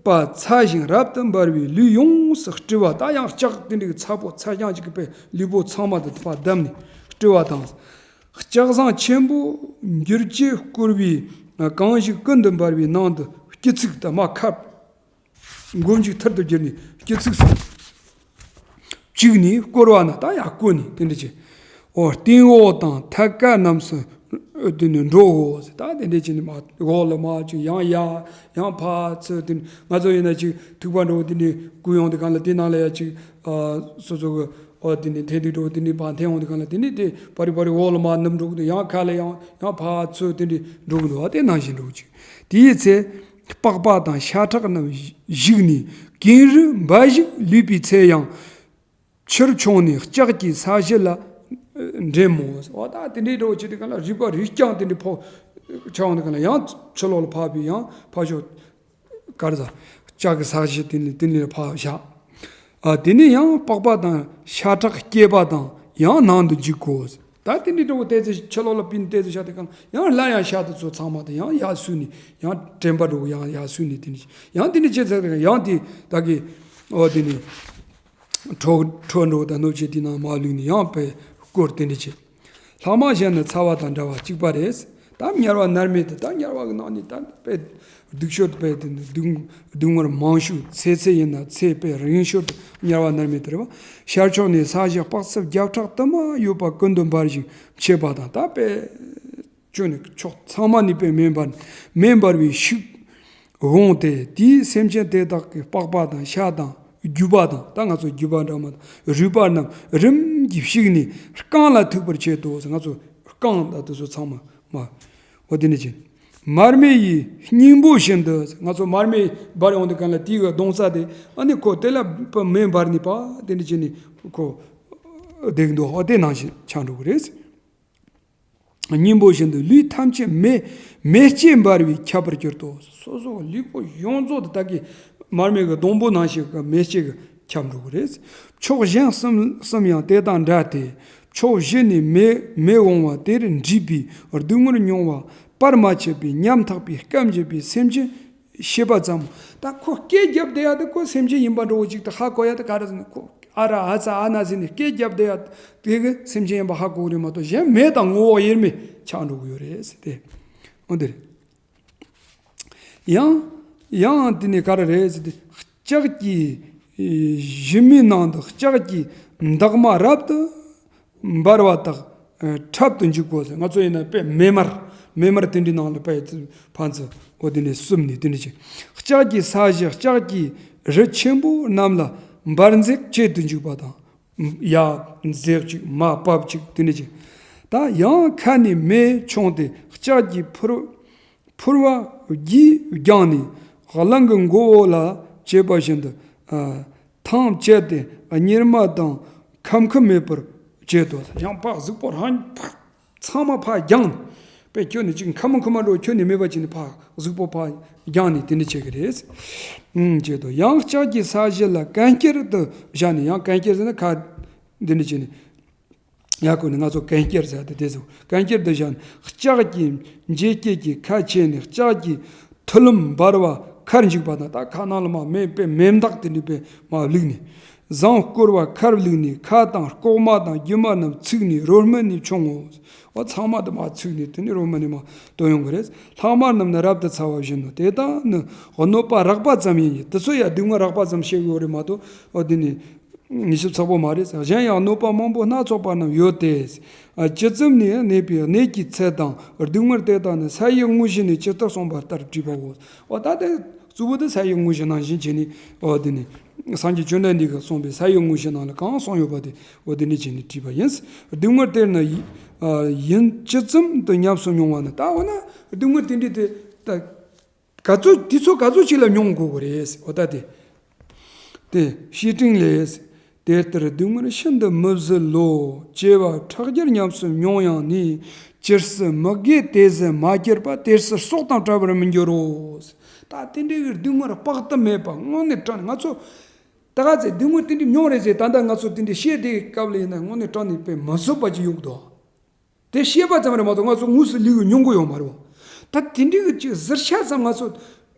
པ་ཚ་ཞིང་རབ་ཏུ་འབར་བའི་ལུས་ཡོངས་སུ་བཀྲུ་བ། ད་ཡང་ལྕགས་དེ་འདྲའི་ཚ་པོ་ཚ་རྐྱང་ཅིག་གི་པའི་ལུས་པོ་ཚང་མ་དེ་ཕར་བསྡམས་ནས་བཀྲུ་བ་དང་། ལྕགས་ཟངས་ཆེན་པོ་འགྱུར་གྱིས་བསྐོར་བའི་གང་ཞིག་ཀུན་ཏུ་འབར་བའི་ནང་དུ་སྐྱི་ཚིགས་དང་མ་ཁབ། མགོ་མཇུག་ཐུར་དུ་བསྒྱུར་ནས་སྐྱི་ཚིགས་སུ་བཅུག་ནས་བསྐོར་བ་ན། ད་ཡང་བསྐོར་ནས་དེ་འདྲ་བྱས། འོ་སྟེང་འོག་དང་ཐད་ཀ་རྣམས་སུ་དེ་ནས་འགྲོའོ། ད་དེ་འདྲ་བྱས་ནས་མ་འོག་ལ་མ་བཅུག་ཡང་ཡར་ཡང་ཕར་ཚུར་དེ་ང་ཚོ་ཡིན་ན་ཅིག་ཐིགས་པ་འདྲ་བོ་དེ་འདྲ་བསྐུར་ཡོང་དུས་གང་ལ་དེ་ནང་ལ་ཡ་ཅིག་སོ་སོ་གི་འོ་དེ་འདྲ་འཐེན་དུས་འདྲ་བོ་དེ་འདྲ་ཕར་འཐེན་ཡོང་དུས་གང་ལ་དེ་ནས་དེ་བ་རི་བ་རི་འོག་ལ་མ་ནུབ་འགྲོ་གི་འདུག་ཡང་ཁ་ལ་ཡང་ཡང་ཕར་ཚུར་དེ་འདྲ་འགྲོ་གི་འདུག་འོ་དེ་ནང་བཞིན་འགྲོ་གི་ཅིག་དེའི་ཚེ། པགས་པ་དང་ཤ་ཁྲག་རྣམས་བཞིགས་ནས་གངས་རི་འབའ་ཞིག་ལུས་པའི་ཚེ་ཡང་། ཕྱིར་མཆོངས་ནས་ལྕགས་ཀྱི་ས་གཞི་ལ་འདྲེན་མོ། འོ་ད་དེ་འདྲའི་འགྲོ་བྱེད་དུས་གང་ལ་རུས་པ་རུས་རྐྱང་དེ་འདྲའི་ཕོག་ཆ་འོང་དུས་གང་ལ་ཡང་ཕྱི་ལོགས་ལ་ཕབ་པའི་ཡང་ཕ་ཤོ་གར་ཟ་ལྕགས་ཀྱི་ས་གཞི་དེ་ནས་དེ་ནས་ཕབ་བཞག་ཨ་དེ་ནས་ཡང་པགས་པ་དང་ཤ་ཁྲག་སྐྱེས་པ་དང་ཡང་ནང་དུ་འཇུག་གོ། ད་དེ་འདྲའི་འགྲོ་བོ་ཏོག་ཙམ་ཕྱི་ལོགས་ལ་པིན་ཏོག་ཙམ་བཞག་དུས་གང་ཡང་སླར་ཡང་ཤ་དེ་ཚོ་ཚང་མ་དང་ཡང་ཡར་བསུས་ནས་ཡང་དྲན་པ་འགྲོ་བོ་ཡང་ཡར་བསུས་ནས་དེ་འདྲ་ཡང་དེ་འདྲ་བྱས་ཚར་དུས་ཡང་དེ་ད་གི་འོ་དེ་ནས་ཁྲོ་ཁྲོ་འགྲོ་བོ་དང་གནོད་བྱེད་དེ་ནང་མ་ལུས་ནས་ཡང་པའི་སྐོར་དེ་འདྲ་བྱས། ལྷག་མ་གཞན་ནི་ཚ་བ་དང་འདྲ་བ་གཅིག་པ་རེད། ད་དམྱལ་བ་མནར་མེད་དུ་ད་དམྱལ་བ་གི་ནང་ནས་ད་དཔེ་སྡུག་ཤོས་དཔེ་དེ་སྡུག་སྡུག་བསྔལ་མང་ཤོས་ཚེ་ཚེ་ཡིན་ན་ཚེ་དཔེ་རིང་ཤོས་དམྱལ་བ་མནར་མེད་དུ་རེད་བ། ཤར་ཕྱོགས་ནས་ས་གཞི་དཔག་ཚད་བརྒྱ་ཕྲག་དུ་མ་ཡོད་པ་ཀུན་ཏུ་འབར་ཞིང་མཆེད་པ་དང་ད་དཔེ་ཅོ་ནས་ཕྱོགས་ཚང་མ་ནས་དཔེ་མེ་འབར་མེ་འབར་བའི་ཤུགས། འོང་སྟེ་དེའི་སེམས་ཅན་དེ་དག་གི་པགས་པ་དང་ཤ་དང་རྒྱུས་པ་དང་ད་ང་ཚོ་རྒྱུས་པ་འདྲ་མ་དང་རུས་པ་རྣམས་རིམ་གྱིས་བཤིག་ནས་རྐང་ལ་ཐུག་པར་བྱེད་དོ། ང་ཚོ་རྐང་དང་དེ་ཚོ་ཚང་མ་མ་འོ་དེ་ནས་ཅི་མར་མེ་ཡི་སྙིང་པོ་བཞིན་དུ་ང་ཚོ་མར་མེ་འབར་ཡོང་དུས་གང་ལ་དེའི་གདོང་ས་དེ་ཨ་ནི་ཁོ་དེ་ལ་མེ་འབར་ནས་པ་དེ་འདྲ་བྱས་ནས་ཁོ། བསྡད་ཀྱི་འདུག་ཨོ་དེ་ནང་བཞིན་ཆགས་འགྲོ་གི་རེད། སྙིང་པོ་བཞིན་དུ་ལུས་ཐམས་ཅད་མེ་མེ་ལྕེ་འབར་བས་ཁྱབ་པར་གྱུར་ཏོ། སོ་སོ་ལུས་པོ་ཡོངས་རྫོགས་དུ་ད་གི་མར་མེ་གི་སྡོང་པོ་ནང་བཞིན་གི་མེ་ལྕེ་གི་ཁྱབ་འགྲོ་གི་རེད། ཕྱོགས་གཞན་གསུམ་གསུམ་ཡང་དེ་དང་འདྲ་སྟེ། ཕྱོགས་བཞི་ནས་མེ་མེ་འོང་བ་དེར་འདྲིས་པའི་སྡུག་བསྔལ་མྱོང་བ་བར་མ་ཆད་པའི་ཉམ་ཐག་པའི་སྐད་འབྱེད་པའི་སེམས་ཅན་ཤེས་པ་ཙམ། ད་ཁོ་སྐད་རྒྱབ་བསྡད་ཡ་དེ་ཁོ་སེམས་ཅན་ཡིན་པ་འདྲ་བོ་ཅིག་ཏུ་ཧ་གོ་ཡ་དེ་ག་རེ་ཟེར་ན། ཁོ་ཨ་ར་ཨ་ཙ་ཨ་ན་ཟེར་ནས་སྐད་རྒྱབ་བསྡད་ཡ་དེ་གི་སེམས་ཅན་ཡིན་པ་ཧ་གོ་གི་རེད་མ་གཏོགས། གཞན་མེ་དང་ངོ་བོ་དབྱེར་མེད་ཆགས་འགྲོ་གི་ཡོད་རེད་ཟེར་ཏེ། འོ་དེ་རེད། ཡང་ཡང་དེ་ནས་ག་རེ་རེད་ཟེར་ཏེ། ལྕགས་ཀྱི་གཞུ་མའི་ནང་དུ་ལྕགས་ཀྱི་འདབ་མ་རབ་ཏུ་འབར་བ་དག་འཁྲབ་ཏུ་འཇུག་གོ་ཟེར། ང་ཚོ་ཡིན་ན་དཔེ་མེ་མར། མེ་མར་དེ་འདྲའི་ནང་ལ་དཔེ་ཕན་ཚུན་འོ་དེ་འདྲའི་བསྲུབས་ནས་དེ་འདྲ་བྱས། ལྕགས་ཀྱི་ས་གཞི་ལྕགས་ཀྱི་རི་ཆེན་པོ་རྣམས་ལ་འབར་འཛེག་བྱེད་དུ་འཇུག་པ་དང་། ཡར་འཛེག་ཅིག་མར་བབས་ཅིག་དེ་འདྲ་བྱས། ད་ཡང་ཁ་ནས་མེ་མཆོངས་ཏེ་ལྕགས་ཀྱི་ཕུར་ཕུར་བ་གིས་བརྒྱངས་ནས་གླང་གི་མགོ་བོ་ལ་བྱེད་པ་བཞིན་དུ། ཨ། ཐང་བཅད་དེ་གཉེར་མ་དང་ཁམ་ཁུམ་མེད་པར་བྱེད་དོ། ཡང་ཕར་གཟུགས་པོ་རང་ཕར་ཚང་མ་ཕར་བརྒྱངས་ནས། དཔེ་ཁྱོན་ནས་ཅིག་ཁ་མ་ཁུ་མ་འགྲོ་ཁྱོན་ནས་མེད་པ་བྱས་ནས་ཕར་གཟུགས་པོ་ཕར་བརྒྱངས་ནས་དེ་འདྲ་བྱེད་ཀྱི་རེད། ཨུམ། བྱེད་དོ། ཡང་ལྕགས་ཀྱི་ས་གཞི་ལ་གན་རྐྱལ་དུ་བཞག་ནས། ཡང་གན་རྐྱལ་ཟེར་ན་ཁ་འདི་འདྲ་བྱས་ནས། ཡར་བསྐོར་ནས་ང་ཚོ་གན་རྐྱལ་ཟེར་ཏེ་དེ་ཚོ་གན་རྐྱལ་དུ་བཞག་ནས། ལྕགས་ཀྱི་འཇིགས་སྐྱེད་ཀྱི་ཁ་ཕྱེ་ནས་ལྕགས་ཀྱི་ཐུ་ལུམ་འབར་བ་ཁར་འཇུག་པ་དང་། ད་ཁ་ནང་ལ་མར་མེ་དཔེ་མེ་མདག་དེ་འདྲ་དཔེ་མར་བླུགས་ནས། ཟངས་བསྐོར་བ་ཁར་བླུགས་ནས་ཁ་དང་ལྐོག་མ་དང་རྒྱུ་མ་རྣམས་ཚིག་ནས་རོ་སྨིན་ནས་མཆོང་ངོ་། འོ་ཚང་མ་དེ་མར་ཚིག་ནས་དེ་ནས་རོ་སྨིན་ནས་མར་བཏོན་ཡོང་གི་རེད། ལྷག་མ་རྣམས་ནི་རབ་ཏུ་ཚ་བ་བཞིན་ནོ། དེ་དག་ནི་གནོད་པ་རགས་པ་ཙམ་ཡིན་གྱི། དེ་ཚོ་ཡང་སྡུག་བསྔལ་རགས་པ་ཙམ་བཤད་ཡོད་རེད་མ་གཏོགས། འོ་དེ་ནི་ཉི་ཤུ་རྩ་བོ་མ་རེད་ཟེར། གཞན་ཡང་གནོད་པ་མང་པོ་སྣ་ཚོགས་པ་རྣམས་ཡོད་དེ། ཨ། ཇི་ཙམ་ནས་གནས་པའི་གནས་ཀྱི་ཚད་དང་སྡུག་བསྔལ་དེ་དག་ནི་ས་ཡི་དངོས་གཞི་ནས་ཇི་ལྟར་གསུངས་པ་ལྟར་བྲིས་པའོ། འོ་ད་དེ་གཙོ་བོ་དེ་ས་ཡི་དངོས་གཞི་ནང་བཞིན་བྱས་ནས། འོ་དེ་ནི་སངས་རྒྱས་བཅོམ་ལྡན་འདས་ཀྱིས་གསུངས་པའི་ས་ཡི་དངོས་གཞི་ནང་ལ་གང་གསུངས་ཡོད་པ་དེ་འོ་དེ་ནི་བྱས་ནས་བྲིས་པ་ཡིན། སྡུག་བསྔལ་དེ་ནི་ཡི་ཨ་ཡིན་ཇི་ཙམ་དུ་ཉམས་སུ་མྱོང་བ་ནི། ད་འོ་ན་སྡུག་བསྔལ་དེ་འདྲ་དེ་ད། ག་ཚོད་དེ་ཚོ་ག་ཚོད་ཅིག་ལ་མྱོང་དགོས་ཀྱི་རེད། འོ་ད་དེ། དེ་བཤེས་སྤྲིང་ལས། དེ་ལྟར་སྡུག་བསྔལ་ཤིན་ཏུ་མི་བཟོད་ལོ། བྱེ་བ་ཕྲག་བརྒྱར་ཉམས་སུ་མྱོང་ཡང་ནི། ཇི་སྲིད་མི་དགེ་དེ་བཟོད་མ་གྱུར་པ། དེ་སྲིད་སྲོག་དང་བྲལ་བར་མི་འགྱུར་རོ། ད་དེ་འདྲའི་གི་སྡུག་བསྔལ་དཔག་ཏུ་མེད་པ་དངོས་གནས་དྲང་ནས་ང་ཚོ། ད་ག་ཚོད་སྡུག་བསྔལ་དེ་འདྲའི་མྱོང་རེད་ཟེར། ད་ལྟ་ང་ཚོ་དེ་འདྲའི་བཤད་དེའི་སྐབས་ལ་ཡིན་ན་དངོས་གནས་དྲང་ནས་དཔེ་མི་བཟོད་པ་ཅིག་ཡོང་གི་འདུག་དེ་བཤད་པ་ཙམ་རེད་མ་གཏོགས་ང་ཚོ་དངོས་སུ་ལུས་ཀྱིས་མྱོང་གི་ཡོད་མ་རེད་བ། ད་དེ་འདྲའི་གི་ཅིག་གཟིར་ཤ་ཙམ་ང་ཚོ་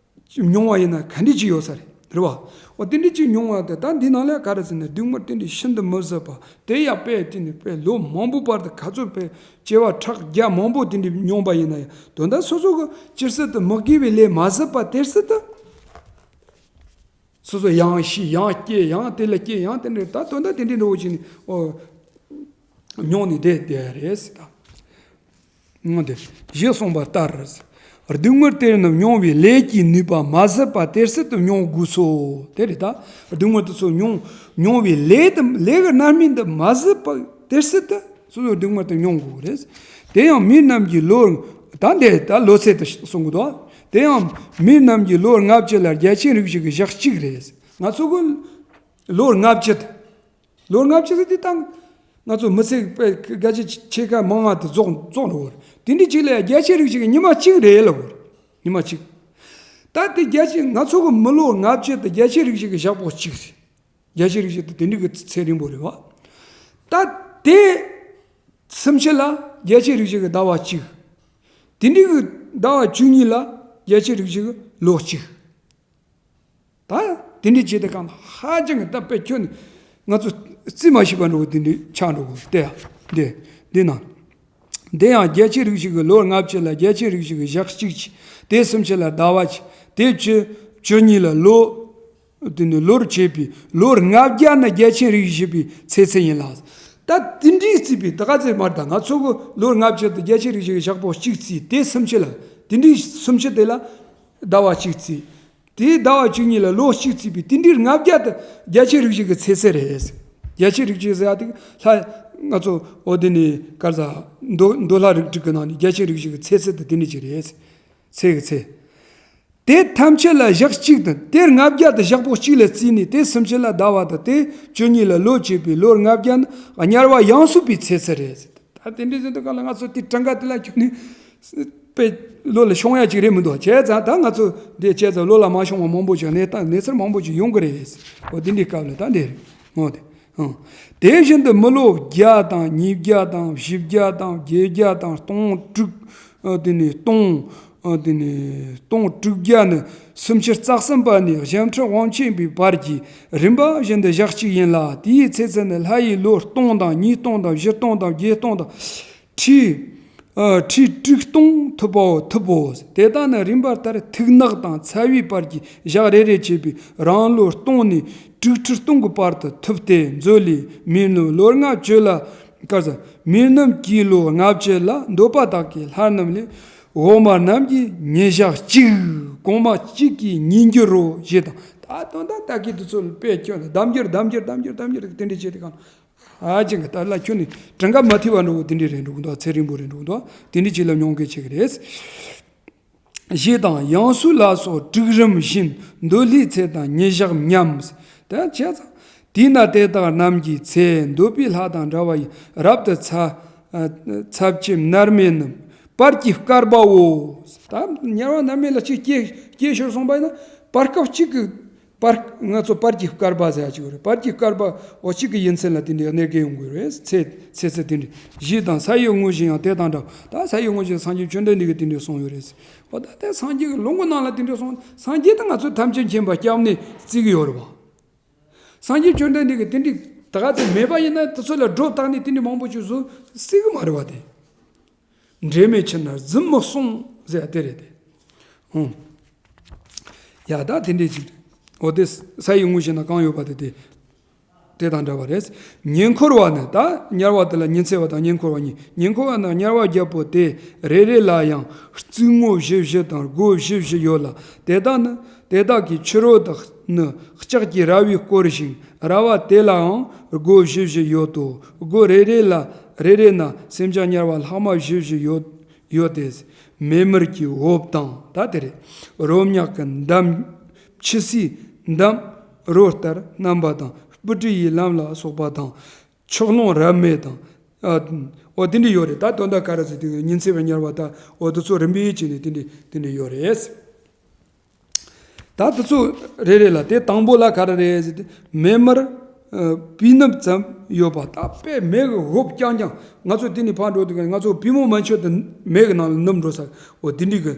མྱོང་བ་ཡིན་ན་ག་འདྲ་ཅིག་ཡོད་ས་རེད། རེད་བ། འོ་དེ་འདྲ་ཅིག་མྱོང་བ་དེ་ད་འདི་ནང་ལ་ག་རེ་ཟེར་ན། སྡུག་བསྔལ་དེ་འདྲ་ཤིན་ཏུ་མི་བཟོད་པ་དེ་ཡང་དཔེ་དེ་ནི་དཔེ་ལོ་མང་པོ་བར་དུ་ག་ཚོད་དཔེ་བྱེ་བ་ཕྲག་བརྒྱ་མང་པོ་དེ་འདྲ་མྱོང་པ་ཡིན་ན་ཡང་། དོན་དག་སོ་སོ་གི་ཇི་སྲིད་དུ་མི་དགེ་བའི་ལས་མ་བཟོད་པ་དེ་སྲིད་དུ། སོ་སོ་ཡང་ཤི་ཡང་སྐྱེ་ཡང་དེ་ལ་སྐྱེ་ཡང་དེ་འདྲ། ད་དོན་དག་དེ་འདྲའི་འགྲོ་བ་ཅིག་ནི་ཨོ་མྱོང་ནས་བསྡད་བསྡད་རེད་ཟེར། ད་ངོ་དེ་ཞེས་གསུངས་པ་ལྟར། སྡུག་བསྔལ་དེ་རྣམས་མྱོང་བའི་ལས་ཀྱི་ནུས་པ་མ་ཟད་པ་དེ་སྲིད་དུ་མྱོང་དགོས་སོ། དེ་རེད། ད་སྡུག་བསྔལ་དེ་ཚོ་མྱོང་མྱོང་བའི་ལས་དེ་ལས་ཀྱི་རྣམ་སྨིན་དེ་མ་ཟད་པ་དེ་སྲིད་དུ། སོ་སོའི་སྡུག་བསྔལ་དེ་མྱོང་དགོས་ཀྱི་རེད། དེ་ཡང་མི་རྣམས་ཀྱི་ལོ། ད་འདི་ད་ལོ་ཚད་དུ་གསུང་གི་འདུག་དེ་ཡང་མི་རྣམས་ཀྱི་ལོ་ལྔ་བཅུ་ལ་རྒྱལ་ཆེན་རིགས་བཞི་གི་ཞག་གཅིག་རེད། ང་ཚོ་གི་ལོ་ལྔ་བཅུ་དེ། ལོ་ལྔ་བཅུ་དེ་དང་ང་ཚོ་མི་ཚེ་དཔེ་བརྒྱ་ཆ་ཕྱེད་ཀ་མང་བ་དེ་རྫོགས་རྫོགས་འགྲོ་གི་རེད། དེ་འདྲའི་གཅིག་ལ་རྒྱལ་ཆེན་རིགས་བཞི་གི་ཉི་མ་གཅིག་རེད་ལབ་གི་རེད། ཉི་མ་གཅིག་ད་དེ་རྒྱལ་ཆེན་ང་ཚོ་གི་མི་ལོ་ལྔ་བཅུ་དེ་རྒྱལ་ཆེན་རིགས་བཞི་གི་ཞག་པོ་གཅིག་རེད། རྒྱལ་ཆེན་རིགས་བཞི་དེ་དེ་འདྲའི་གི་ཚེ་རིང་པོ་རེད་བ། ད་དེ་སུམ་ཅུ་ལ་རྒྱལ་ཆེན་རིགས་བཞི་གི་ཟླ་བ་གཅིག་དེ་འདྲའི་གི་ཟླ་བ་བཅུ་གཉིས་ལ་རྒྱལ་ཆེན་རིགས་བཞི་གི་ལོ་གཅིག་ད་དེ་འདྲའི་བྱེད་དེ་གང་ཧ་ཅང་གི་ད་དཔེ་ཁྱོན་ནས་ང་ཚོ་རྩིས་མ་ཤེས་པ་འགྲོ་གི་དེ་འདྲའི་ཆགས་འགྲོ་གི་དེ་ཡ་དེ་འདི་ན། དེ་ཡང་རྒྱལ་ཆེན་རིགས་བཞི་གི་ལོ་ལྔ་བཅུ་ལ་རྒྱལ་ཆེན་རིགས་བཞི་གི་ཞག་གཅིག་གཅིག་དེ་སུམ་ཅུ་ལ་ཟླ་བ་གཅིག་དེ་བཅུ་བཅུ་གཉིས་ལ་ལོ། དེ་ནི་ལོར་བྱེད་པའི་ལོར་ལྔ་བརྒྱ་ནི་རྒྱལ་ཆེན་རིགས་བཞི་པའི་ཚེ་ཚད་ཡིན་ལ། ད་དེ་འདྲའི་བརྩིས་པའི་ད་ག་ཚོད་མར་ད་ང་ཚོ་གི་ལོར་ལྔ་བཅུ་དེ་རྒྱལ་ཆེན་རིགས་བཞི་གི་ཞག་པོ་གཅིག་བརྩིས་དེ་སུམ་ཅུ་ལ། དེ་འདྲའི་སུམ་ཅུ་དེ་ལ་ཟླ་བ་གཅིག་བརྩིས། དེའི་ཟླ་བ་བཅུ་གཉིས་ལ་ལོ་གཅིག་བརྩིས་པའི་དེ་འདྲའི་ལྔ་བརྒྱ་དེ་རྒྱལ་ཆེན་རིགས་བཞི་གི་ཚེ་ཚད་རེད། རྒྱལ་ཆེན་རིགས་བཞི་ཟེར་ཡ་དེ་ལྷ་ང་ཚོ་འོ་དེ་ནི་ག་རེ་ཟ་མདོ་མདོ་ལྷ་རིགས་དྲུག་གི་ནང་ནས་རྒྱལ་ཆེན་རིགས་བཞི་གི་ཚེ་ཚད་དེ་དེ་འདྲ་ཅིག་རེད། ཚེ་གི་ཚེ། དེ་ཐམས་ཅད་ལ་ཞག་གཅིག་དང་། དེ་ལྔ་བརྒྱ་དང་ཞག་པོ་གཅིག་ལ་བརྩིས་ནས། དེ་སུམ་ཅུ་ལ་ཟླ་བ་དང་། དེ་བཅུ་གཉིས་ལ་ལོ་བྱས་པའི་ལོ་ལྔ་བརྒྱ་ནི་དམྱལ་བ་ཡང་སོས་པའི་ཚེ་ཚད་རེད། ད་དེ་འདྲའི་ཟེར་དུས་སྒང་ལ་ང་ཚོ་དེ་གྲངས་ཀ་དེ་ལ་ཁྱོན་ནས་དཔེ་ལོ་ལ་ཤོང་ཡ་ཅིག་རེད་མི་འདུག་བྱས་ཙང་ད་ང་ཚོ་འདི་བྱས་ཙང་ལོ་ལ་མ་ཤོང་བ་མང་པོ་ཅིག་གནས་སྟངས་གནས་ཚུལ་མང་པོ་ཅིག་ཡོང་གི་རེད། འོ་དེ་འདྲའི་སྐབས་ལ་ད་འདི་རེད། འོ་དེ། ཨང་། དེ་བཞིན་དུ་མི་ལོ་བརྒྱ་དང་ཉིས་བརྒྱ་དང་བཞི་བརྒྱ་དང་བརྒྱད་བརྒྱ་དང་སྟོང་དྲུག་ཨ་དེ་ནས་སྟོང་། ཨ་དེ་ནས་སྟོང་དྲུག་བརྒྱ་ནི་སུམ་ཅུ་རྩ་གསུམ་པ་ནས་གཞན་འཕྲུལ་དབང་ཆེན་པའི་བར་གྱི་རིམ་པ་བཞིན་དུ་ཞག་གཅིག་ཡིན་ལ། དེའི་ཚེ་ཚད་ནི་ལྷ་ཡི་ལོ་སྟོང་དང་ཉིས་སྟོང་དང་བཞི་སྟོང་དང་བརྒྱད་སྟོང་དང་། ཁྲི། ཨ་ཁྲི་དྲུག་སྟོང་ཐུབ་པའོ་ཐུབ་བོ། དེ་དག་ནི་རིམ་པ་ལྟར་ཐིག་ནག་དང་ཚ་བའི་བར་གྱི་ཞག་རེ་རེ་བྱས་པའི་རང་ལོ་སྟོང་ནས་དྲུག་ཁྲི་སྟོང་གི་བར་དུ་ཐུབ་སྟེ་མཛོད་ལས། མི་རྣམས་ལོ་ལྔ་བཅུ་ལ། ག་ས། མི་རྣམས་ཀྱི་ལོ་ལྔ་བཅུ་ལ་འདོད་པ་དག་གི་ལྷ་རྣམས་ལས། འོག་མ་རྣམས་ཀྱི་ཉིན་ཞག་གཅིག། གོང་མ་གཅིག་གིས་ཉིས་འགྱུར་རོ། ཞེས་དང་། ད་དོན་དག་ད་གི་དུས་ཚོད་ལ་དཔེ་ཁྱོད་ལ་ལྡབ་འགྱུར་ལྡབ་འགྱུར་ལྡབ་འགྱུར་ལྡབ་འགྱུར་དེ་འདྲ་བྱས་ཏེ་གང་། ཧ་ཅང་གི་ད་ལ་ཁྱོད་ནི་གྲངས་ཀ་མ་ཐེ་བ་འགྲོ་བོ་དེ་འདྲ་རེད་འགྲོ་གི་འདུག་ཚེ་རིང་པོ་རེད་འགྲོ་གི་འདུག་དེ་འདྲ་བྱས་ལ་མྱོང་གི་བྱེད་ཀྱི་རེད། ཞེས་དང་། ཡང་སོས་ལ་སོགས་དྲུག་རིམ་བཞིན་འདོད་ལྷའི་ཚེ་དང་ཉིན་ཞག་མཉམ། དེ་བྱས་ཙང་། དེས་ན་དེ་དག་རྣམས་ཀྱི་ཚེ་འདོད་པའི་ལྷ་དང་འདྲ་བ་ཡི་རབ་ཏུ་ཚ་ཚབས་ཆེན་མནར་མེད་རྣམས་བར་གྱི་བསྐལ་པའོ། ད་དམྱལ་བ་མནར་མེད་ལ་ཅིག་སྐྱེ་སྐྱེ་ཤོར་སོང་པ་ཡིན་ན་བར་སྐབས་གཅིག་གི་བར་ང་ཚོ་བར་གྱི་བསྐལ་པ་ཟེར་ཡ་ཅིག་ཡོད་རེད། བར་གྱི་བསྐལ་པ་འོ་གཅིག་གི་ཡུན་ཚད་ལ་དེ་འདྲའི་གནས་སྐབས་ཡོང་དགོས་རེད། ཚེ་ཚེ་ཚད་དེ་འདྲའི་ཞེས་དང་། ས་ཡི་དངོས་གཞི་ཡང་དེ་དང་འདྲ། ད་ས་ཡི་དངོས་གཞི་སངས་རྒྱས་བཅོམ་ལྡན་འདས་ཀྱིས་དེ་འདྲའི་གསུངས་ཡོད་རེད། འོ་ད་དེ་སངས་རྒྱས་ཀྱི་ལུང་གི་ནང་ལ་དེ་འདྲའི་གསུངས། སངས་རྒྱས་དང་ང་ཚོ་ཐམས་ཅད་མཁྱེན་པ་སྐྱབས་གནས་བརྩི་གི་ཡོད་རེད་བ། སངས་རྒྱས་བཅོམ་ལྡན་འདས་ཀྱིས་དེ་འདྲའི་ད་ག་ཚོད་མེད་པ་ཡིན་ན་དེ་ཚོ་ལ་སྒྲོ་བཏགས་ནས་དེ་འདྲའི་མང་པོ་ཅིག་བཟོ་སྲིད་གི་མ་རེད་བ་དེ། འབྲལ་མེད་ཕྱིར་ན་རྫུན་མི་གསུང་ཟེར་དེ་རེད་དེ། ཧུང་། ཡ་ད་དེ་འདྲས་ཅིག་རེད། འོ་དེ་ས་ཡི་དངོས་གཞི་ན་གང་ཡོད་པ་དེ་དེ། དེ་དང་འདྲ་བ་རེད། ཉེ་འཁོར་བ་ནི། ད་དམྱལ་བ་དེ་ལ་ཉི་ཚེ་བ་དང་ཉེ་འཁོར་བ་གཉིས། ཉེ་འཁོར་བ་ནི་དམྱལ་བ་བརྒྱད་པོ་དེ་རེ་རེ་ལ་ཡང་རྩིབས་ངོས་བཞི་བཞི་དང་སྒོ་བཞི་བཞི་ཡོད་ལ། དེ་དག་ནི་དེ་དག་གི་ཕྱི་རོལ་དག་ནི་ལྕགས་ཀྱི་ར་བས་བསྐོར་ཞིང་། ར་བ་དེ་ལའང་སྒོ་བཞི་བཞི་ཡོད་དོ། སྒོ་རེ་རེ་ལ་རེ་རེ་ན་སེམས་ཅན་དམྱལ་བ་ལྷག་མ་བཞི་བཞི་ཡོད་ཡོད་དེ། མེ་མར་གྱི་འོབས་དང་། ད་དེ་རེད། རོ་མྱགས་ཀྱི་འདམ། ཆུ་སེར་འདམ་རོ་ལྟར་རྣམ་པ་དང་། སྤུ་གྲི་ཡི་ལམ་ལ་སོགས་པ་དང་། ཕྱོགས་ལྷུང་རབ་མེད་དང་། ཨ། འོ་དེ་འདྲ་ཡོད་རེད། ད་དོན་དག་ག་རེ་ཟེར་དུས་ཉི་ཚེ་བའི་དམྱལ་བ་ད་འོ་དེ་ཚོ་རིམ་པས་བྱས་ནས་དེ་འདྲ་དེ་འདྲ་ཡོད་རེད། ད་དེ་ཚོ་རེ་རེ་ལ་དེ་དང་པོ་ལ་ག་རེ་རེད་ཟེར་དུས་མེ་མར། ཨ། པུས་ནུབ་ཙམ་ཡོད་པ། ད་དཔེ་མེ་གི་འོབས་རྐྱང་རྐྱང་། ང་ཚོ་དེ་ནས་ཕར་འགྲོ་དུས་ང་ཚོ་པུས་མོ་མ་ཆོད་དུ་མེ་གི་ནང་ལ་ནུབ་འགྲོ་ས། འོ་དེ་འདྲ་གི་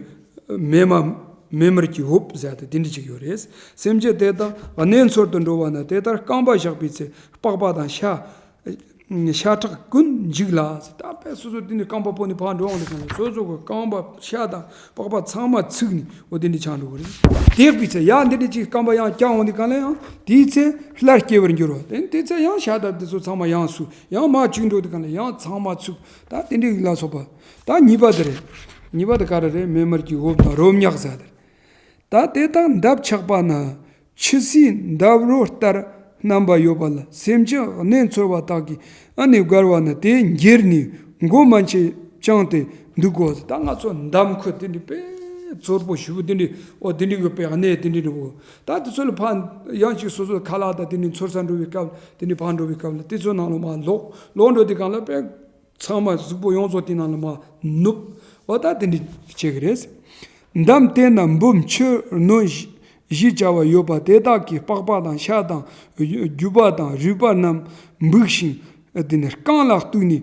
མེ་མ། མེ་མར་གྱི་འོབས་ཟེར་ཏེ་དེ་འདྲ་ཅིག་ཡོད་རེད། སེམས་ཅན་དེ་དག་གནས་འཚོལ་དུ་འགྲོ་བ་ན་དེ་ལྟར་རྐང་པ་བཞག་པའི་ཚེ་པགས་པ་དང་ཤ། ཤ་ཁྲག་ཀུན་འཇིག་ལ། ད་དཔེ་སོ་སོ་དེ་ནས་རྐང་པ་སྤོ་ནས་ཕར་འགྲོ་འོང་དུས་སོ་སོ་གི་རྐང་པ་ཤ་དང་པགས་པ་ཚང་མ་ཚིག་ནས་འོ་དེ་འདྲ་ཆགས་འགྲོ་གི་རེད། དེ་ཡག་པའི་ཚེ་ཡང་འདི་འདྲ་ཅིག་རྐང་པ་ཡང་བཀྱག་འོང་དུས་གང་ལ་ཡང་དེའི་ཚེ་སླར་སྐྱེ་བར་འགྱུར་རོ། དེ་དེ་ཚེ་ཡང་ཤ་དང་དེ་ཚོ་ཚང་མ་ཡང་ཟུག་ཡང་མར་བཅུག་འགྲོ་དུས་གང་ལ་ཡང་ཚང་མ་ཚུགས། ད་དེ་འདྲའི་ལ་སོགས་པ། ད་གཉིས་པ་དེ་རེད། གཉིས་པ་དེ་ག་རེ་རེད། མེ་མར་གྱི་འོབས་དང་རོ་མྱགས་ཟེར་དེ་རེད། ད་དེ་དག་འདབ་ཆགས་པ་ན་ཆུ་སེར་འདབ་རོ་ལྟར་རྣམ་པ་ཡོད་པ་ལ་སེམས་ཅན་གནས་འཚོལ་བ་དག་གིས་ཨ་ནི་བརྒལ་བ་ན་དེ་འགྱེལ་ནས་མགོ་མན་ཆད་བཅིངས་ཏེ་འདུག་གོ། ད་ང་ཚོ་འདམ་ཁུལ་དེ་འདྲའི་དཔེ་ཚོར་པོ་ཞེ་པོ་དེ་འདྲའི་འོ་དེ་འདྲའི་གི་དཔེ་གནས་དེ་འདྲའི་འདུག་གོ། ད་དེ་ཚོ་ལ་ཕར་ཡང་ཅིག་སོ་སོ་ཁ་ལག་དང་དེ་འདྲའི་འཚོལ་ས་འགྲོ་བའི་སྐབས་དེ་འདྲའི་ཕར་འགྲོ་བའི་སྐབས་ལ་དེ་ཚོའི་ནང་ལ་མར་ལོག་ལོག་འགྲོ་དུས་གང་ལ་དཔེ། ཚང་མ་གཟུགས་པོ་ཡོངས་རྫོགས་དེ་ནང་ལ་མར་ནུབ། འོ་ད་དེ་འདྲ་བྱེད་ཀྱི་རེད། འདམ་དེ་ན་འབུམ་ཁྱི་སྣོད་བཞི་བྱ་བ་ཡོད་པ་དེ་དག་གིས་པགས་པ་དང་ཤ་དང་རྒྱུ་པ་དང་རུས་པ་རྣམས་འབིགས་ཤིང་དེ་ནས་རྐང་ལག་གཏུགས་ནས་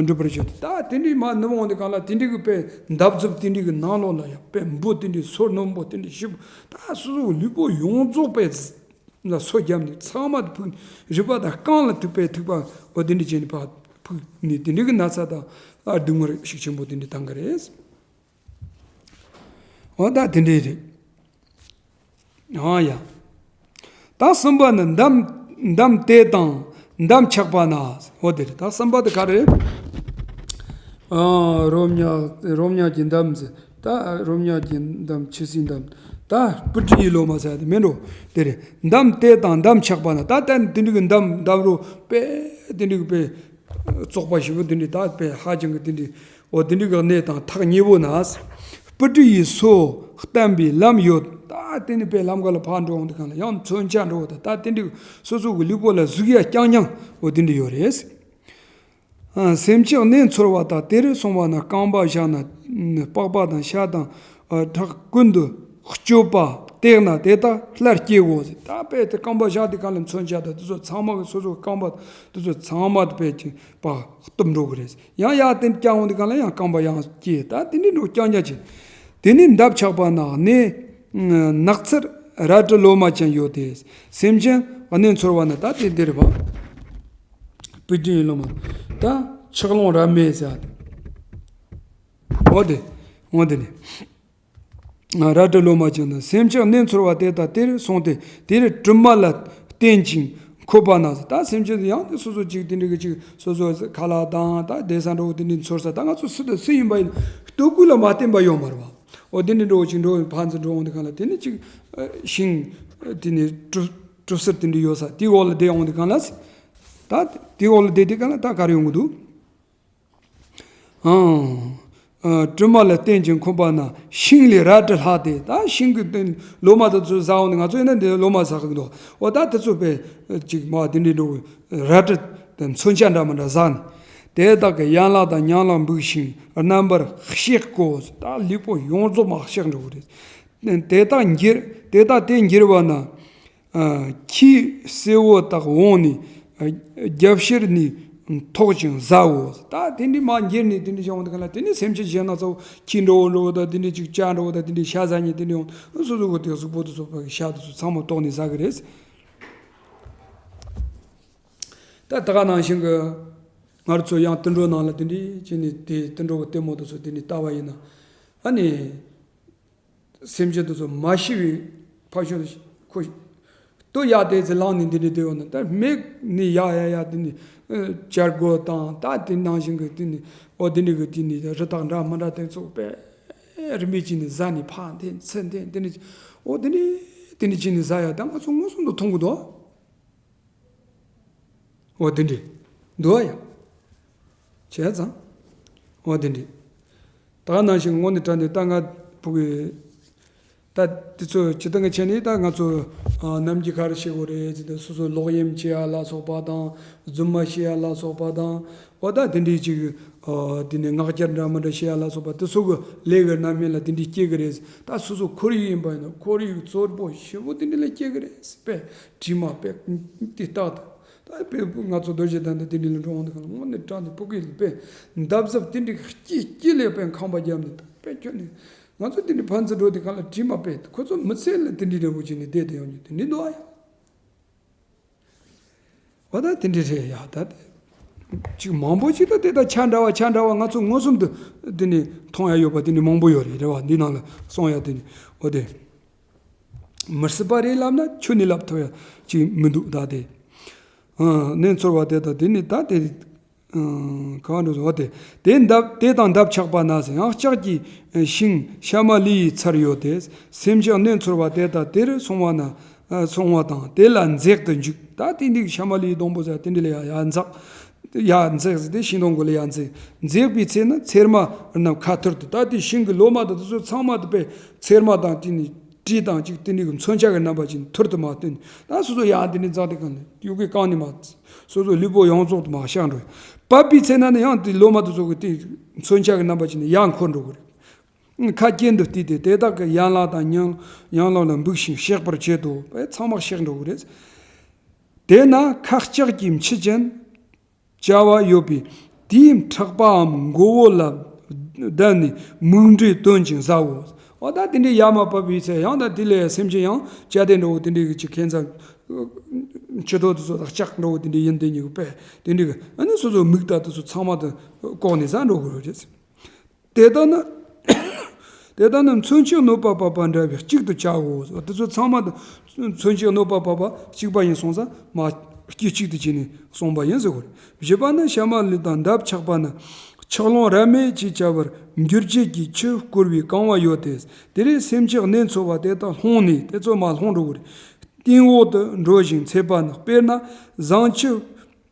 འགྲུབ་པར་བྱེད། ད་དེ་འདྲའི་མར་ནུབ་འོང་དུས་གང་ལ་དེ་འདྲའི་གི་དཔེ་འདབ་རྫབ་དེ་འདྲའི་གི་ནང་ལོགས་ལ་ཡང་དཔེ་འབུ་དེ་འདྲའི་སོ་རྣོན་པོ་དེ་འདྲའི་ཞིབ་ད་སོ་སོ་ལུས་པོ་ཡོངས་རྫོགས་དཔེ། ལ་སོ་བརྒྱབ་ནས་ཚང་མ་ཕུག་རུས་པ་དང་རྐང་ལ་ཐུག་པའི་ཐུག་པ་འོ་དེ་འདྲ་བྱས་ནས་ཕར་ཕུག་ནས་དེ་འདྲ་གི་ན་ཚ་དང་ཨ་སྡུག་བསྔལ་ཤུགས་ཆེན་པོ་དེ་འདྲ་བཏང་གི་རེད། འོ་ད་དེ་འདྲ་རེད། ཨ་ཡ། ད་གསུམ་པ་ནི་འདམ་འདམ་དེ་དང་འདམ་ཆགས་པ་ན། འོ་དེ་རེད། ད་གསུམ་པ་དེ་ག་རེད། ཨ་རོ་མྱགས་རོ་མྱགས་ཀྱི་འདམ་ཟེར། ད་རོ་མྱགས་ཀྱི་འདམ་ཆུ་སེར་འདམ། ད་སྤུ་གྲི་ཡི་ལོ་མ་ཟེར་དེ་མིན་འགྲོ། དེ་རེད། འདམ་དེ་དང་འདམ་ཆགས་པ་ན། ད་ལྟ་དེ་འདྲ་གི་འདམ་འདམ་རོ་དཔེ་དེ་འདྲ་གི་དཔེ་བཙོག་པ་ཞེ་པོ་དེ་འདྲ་ད་དཔེ་ཧ་ཅང་གི་དེ་འདྲ་འོ་དེ་འདྲ་གི་གནས་དང་ཐག་ཉེ་བོ་ན། སྤུ་གྲི་ཡི་སོ་བསྟན་པའི་ལམ་ཡོད། ད་དེ་ནི་དཔེ་ལམ་ཁ་ལ་ཕར་འགྲོ་འོང་དུས་སྒང་ལ་ཡང་མཚོན་ཆ་འགྲོ་འོང་དུས། ད་དེ་འདྲའི་སོ་སོ་གི་ལུས་པོ་ལ་གཟུགས་ཡ་རྐྱང་རྐྱང་འོ་དེ་འདྲ་ཡོད་རེད། ཨ། སེམས་ཅན་གནས་ཚོར་བ་དང་། དེར་སོང་བ་ན་རྐང་པ་བཞག་ན་པགས་པ་དང་ཤ་དང་ཁྲག་ཀུན་ཏུ་སྤྱོད་པ་བལྟས་ན་དེ་དག་སླར་སྐྱེའོ། ད་དཔེ་དེ་རྐང་པ་བཞག་དུས་སྒང་ལ་མཚོན་ཆ་དང་དེ་ཚོ་ཚང་མ་གི་སོ་སོ་རྐང་པ་དེ་ཚོ་ཚང་མ་དེ་དཔེ་ཅིག་པ་གཏུབ་འགྲོ་གི་རེད། ཡང་ཡར་དེ་བརྐྱང་འོང་དུས་སྒང་ལ་ཡང་རྐང་པ་ཡང་སྐྱེ། ད་དེ་འདྲའི་འགྲོ་རྐྱང་རྐྱང་བྱེད། དེ་ནས་འདབ་ཆགས་པ་ན་གནས་ནགས་ཚལ་རལ་གྲི་ལོ་མ་ཅན་ཡོད་དེ། སེམས་ཅན་གནས་ཚོར་བ་ན། ད་དེ་འདིར་བ་སྤུ་གྲིའི་ལོ་མ། ད་ཆག་ལོང་རབ་མེད་ཟེར། འོ་དེ་འོ་དེ་ནི། རལ་གྲི་ལོ་མ་ཅན་དང་། སེམས་ཅན་གནས་ཚོར་བ་དེ་དག་དེར་སོང་སྟེ། དེར་གྲིབ་མ་ལ་བརྟེན་ཅིང་འཁོད་པ་ན། ད་སེམས་ཅན་དེ་ཡང་དེ་སོ་སོ་གཅིག་དེ་འདྲ་གི་གཅིག་སོ་སོ་ཁ་ལག་དང་ད་བསྡད་ས་འདྲ་བོ་དེ་འདྲའི་ཚོར་ས། ད་ང་ཚོ་སུ་དང་སུ་ཡིན་པ་ཡིན་ལྟོ་གོས་ལ་མ་བརྟེན་པ་ཡོད་མ་རེད་བ། འོ་དེ་འདྲའི་འགྲོ་བ་ཅིག་འགྲོ་བའི་ཕན་ཚུན་འགྲོ་འོང་དུས་སྒང་ལ་དེ་ནི་གཅིག་ཤིང་དེ་ནི་གྲུ་གྲུ་གསེབ་དེ་འདྲ་ཡོད་ས་དེའི་འོག་ལ་བསྡད་འོང་དུས་སྒང་ལ། ད་དེའི་འོག་ལ་བསྡད་དུས་སྒང་ལ་ད་ག་རེ་ཡོང་གི་འདུག་ཨང་། ཨ། གྲིབ་མ་ལ་བརྟེན་ཅིང་འཁོད་པ་ན་ཤིང་ལས་རལ་གྲི་ལྷག་སྟེ། ད་ཤིང་གི་སྟེང་ལོ་མ་དེ་ཚོ་ཟ་འོང་ནས། ང་ཚོ་ཡིན་ན་འདི་ལོ་མ་ཟ་གི་འདུག་འོ་ད་དེ་ཚོ་དཔེ་ཅིག་མ་དེ་འདྲའི་འགྲོ་རལ་གྲི་དང་མཚོན་ཆ་འདྲ་མི་འདྲ་ཟ་ནས། དེ་དག་གི་ཡན་ལག་དང་ཉམས་ལ་འབུགས་ཤིང་རྣམ་པར་གཤེགས་གོ། ད་ལུས་པོ་ཡོངས་རྫོགས་མ་གཤེགས་འགྲོ་གི་རེད། དེ་དག་འགྱུར། དེ་དག་དེ་འགྱུར་བ་ན། ཨ། ཁྱི་སེར་བོ་དག་འོངས་ནས། ཨ། རྒྱབ་ཕྱིར་ནས་འཐོག་ཅིང་ཟའོ། ད་དེ་འདྲའི་མ་འགྱུར་ནས་དེ་འདྲའི་བྱུང་བ་དེ་ག་ལ་དེ་ནི་སེམས་ཅན་གཞན་སྣ་ཚོགས་ཁྱི་འདྲ་བོ་འདྲ་བོ་དང་དེ་འདྲའི་ཅིག་བྱ་འདྲ་བོ་དང་དེ་འདྲའི་ཤ་ཟ་མཁན་དེ་འདྲའི་འོང་། སོ་སོ་གི་དེ་གཟུགས་པོ་དེ་ཚོ་ཕ་གི་ཤ་དེ་ཚོ་ཚང་མ་བཏོག་ནས་ཟ་གི་རེད། ད་ད་ག་ནང་བཞིན་གི་ང་རང་ཚོ་ཡང་དུད་འགྲོ་ནང་ལ་དེ་འདྲའི་བྱས་ནས་དེ་དུད་འགྲོ་གི་ལྟད་མོ་དེ་ཚོ་དེ་འདྲའི་ལྟ་བ་ཡིན་ན། ཨ་ནི། སེམས་ཅན་དེ་ཚོ་མ་ཤི་བའི་ཕ་ཤོད་ཁོ་ལྟོ་ཡག་དེ་ཚེ་ལངས་ནས་འདི་འདྲ་སྡོད་ཡོང་ན། ད་མིག་ནི་ཡ་ཡ་ཡ་དེ་ནི་བྱ་རྒོད་དང་ད་དེ་ནང་བཞིན་གི་དེ་ནི་འོ་དེ་འདྲ་གི་དེ་ནི་རི་དྭགས་འདྲ་མི་འདྲ་དེ་ཚོ་དཔེ་རིམ་པས་ཅིག་ནི་ཟ་ནས་ཕར་འཐེན་ཚུར་འཐེན་དེ་ནི་འོ་དེ་ནི་དེ་ནི་ཅིག་ནི་ཟ་ཡ། ད་ང་ཚོ་མངོན་སུམ་དུ་མཐོང་གི་འདུག་འོ་དེ་འདྲ་འདུག་ཡ། བྱས་ཙང་འོ་དེ་འདྲ། ད་ནང་བཞིན་དངོས་གནས་དྲང་གནས་ད་ང་ཕྲུ་གུ་ད་དེ་ཚོ་སྤྱིར་བཏང་གི་ཆ་ནས་ད་ང་ཚོ་ཨ་ནམ་རྒྱུན་ག་རེ་བྱེད་དགོས་རེད་ཟེར་ན། སོ་སོ་ལོག་གཡེམ་བྱེད་ཡ་ལ་སོགས་པ་དང་རྫུན་མ་བཤད་ཡ་ལ་སོགས་པ་དང་། འོ་ད་དེ་འདྲའི་ཅིག་ཨ་དེ་ནས་ངག་འཁྱལ་འདྲ་མི་འདྲ་བཤད་ཡ་ལ་སོགས་པ་དེ་ཚོ་གི་ལས་ཀྱི་རྣམ་སྨིན་ལ་དེ་འདྲའི་སྐྱེ་གི་རེད། ད་སོ་སོ་ཁོར་ཡུག་ཡིན་པ་ཡིན་ན་ཁོར་ཡུག་བཙོག་པོ་ཞེ་པོ་དེ་འདྲ་ལ་སྐྱེ་གི་རེད། དཔེ་དྲི་མ་དཔེ་དེ་རྟག་ཏུ། ད་དཔེ་ང་ཚོ་རྡོ་རྗེ་གདན་དུ་དེ་འདྲ་ལ་འགྲོ་འོང་དུས་སྒང་ལ་དངོས་གནས་དྲང་གནས་ཕྲུ་གུ་ཡིན་དཔེ་འདབ་འདབ་དེ་འདྲ་སྐྱིད་སྐྱིད་ལས་དཔེ་ཁང་པ་བརྒྱབ་ནས། ད་དཔེ་ཁྱོད་ནི་ང་ཚོ་དེ་འདྲ་ཕན་ཚུན་འགྲོ་དུས་སྒང་ལ་དྲི་མ་དཔེ་ཁོ་ཚོ་མི་ཚེ་ལ་དེ་འདྲ་འདྲ་བོ་བྱས་ནས་བསྡད་དེ་ཡོང་རྒྱུ་དེ་འདྲ་འདུག་ཨ་ཡ། འོ་ད་དེ་འདྲ་རེད་ཡ། ད་ཅིག་མང་པོ་ཅིག་ད་དེ་ད་ཆ་འདྲ་བ་ཆ་འདྲ་བ་ང་ཚོ་མངོན་སུམ་དུ་དེ་ནས་མཐོང་ཡ་ཡོད་པ་དེ་འདྲ་མང་པོ་ཡོད་རེད། རེད་བ། འདི་ནང་ལ་སོང་ཡ་དེ་འདྲ་འོ་དེ། མི་སྲིད་པ་རེད་ལབ་ན་ཁྱོད་ནས་ལབ་ཐུབ་ཡ་ཅིག་མི་འདུག་ད་དེ། ཨ། གནས་ཚོར་བ་དེ་དང་དེ་ནི་ད་དེ། ཨ། གང་འགྲོ་ཟེར་བ་དེ། དེ་འདབ་དེ་དང་འདབ་ཆགས་པ་ན་ཟེར། ཡང་ལྕགས་ཀྱི་ཤིང་ཤ་མ་ལི་ཡི་ཚར་ཡོད་དེ། སེམས་ཅན་གནས་ཚོར་བ་དེ་དག་དེར་སོང་བ་ན། ཨ། སོང་བ་དང་དེ་ལ་འཛེག་ཏུ་འཇུག་ད་དེ་འདི་ཤ་མ་ལི་ཡི་སྡོང་པོ་ཟེར་དེ་འདི་ལ་ཡ་ཡ་འཛེག་ཡ་འཛེག་ཟེར་ཏེ་ཤིང་སྡོང་གུ་ལ་ཡ་འཛེག་འཛེག་པའི་ཚེ་ན་ཚེར་མ་རྣམས་ཁ་ཐུར་དུ། ད་དེ་ཤིང་གི་ལོ་མ་དང་དེ་ཚོ་ཚང་མ་དེ་དཔེ་ཚེར་མ་དང་དེ་ནི་དྲི་དང་གཅིག་དེ་འདྲའི་གི་མཚོན་ཆ་གི་རྣམ་པ་ཅན་ཐུར་དུ་མ་བཏོན། ད་སོ་སོ་ཡང་དེ་ནི་འཛག་དེ་གང་ནས་ཡུག་གི་གང་ནས་མ་སོ་སོ་ལུས་པོ་ཡོངས་རྫོགས་དུ་མ་གཤགས་འགྲོ། བབས་པའི་ཚེ་ན་ནི་ཡང་དེ་ལོ་མ་དེ་ཚོ་གི་དེ་མཚོན་ཆ་གི་རྣམ་པ་ཅན་ནི་ཡང་འཁོར་འགྲོ་གི་རེད། ཁ་གྱེན་དུ་བལྟས་ཏེ་དེ་དག་གི་ཡན་ལག་དང་ཉམས་ཉམས་ལག་ལ་འབུགས་ཤིང་གཤེགས་པར་བྱེད་དོ། ཚང་མ་གཤེགས་འགྲོ་གི་རེད། དེས་ན་ཁ་ལྕགས་ཀྱི་མཆུ་ཅན། བྱ་བ་ཡོད་པས་དེའི་ཕྲག་པའམ་མགོ་བོ་ལ་བརྡབས་ནས་མིག་འབྲས་བཏོན་ཅིང་ཟའོ། འོ་ད་དེ་འདྲའི་ཡ་མ་བབས་པའི་ཚེ་ཡང་ད་དེ་ལས་སེམས་ཅན་ཡང་བཅད་དེ་འགྲོ་དེ་འདྲའི་གི་ཅིག་ཁེན་ཚ་མཆུ་ཏོ་དེ་ཚོ་དང་ལྕགས་འགྲོ་དེ་འདྲའི་ཡིན་དེ་ཉིད་པས་དེ་འདྲའི་གི་ཨ་ནི་སོ་སོའི་མིག་དང་དེ་ཚོ་ཚང་མ་དུ་བཀོག་ནས་ཟ་འགྲོ་དགོས་རེད། དེ་ལྟ་ན། དེ་ལྟ་ན་མཚོན་ཆས་གནོད་པ་བབས་པ་འདྲ་བས་གཅིག་ཏུ་བྱའོ། དེ་ཚོ་ཚང་མ་དུ་མཚོན་ཆས་གནོད་པ་བབས་པ་གཅིག་པ་ཡིན་སོང་ཙང་མ་སྐྱེ་གཅིག་ཏུ་བྱས་ནས་གསུངས་པ་ཡིན་ཟེར་གོ། བཞི་པ་ནི་ཤ་མ་ལི་དང་འདབ་ཆགས་པ་ན་ཆག་ལོང་རབ་མེད་ཅེས་བྱ་བར་འགྱུར་བྱེད་ཀྱི་ཆུ་བསྐོལ་བའི་རྐང་བ་ཡོད་དེ། དེ་རེས་སེམས་ཅན་གནས་འཚོ་བ་དེ་དག་ལྷུང་ནས་དེ་ཚོ་མ་ལྷུང་འགྲོ་གི་རེད། སྟེང་འོག་ཏུ་འགྲོ་ཞིང་འཚེད་པ་ན། དཔེར་ན་ཟངས་ཆུ།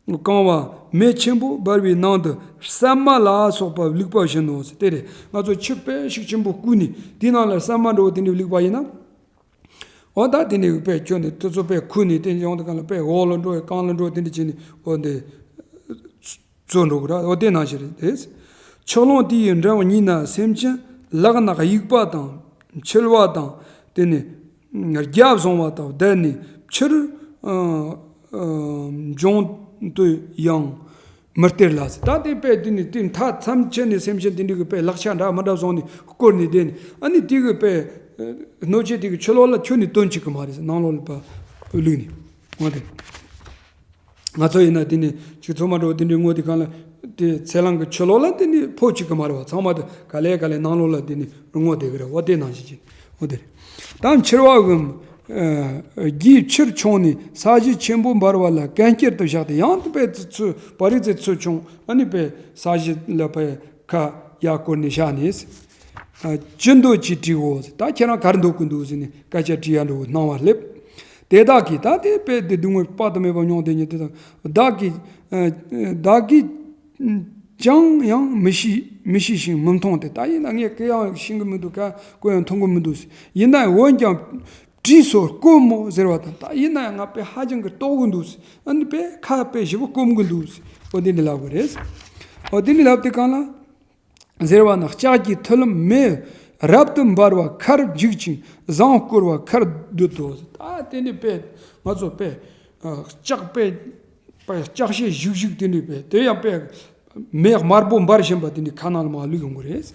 གང་བ་མེ་ཆེན་པོ་འབར་བའི་ནང་དུ་སྲན་མ་ལ་སོགས་པ་བླུགས་པ་བཞིན་ནོ། དེ་རེད། ང་ཚོ་ཆུ་དཔེ་ཤུགས་ཆེན་པོ་བསྐོལ་ནས་དེའི་ནང་ལ་སྲན་མ་འདྲ་བོ་དེ་འདྲ་བླུགས་པ་ཡིན་ན། འོ་ད་དེ་ནས་དཔེ་ཁྱོད་ནས་དེ་ཚོ་དཔེ་ཁུར་ནས་དེ་ཡོང་དུས་གང་ལ་དཔེ་འོག་ལ་འགྲོ་བའི་གང་ལ་འགྲོ་དེ་འདྲ་བྱས་ནས་འོ་འདི་བཙོ་འགྲོ་གི་ར། འོ་དེ་ནང་བཞིན་རེད་དེ། ཆུ་ཀླུང་དེ་ཡི་འགྲམ་གཉིས་ན་སེམས་ཅན་ལག་ན་གཡུག་པ་དང་འཆིལ་བ་དང་དེ་ནས་རྒྱ་བཟུང་བ་དང་བསྡད་ནས་ཕྱིར་ཨ་ཨ་འབྱུང་དུ་ཡང་མི་སྟེར་ལ་ཟེར། ད་དེ་དཔེ་དེ་ནི་དེ་མཐའ་མཚམས་ཆད་ནས་སེམས་ཅན་དེ་འདྲ་གི་དཔེ་ལག་ཆ་འདྲ་མི་འདྲ་བཟུང་ནས་བསྐོར་ནས་བསྡད་ནས་ཨ་ནི་དེ་གི་དཔེ་སྣོད་ཆས་དེ་གི་ཆུ་ལོག་ལ་ཁྱོན་ནས་བཏོན་བཅུག་གི་མ་རེད་ཟེར། ནང་ལོགས་ལ་བླུགས་ནས་འོ་དེ། ང་ཚོ་ཡིན་ན་དེ་ནི་ཅིག་ཚོ་མ་འགྲོ་དེ་འདྲའི་ངོ་དེ་གང་ལ་དེ་ཚེ་ལང་གི་ཆུ་ལོག་ལ་དེ་ནི་ཕོ་གཅིག་གི་མ་རེད་བ། ཚང་མ་དེ་ག་ལེ་ག་ལེ་ནང་ལོགས་ལ་དེ་ནི་ངོ་དེ་གི་རེད་བ། དེ་ནང་བཞིན་གྱི་འོ་དེ་རེད། ད་འཆིལ་བའམ་རྒྱུས་ཕྱིར་མཆོངས་ནས་ས་གཞི་ཆེན་པོ་འབར་བ་ལ་གན་རྐྱལ་དུ་བཞག་སྟེ་ཡང་དུ་པའི་ཚུར་བ་རིག་ཚེ་ཚུར་མཆོངས་ཨ་ནི་པའི་ས་གཞི་ལ་པའི་ཁ་ཡར་བསྐོར་ནས་བཞག་ནས། ཨ། ཅི་འདོད་ཅེས་དྲིའོ། ད་ཁྱེད་རང་ག་རེ་འདོད་ཀྱི་འདུག་ཟེར་ནས་སྐད་ཆ་དྲི་ཡ་འདྲ་བོ་སྣང་བ་སླེབས། དེ་དག་གིས་ད་དེ་དཔེ་དེ་སྡུག་བསྔལ་དཔག་ཏུ་མེད་པ་མྱོང་དེ་ཉིད་དེ་དག་བདག་གིས་ཨ། བདག་གིས་ཀྱང་ཡང་མི་ཤེས་མི་ཤེས་ཤིང་མི་མཐོང་སྟེ། ད་ཡིན་ན་ངས་གོ་ཡང་ཤེས་ཀྱི་མི་འདུག་ག་གོ་ཡང་མཐོང་གི་མི་འདུག་ཡིན་ན་འོན་ཀྱང་དྲིས་སོ་དཀོན་མོ་ཟེར་བ་དང་། ད་ཡིན་ན་ཡང་ང་དཔེ་ཧ་ཅང་གི་ལྟོགས་ཀྱི་འདུག་ཨ་ནི་དཔེ་ཁ་དཔེ་ཞེ་པོ་སྐོམ་གྱི་འདུག་འོ་དེ་འདྲ་ལབ་དགོས་རེད། འོ་དེ་འདྲ་ལབ་དུས་གང་ལ། ཟེར་བ་ན། ལྕགས་ཀྱི་མཐུ་ལམ་མེ་རབ་ཏུ་འབར་བ་ཁར་འཇུག་ཅིང་ཟངས་བསྐོར་བ་ཁར་སྡུད་དོ། ད་དེ་ནི་དཔེ་ང་ཚོ་དཔེ་ལྕགས་དཔེ་དཔེ་ལྕགས་ཤེལ་བཞུགས་བཞུགས་དེ་ནི་དཔེ་དེ་ཡང་དཔེ་མེ་དམར་པོ་འབར་བཞིན་པ་དེ་ནི་ཁ་ནང་ལ་མར་བླུགས་ཡོང་གི་རེད།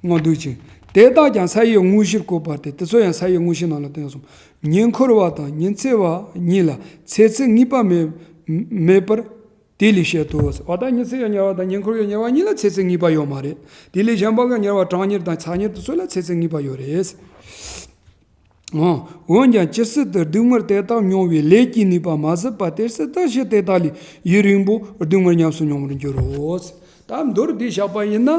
ངོ་འདུག་ཅིང་དེ་དག་ཀྱང་ས་ཡི་དངོས་གཞིར་བཀོད་པ་སྟེ། དེ་ཚོ་ཡང་ས་ཡི་དངོས་གཞི་ནང་ལ་བསྟན་སོང་། ཉེ་འཁོར་བ་དང་ཉི་ཚེ་བ་གཉིས་ལ་ཚེ་ཚད་ངེས་པ་མེད་མེད་པར། དེ་ལས་བཤད་དོ། འོ་ད་ཉི་ཚེ་ཡང་ཉེ་བ་དང་ཉེ་འཁོར་ཡང་ཉེ་བ་གཉིས་ལ་ཚེ་ཚད་ངེས་པ་ཡོད་མ་རེད། དེ་ལས་གཞན་པ་གང་ཉེ་བ་གྲང་ཉེར་དང་ཚ་ཉེར་དུ་ཚོད་ལ་ཚེ་ཚད་ངེས་པ་ཡོད་རེད། འོ། འོན་ཀྱང་ཇི་སྲིད་དུ་སྡུག་བསྔལ་དེ་དག་མྱོང་བའི་ལས་ཀྱིས་ནུས་པ་མ་ཟད་པ་དེ་སྲིད་དུ་གཞི་དེ་དག་ལས་ཡུན་རིང་པོ་སྡུག་བསྔལ་ཉམས་སུ་མྱོང་བར་འགྱུར་རོ། ད་མདོར་བསྡུས་བཞག་པ་ཡིན་ན།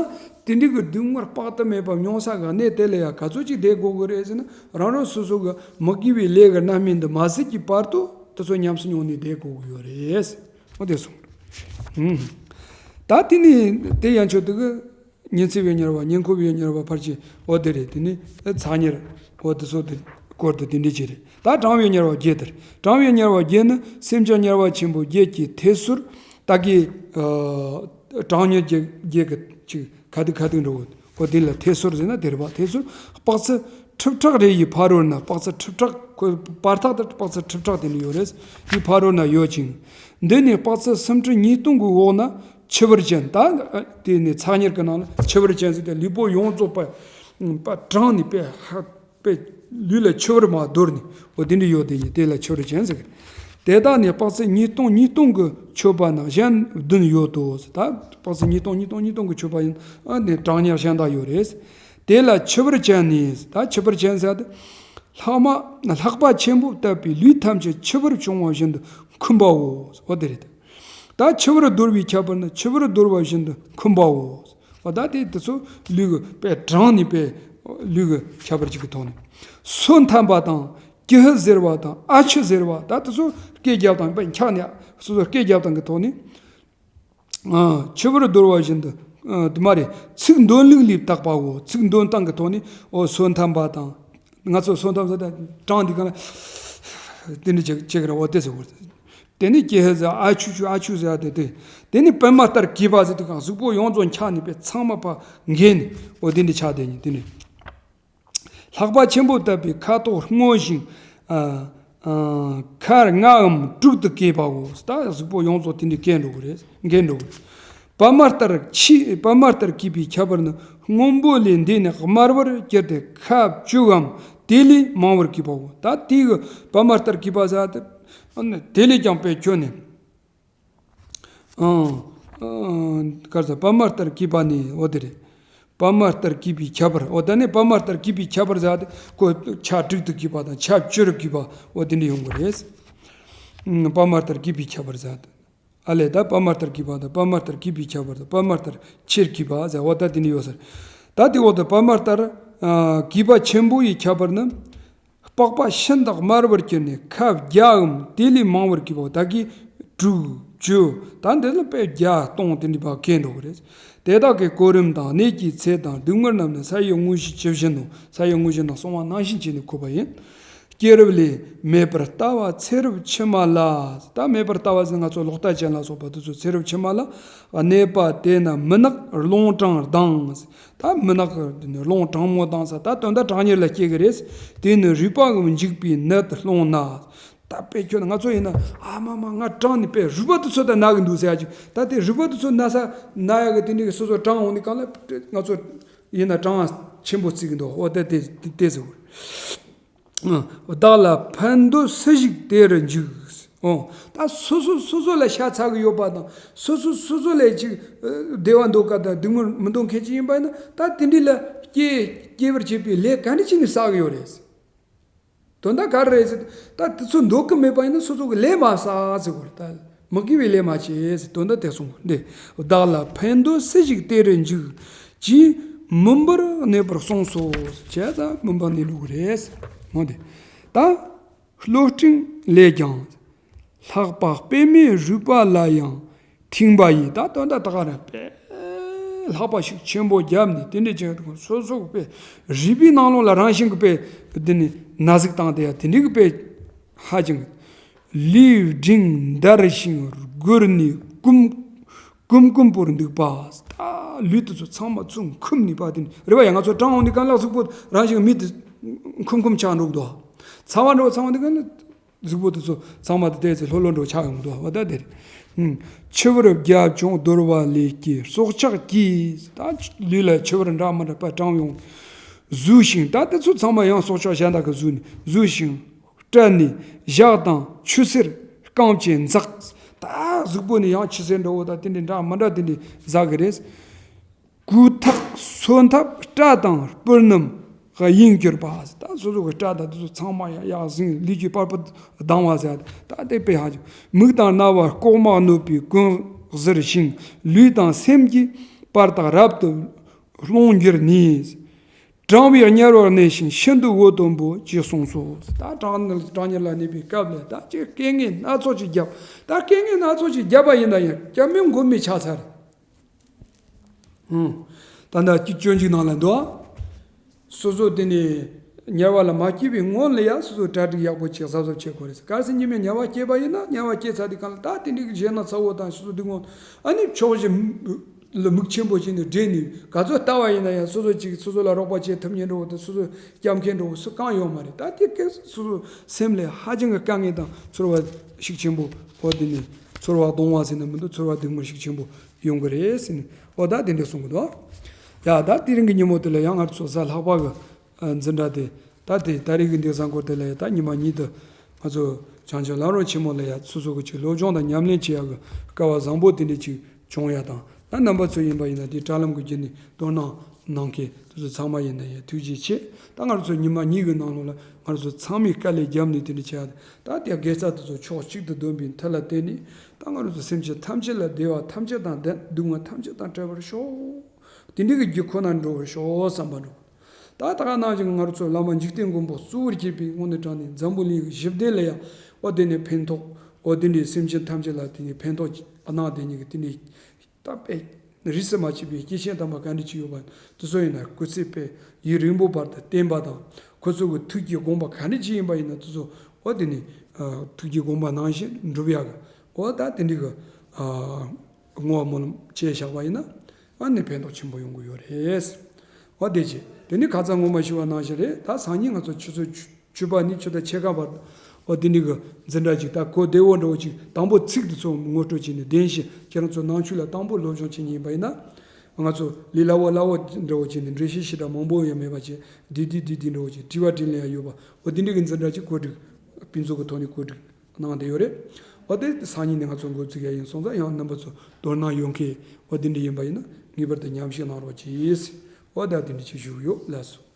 དེ་འདྲའི་གི་སྡུག་བསྔལ་དཔག་ཏུ་མེད་པ་མྱོང་ས་གི་གནས་དེ་ལ་ཡང་ག་ཚོད་ཅིག་བསྡད་དགོས་ཀྱི་རེད་ཟེར་ན། རང་རང་སོ་སོ་གི་མི་དགེ་བའི་ལས་ཀྱི་རྣམ་སྨིན་འདི་མ་ཟད་ཀྱི་བར་དུ་དེ་ཚོ་ཉམས་སུ་མྱོང་ནས་བསྡད་དགོས་ཀྱི་ཡོད་རེད། འོ་དེ་སོང་། ཨུམ། ད་དེ་ནི་དེ་ཡན་ཆོད་དུ་གི་ཉི་ཚེ་བའི་ཉེར་བ། ཉེ་འཁོར་བའི་ཉེར་བ་ཕར་ཕྱིན། འོ་དེ་རེད། དེ་ནི་ཚ་ཉེར། འོ་དེ་ཚོ་དེ་སྐོར་དུ་དེ་འདྲ་ཅིག་རེད། ད་གྲང་བའི་ཉེར་བ་བརྒྱད་དེ། གྲང་བའི་ཉེར་བ་བརྒྱད་ནི་སེམས་ཅན་ཉེར་བ་ཆེན་པོ་བརྒྱད་ཀྱི་ཐད་སོར་ད་གི་ཨ་གྲང་ཉེར་བརྒྱད་བརྒྱད་ཀྱི་ཅིག་ག་དུས་ག་དུས་འགྲོ་གི། འོ་དེ་ལ་ཐད་སོར་ཟེར་ན་དེ་རེད་པ། ཐད་སོར་དཔག་ཚད་ཁྲི་ཕྲག་རེ་ཡི་ཕ་རོལ་ན། དཔག་ཚད་ཁྲི་ཕྲག་ཁོའི་བར་ཐག་དེ་དཔག་ཚད་ཁྲི་ཕྲག་དེ་ནི་ཡོད་རེད། ཡི་ཕ་རོལ་ན་ཡོད་ཅིང་། འདི་ནི་དཔག་ཚད་སུམ་ཁྲི་ཉིས་སྟོང་གི་འོག་ན་ཆུ་བུར་ཅན། ད་དེ་ནི་ཚ་ཉེར་གྱི་ནང་ལ་ཆུ་བུར་ཅན་ཟེར་ཏེ་ལུས་པོ་ཡོངས་རྫོགས་པ་པ་གྲང་ནས་པས་ཧ་པས་ལུས་ལ་ཆུ་བུར་མ་གཏོགས་ནི་འོ་དེ་འདྲ་ཡོད་དེ་ནི་དེ་ལ་ཆུ་བུར་ཅན་ཟེར་གི། དེ་དག་ནི་དཔག་ཚད་ཉིས་སྟོང་ཉིས་སྟོང་གི་མཆོད་པ་ན་གཞན་བདུན་ཡོད་དོ། ད་དཔག་ཚད་ཉིས་སྟོང་ཉིས་སྟོང་ཉིས་སྟོང་གི་མཆོད་པ་ཡིན་ཨ་ནི་གྲང་ཉེར་གཞན་དག་ཡོད་རེད། དེ་ལ་ཆུ་བུར་ཅན་ནི། ད་ཆུ་བུར་ཅན་ཟེར་ཏེ། ལྷག་མ་ལྷགས་པ་ཆེན་པོ་བཏབ་པའི་ལུས་ཐམས་ཅད་ཆུ་བུར་བྱུང་བ་བཞིན་དུ་འཁུམས་པའོ། འོ་དེ་རེད། ད་ཆུ་བུར་གདོལ་བའི་ཁྱད་པར་ནི་ཆུ་བུར་གདོལ་བ་བཞིན་དུ་འཁུམས་པའོ། འོ་ད་དེ་དེ་ཚོ་ལུས་ཀྱི་པས་གྲང་ནི་པས་ལུས་ཀྱི་ཁྱད་པར་གཅིག་གི་ཐོག་ནས། སོ་འཐམ་པ་དང་ཀྱི་ཧུད་ཟེར་བ་དང་ཨ་ཆུ་ཟེར་བ། ད་དེ་ཚོ་སྐད་རྒྱབ་དང་པས་འཁྱག་ནས་སོ་སོ་སྐད་རྒྱབ་དང་གི་ཐོག་ནས། ཨ། ཆུ་བུར་གདོལ་བ་བཞིན་དུ། ཨ། དེ་མ་རེད། ཚིག་འདོན་ལུགས་ལས་བཏགས་པའོ། ཚིག་འདོན་སྟངས་ཀྱི་ཐོག་ནས་འོ་སོ་འཐམ་པ་དང་། ང་ཚོ་སོ་འཐམ་ཟེར་ད་གྲང་འདི་ག་ལ་དེ་འདྲ་བྱེད་བྱེད་ཀྱི་རེད། འོ་དེ་ཟེར་བ་རེད། དེ་ནས་ཀྱི་ཧུད་ཟེར་ཨ་ཆུ་ཆུ་ཨ་ཆུ་ཟེར་ཡ་དེ་དེ། དེ་ནས་པདྨ་ལྟར་གྱིབ་པ་ཟེར་དུས་གང་གཟུགས་པོ་ཡོངས་རྫོགས་འཁྱག་ནས་པས་ཚང་མ་ཕར་འགས་ནས་འོ་དེ་འདྲ་ཆགས་བསྡད་ནས་དེ་ནས། ལྷགས་པ་ཆེན་པོ་བཏབ་པའི་ཁ་དོག་སྔོ་ཞིང་། ཨ། ཨ། ཁ་རྔའམ་དྲུག་ཏུ་གས་པའོ། ད་གཟུགས་པོ་ཡོངས་རྫོགས་དེ་འདྲའི་གས་འགྲོ་གི་རེད། འགས་འགྲོ་གི་རེད། པདྨ་ལྟར་ཆེ། པདྨ་ལྟར་གྱིབ་པའི་ཁྱད་པར་ནི་སྔོན་པོ་ལས་འདས་ནས་དམར་བར་གྱུར་ཏེ་ཁ་བཅུག་གམ་དེ་ལས་མང་བར་གྱིབ་པའོ། ད་དེ་གི་པདྨ་ལྟར་གྱིབ་པ་ཟེར་ཏེ། དེ་ལས་ཀྱང་དཔེ་ཁྱོན་ནས། ཨང་། ཨང་། ག་རེ་ཟེར། པདྨ་ལྟར་གྱིབ་པ་ནི་འོ་དེ་རེད། པདྨ་ལྟར་གྱིབ་པའི་ཁྱད་པར། འོ་ད་ནི་པདྨ་ལྟར་གྱིབ་པའི་ཁྱད་པར་ཟེར་ཏེ་ཁོ་ཆ་དྲུག་ཏུ་གྱིབ་པ་དང་ཆ་བཅུ་རུ་གྱིབ་པ་འོ་དེ་འདྲ་ཡོང་གི་རེད། ཨང་། པདྨ་ལྟར་གྱིབ་པའི་ཁྱད་པར་ཟེར་ཏེ། ཨ་ལས་ད་པདྨ་ལྟར་གྱིབ་པ་དང་པདྨ་ལྟར་གྱིབ་པའི་ཁྱད་པར་དང་པདྨ་ལྟར་ཆེར་གྱིབ་པ་ཟེར་འོ་ད་དེ་འདྲ་ཡོད་ཟེར། ད་དེ་འོག་ཏུ་པདྨ་ལྟར། ཨ། གྱིབ་པ་ཆེན་པོ་ཡི་ཁྱད་པར་ནི། པགས་པ་ཤིན་ཏུ་དམར་བར་གྱུར་ནས་ཁ་བརྒྱའམ་དེ་ལས་མང་བར་གྱིབ་པའོ། ད་གི་དྲུག་ བཅུ། ད་འདི་ལ་དཔེ་བརྒྱ་སྟོང་དེ་འདྲ་བ་གས་འགྲོ་གི་རེད། དེ་དག་གི་གོ་རིམ་དང་གནས་ཀྱི་ཚད་དང་སྡུག་བསྔལ་རྣམས་ནི་ས་ཡི་དངོས་གཞི་ཇི་བཞིན་ནོ། ས་ཡི་དངོས་གཞི་རྣམས་གསུངས་པ་ནང་བཞིན་བྱས་ནས་འཁོད་པ་ཡིན། སྐྱེས་རབས་ལས། མེ་འབར་ལྟ་བ་ཚེ་རབས་ཕྱི་མ་ལ། ད་མེ་འབར་ལྟ་བ་ཟེར་ང་ཚོ་ལོག་ལྟ་ཅན་ལ་སོགས་པ་དེ་ཚོ་ཚེ་རབས་ཕྱི་མ་ལ་གནས་པ་དེ་ན་མུན་ནག་རླུང་གྲང་ལྡང་། ད་མུན་ནག་རླུང་གྲང་མོ་ལྡང་ས། ད་དོན་དག་གྲང་དམྱལ་ལ་སྐྱེ་གི་རེད། དེ་ནི་རུས་པའམ་འཇིགས་པའི་ནད་སློང་ན། ད་དཔེ་ཁྱོད་ང་ཚོ་ཡིན་ན་ཨ་མ་མ་ང་གྲང་ནི་དཔེ་རུས་པ་དེ་ཚོ་ད་ན་གི་འདུག་ཟེར་ཡ་ཅིག་ད་དེ་རུས་པ་དེ་ཚོ་ན་ས་ན་ཡ་གི་དེ་འདྲ་གི་སོ་སོ་གྲང་འོང་ནི་གང་ལ་ང་ཚོ་ཡིན་ན་གྲང་ཆེན་པོ་བརྩི་གི་འདུག་འོ་ད་དེ་དེ་དེ་ཟེར་བ། བདག་ལ་ཕན་འདོད་སུ་ཞིག་དེ་རུ་འཇུག་འོ་ད་སོ་སོ་སོ་སོ་ལ་ཤ་ཚ་གི་ཡོད་པ་དང་སོ་སོ་སོ་སོ་ལ་ཅིག་བདེ་བ་འདོད་ཀ་དང་སྡུག་བསྔལ་མི་འདོད་མཁན་ཅིག་ཡིན་པ་ཡིན་ན་ད་དེ་འདྲ་ལ་སྐྱེ་སྐྱེ་བར་བྱེད་པའི་ལས་ག་འདྲ་ཅིག་ནི་བསགས་ཀྱི་ཡོད་རེད། དོན་དག་ག་རེ་རེད་ཟེར། ད་དེ་ཚོ་འདོད་ཀྱི་མེད་པ་ཡིན་ན་སོ་སོ་གི་ལས་མ་བསགས་ཟེར་དགོས་རེད། ད་མི་དགེ་བའི་ལས་མ་བྱེད་ཟེར། དོན་དག་དེ་གསུངས་འདི། བདག་ལ་ཕན་འདོད་སུ་ཞིག་དེ་རུ་འཇུག་ཅེས་མུན་པར་གནས་པར་གསུངས་སོ། བྱས་ཙང་མུན་པ་གནས་ལུགས་རེད། འོ་དེ། ད་བློ་སྤྲིན་ལས་ཀྱང་། ལྷགས་པ་དཔེ་མེད་རུས་པ་ལ་ཡང་། ཐིམ་པ་ཡིས། ད་དོན་དག་ད་ག་རེ་དཔེ་ལྷགས་པ་ཤུགས་ཆེན་པོ་བརྒྱབ་ནས་དེ་འདྲས་ཀྱི་སོ་སོ་གི་དཔེ་རུས་པའི་ནང་ལོགས་ལ་རང་བཞིན་གྱི་དཔེ་དེ་ནི་ན་ཟུག་བཏང་སྟེ་ཡ་དེ་འདྲས་ཀྱི་དཔེ་ཧ་ཅང་ལུས་འབྲིང་འདར་ཞིང་སྒུར་ནས་ཀུམ་ཀུམ་ཀུམ་པོར་འདུག་པ། ད་ལུས་དེ་ཚོ་ཚང་མ་ཚུར་འཁུམ་ནས་པ་དེ་ནི་རེད་བ། ཡ་ང་ཚོ་གྲང་འོང་དུས་གང་ལགས་གཟུགས་པོ་རང་བཞིན་གྱི་མི་དེ་འཁུམ་འཁུམ་ཆགས་འགྲོ་གི་འདུག་ཚ་བ་འགྲོ་ཚ་བ་འདི་གང་ལ། གཟུགས་པོ་དེ་ཚོ་ཚང་མ་དེ་ཏོག་ཙམ་ལྷོད་ལྷོད་འདྲ་བོ་ཆགས་ཡོང་གི་འདུག་བ། ད་དེ་རེད། འཆི་བར་རྒྱབ་ཅིང་འདོར་བ་ལས་སྐྱེས་སྲོག་ཆགས་ཀྱིས། ད་ལུས་ལ་འཆི་བར་འདྲ་མི་འདྲ་བ་གྲང་ཡོང་། ཟོས་ཤིང་། ད་དེ་ཚོ་ཚང་མ་ཡང་སྲོག་ཆགས་གཞན་དག་གིས་ཟོས་ནས། ཟོས་ཤིང་བཀྲ་ནས་ཞག་དང་ཆུ་སེར་རྐང་བཅས་འཛག་ད་གཟུགས་པོ་ནས་ཡང་ཆུ་སེར་འདྲ་བོ་དང་དེ་འདྲའི་འདྲ་མི་འདྲ་དེ་འདྲའི་འཛག་གི་རེད། གོས་ཐག་སོ་འཐབ་སྐྲ་དང་སྤུ་རྣམས་གཡེང་གྱུར་པ། ད་སོ་སོ་གི་སྐྲ་དང་དེ་ཚོ་ཚང་མ་ཡང་ཡར་ཟིང་ལུས་ཀྱི་པར་པོ་ལྡང་བ་ཟེར། ད་དེ་དཔེ་ཧ་ཅང་། མིག་དང་རྣ་བ་ལྐོག་མ་གནོད་པའི་གོན་གཟིར་ཞིང་། ལུས་དང་སེམས་ཀྱི་བར་དག་རབ་ཏུ་རླུང་གྱུར་ནས། གྲང་བའི་དམྱལ་བར་གནས་ཤིང་ཤིན་ཏུ་འོ་དོད་པོ་ཅེས་གསུངས་སོ། ད་གྲང་གྲང་དམྱལ་ལ་གནས་པའི་སྐབས་ལ་ད་ཅིག་སྐད་ངན་སྣ་ཚོགས་ཅིག་བརྒྱབ། ད་སྐད་ངན་སྣ་ཚོགས་ཅིག་བརྒྱབ་པ་ཡིན་ན་ཡང་སྐྱབས་མེད་མགོན་མེད་ཆགས་ཚར། ཧུམ། ད་ལྟ་སྤྱོད་འཇུག་ནང་ལ་འདུག་སོ་སོ་དེ་ནས་དམྱལ་བ་ལ་མ་སྐྱེས་པའི་སྔོན་ལ་ཡང་སོ་སོ་གྲ་སྒྲིག་ཡག་པོ་བྱེད་གཟབ་གཟབ་བྱེད་དགོས་རེད། གལ་སྲིད་ཉི་མའི་དམྱལ་བ་སྐྱེས་པ་ཡིན་ན་དམྱལ་བ་སྐྱེས་ཚར་དུས་གང་ལ་ད་དེ་འདྲའི་གཞས་སྣ་ཚ་བོ་དང་སོ་སོ་སྡུག་བསྔལ་ཨ་ནི་ཕྱོགས་བཞི་ལ་མིག་ཆེན་པོ་བྱས་ནས་བགྲད་ནས་ག་ཚོད་ལྟ་བ་ཡིན་ན་ཡང་སོ་སོ་གཅིག་སོ་སོ་ལ་རོགས་པ་བྱེད་ཐུབ་མཁན་འདྲ་བོ་དང་སོ་སོ་སྐྱབས་མཁན་འདྲ་བོ་སུ་གང་ཡོད་མ་རེད། ད་དེ་སྐད་སོ་སོ་སེམས་ལ་ཧ་ཅང་གི་དཀའ་ངལ་དང་ཚོར་བ་ཤུགས་ཆེན་པོ་འོ་དེ་ནས་ཚོར་བ་གདུང་བ་ཟེར་ན་མི་འདུག་ཚོར་བ་སྡུག་བསྔལ་ཤུགས་ཆེན་པོ་ཡོང་གི་རེད་ཟེར་ནས་འོ་ད་དེ་འདྲ་གསུང་གི་འདུག་ཡ་ད་དེ་རིང་གི་ཉིན་མོ་དེ་ལ་ཡང་ང་ཚོ་གཟའ་ལྷག་པ་གི་འཛིན་གྲྭ་དེ་ད་དེ་ད་རེས་ཀྱི་འདི་གཟའ་འཁོར་དེ་ལ་ཡ་ད་ཉི་མ་གཉིས་དུ་ང་ཚོ་བྱང་ཆུབ་ལམ་རིམ་ཆེན་མོ་ལ་ཡ་སོ་སོ་གི་ཅིག་སློབ་སྦྱོང་དང་ཉམས་ལེན་བྱེད་ཡག་གི་སྐལ་བ་བཟང་པོ་དེ་འདྲ་ཅིག་བྱུང་ཡ་དང་། ད་རྣམ་པ་ཚོ་ཡིན་པ་ཡིན་ན་དེ་དྲ་ལམ་གྱི་བརྒྱུད་ནས་དོ་སྣང་གནང་མཁན་དེ་ཚོ་ཚང་མ་ཡིན་ན་ཡང་ཐུགས་རྗེ་ཆེ། ད་ང་རང་ཚོ་ཉི་མ་གཉིས་ཀྱི་ནང་ལོགས་ལ་ང་རང་ཚོ་ཚང་མས་དཀའ་ལས་བརྒྱབ་ནས་དེ་འདྲ་བྱས་ཡ་ད་དེ་དགེ་རྩ་དེ་ཚོ་ཕྱོགས་གཅིག་ཏུ་བསྡོམས་པའི་མཐུ་ལ་བརྟེན་ནས་ད་ང་རང་ཚོ་སེམས་ཅན་ཐམས་ཅད་ལ་བདེ་བ་ཐམས་ཅད་དང་ལྡན། སྡུག་བསྔལ་ཐམས་ཅད་དང་བྲལ་བར་ཤོག་དེ་འདྲ་གི་རྒྱུ་ཁོ་ན་འགྲོ་བར་ཤོག་བསམ་པ་འགྲོ། ད་ད་ག་ནང་བཞིན་ང་རང་ཚོ་བླ་མ་འཇིག་རྟེན་མགོན་པོ་གཙོ་བོར་གྱུར་པའི་དངོས་གནས་དྲང་གནས་འཛམ་བུ་གླིང་གི་ཞི་བདེ་ལ་ཡང་འོ་དེ་ནས་ཕན་ཐོགས། འོ་དེ་འདྲའི་སེམས་ཅན་ཐམས་ཅད་ལ་དེ་ནས་ཕན་ཐོགས་གནང་དེ་ཉིད་ཀྱི་དེ་འདྲའི་ད་དཔེ་རིས་སུ་མ་ཆད་པའི་སྐྱེས་ཆེན་དམ་པ་ག་འདྲ་ཅིག་ཡོད་པ་དེ་ཚོ་ཡིན་ན་སྐུ་ཚེ་དཔེ་ཡུན་རིང་པོ་བར་དུ་བརྟན་པ་དང་ཁོ་ཚོ་གི་ཐུགས་ཀྱི་དགོངས་པ་ག་འདྲ་ཅིག་ཡིན་པ་ཡིན་ན་དེ་ཚོ་འོ་དེ་ནས་ཐུགས་ཀྱི་དགོངས་པ་ནང་བཞིན་འགྲུབ་ཡག་གི་འོ་ད་དེ་འདྲའི་གི་བསྔོ་བ་སྨོན་ལམ་བྱས་བཞག་པ་ཡིན་ན་ཨ་ནི་ཕན་ཐོགས་ཆེན་པོ་ཡོང་གི་ཡོད་རེད། འོ་དེ་ཅི་དེ་ནི་ཁ་སང་སྔོན་མ་ཞུས་པ་ནང་བཞིན་རེད། ད་སང་ཉིན་ང་ཚོ་ཆུ་ཚོད་བཅུ་པ་ནས་ཆུ་ཚོད་ཕྱེད་ཀ་བར་དུ་འོ་དེ་འདྲའི་གི་འཛིན་གྲྭ་ཅིག་ད་གོ་བདེ་བོ་འདྲ་བོ་ཅིག་དང་པོ་ཚིག་འདི་ཚོ་ངོ་སྤྲོད་བྱས་ནས་བདེན་ཞིང་ཁྱེད་རང་ཚོ་ནང་ཆོས་ལ་དང་པོ་སློབ་སྦྱོང་བྱེད་མཁན་ཡིན་པ་ཡིན་ན་ང་ཚོ་ལས་སླ་བོ་སླ་བོ་འདྲ་བོ་བྱས་ནས་འགྲེལ་བཤད་ཞེ་དྲག་མང་པོ་ཡང་མེད་པ་བྱས་བདེ་བདེ་བདེ་བདེ་འདྲ་བོ་ཅིག་དྲི་བ་དྲིས་ལན་ཡང་ཡོད་པ་འོ་དེ་འདྲའི་གི་འཛིན་གྲྭ་ཅིག་གོ་སྒྲིག་ཕུན་ཚོགས་ཀྱི་ཐོག་ནས་གོ་སྒྲིག་གནང་བསྡད་ཡོད་རེད། འོ་དེ་སང་ཉིན་ནས་ང་ཚོ་འགོ་འཛུགས་ཡ་ཡིན་སོང་ཙང་ཡང་རྣམ་པ་ཚོ་དོ་སྣང་ཡོད་མཁན་འོ་དེ་འདྲ་ཡིན་པ་ཡིན་ན་ངེས་པར་དུ་མཉམ་ཞུགས་གནང་རོགས་གྱིས། འོ་ད་དེ་འདྲ་ཅིག་ཞུ་གི་ཡོད། ལགས་སོ།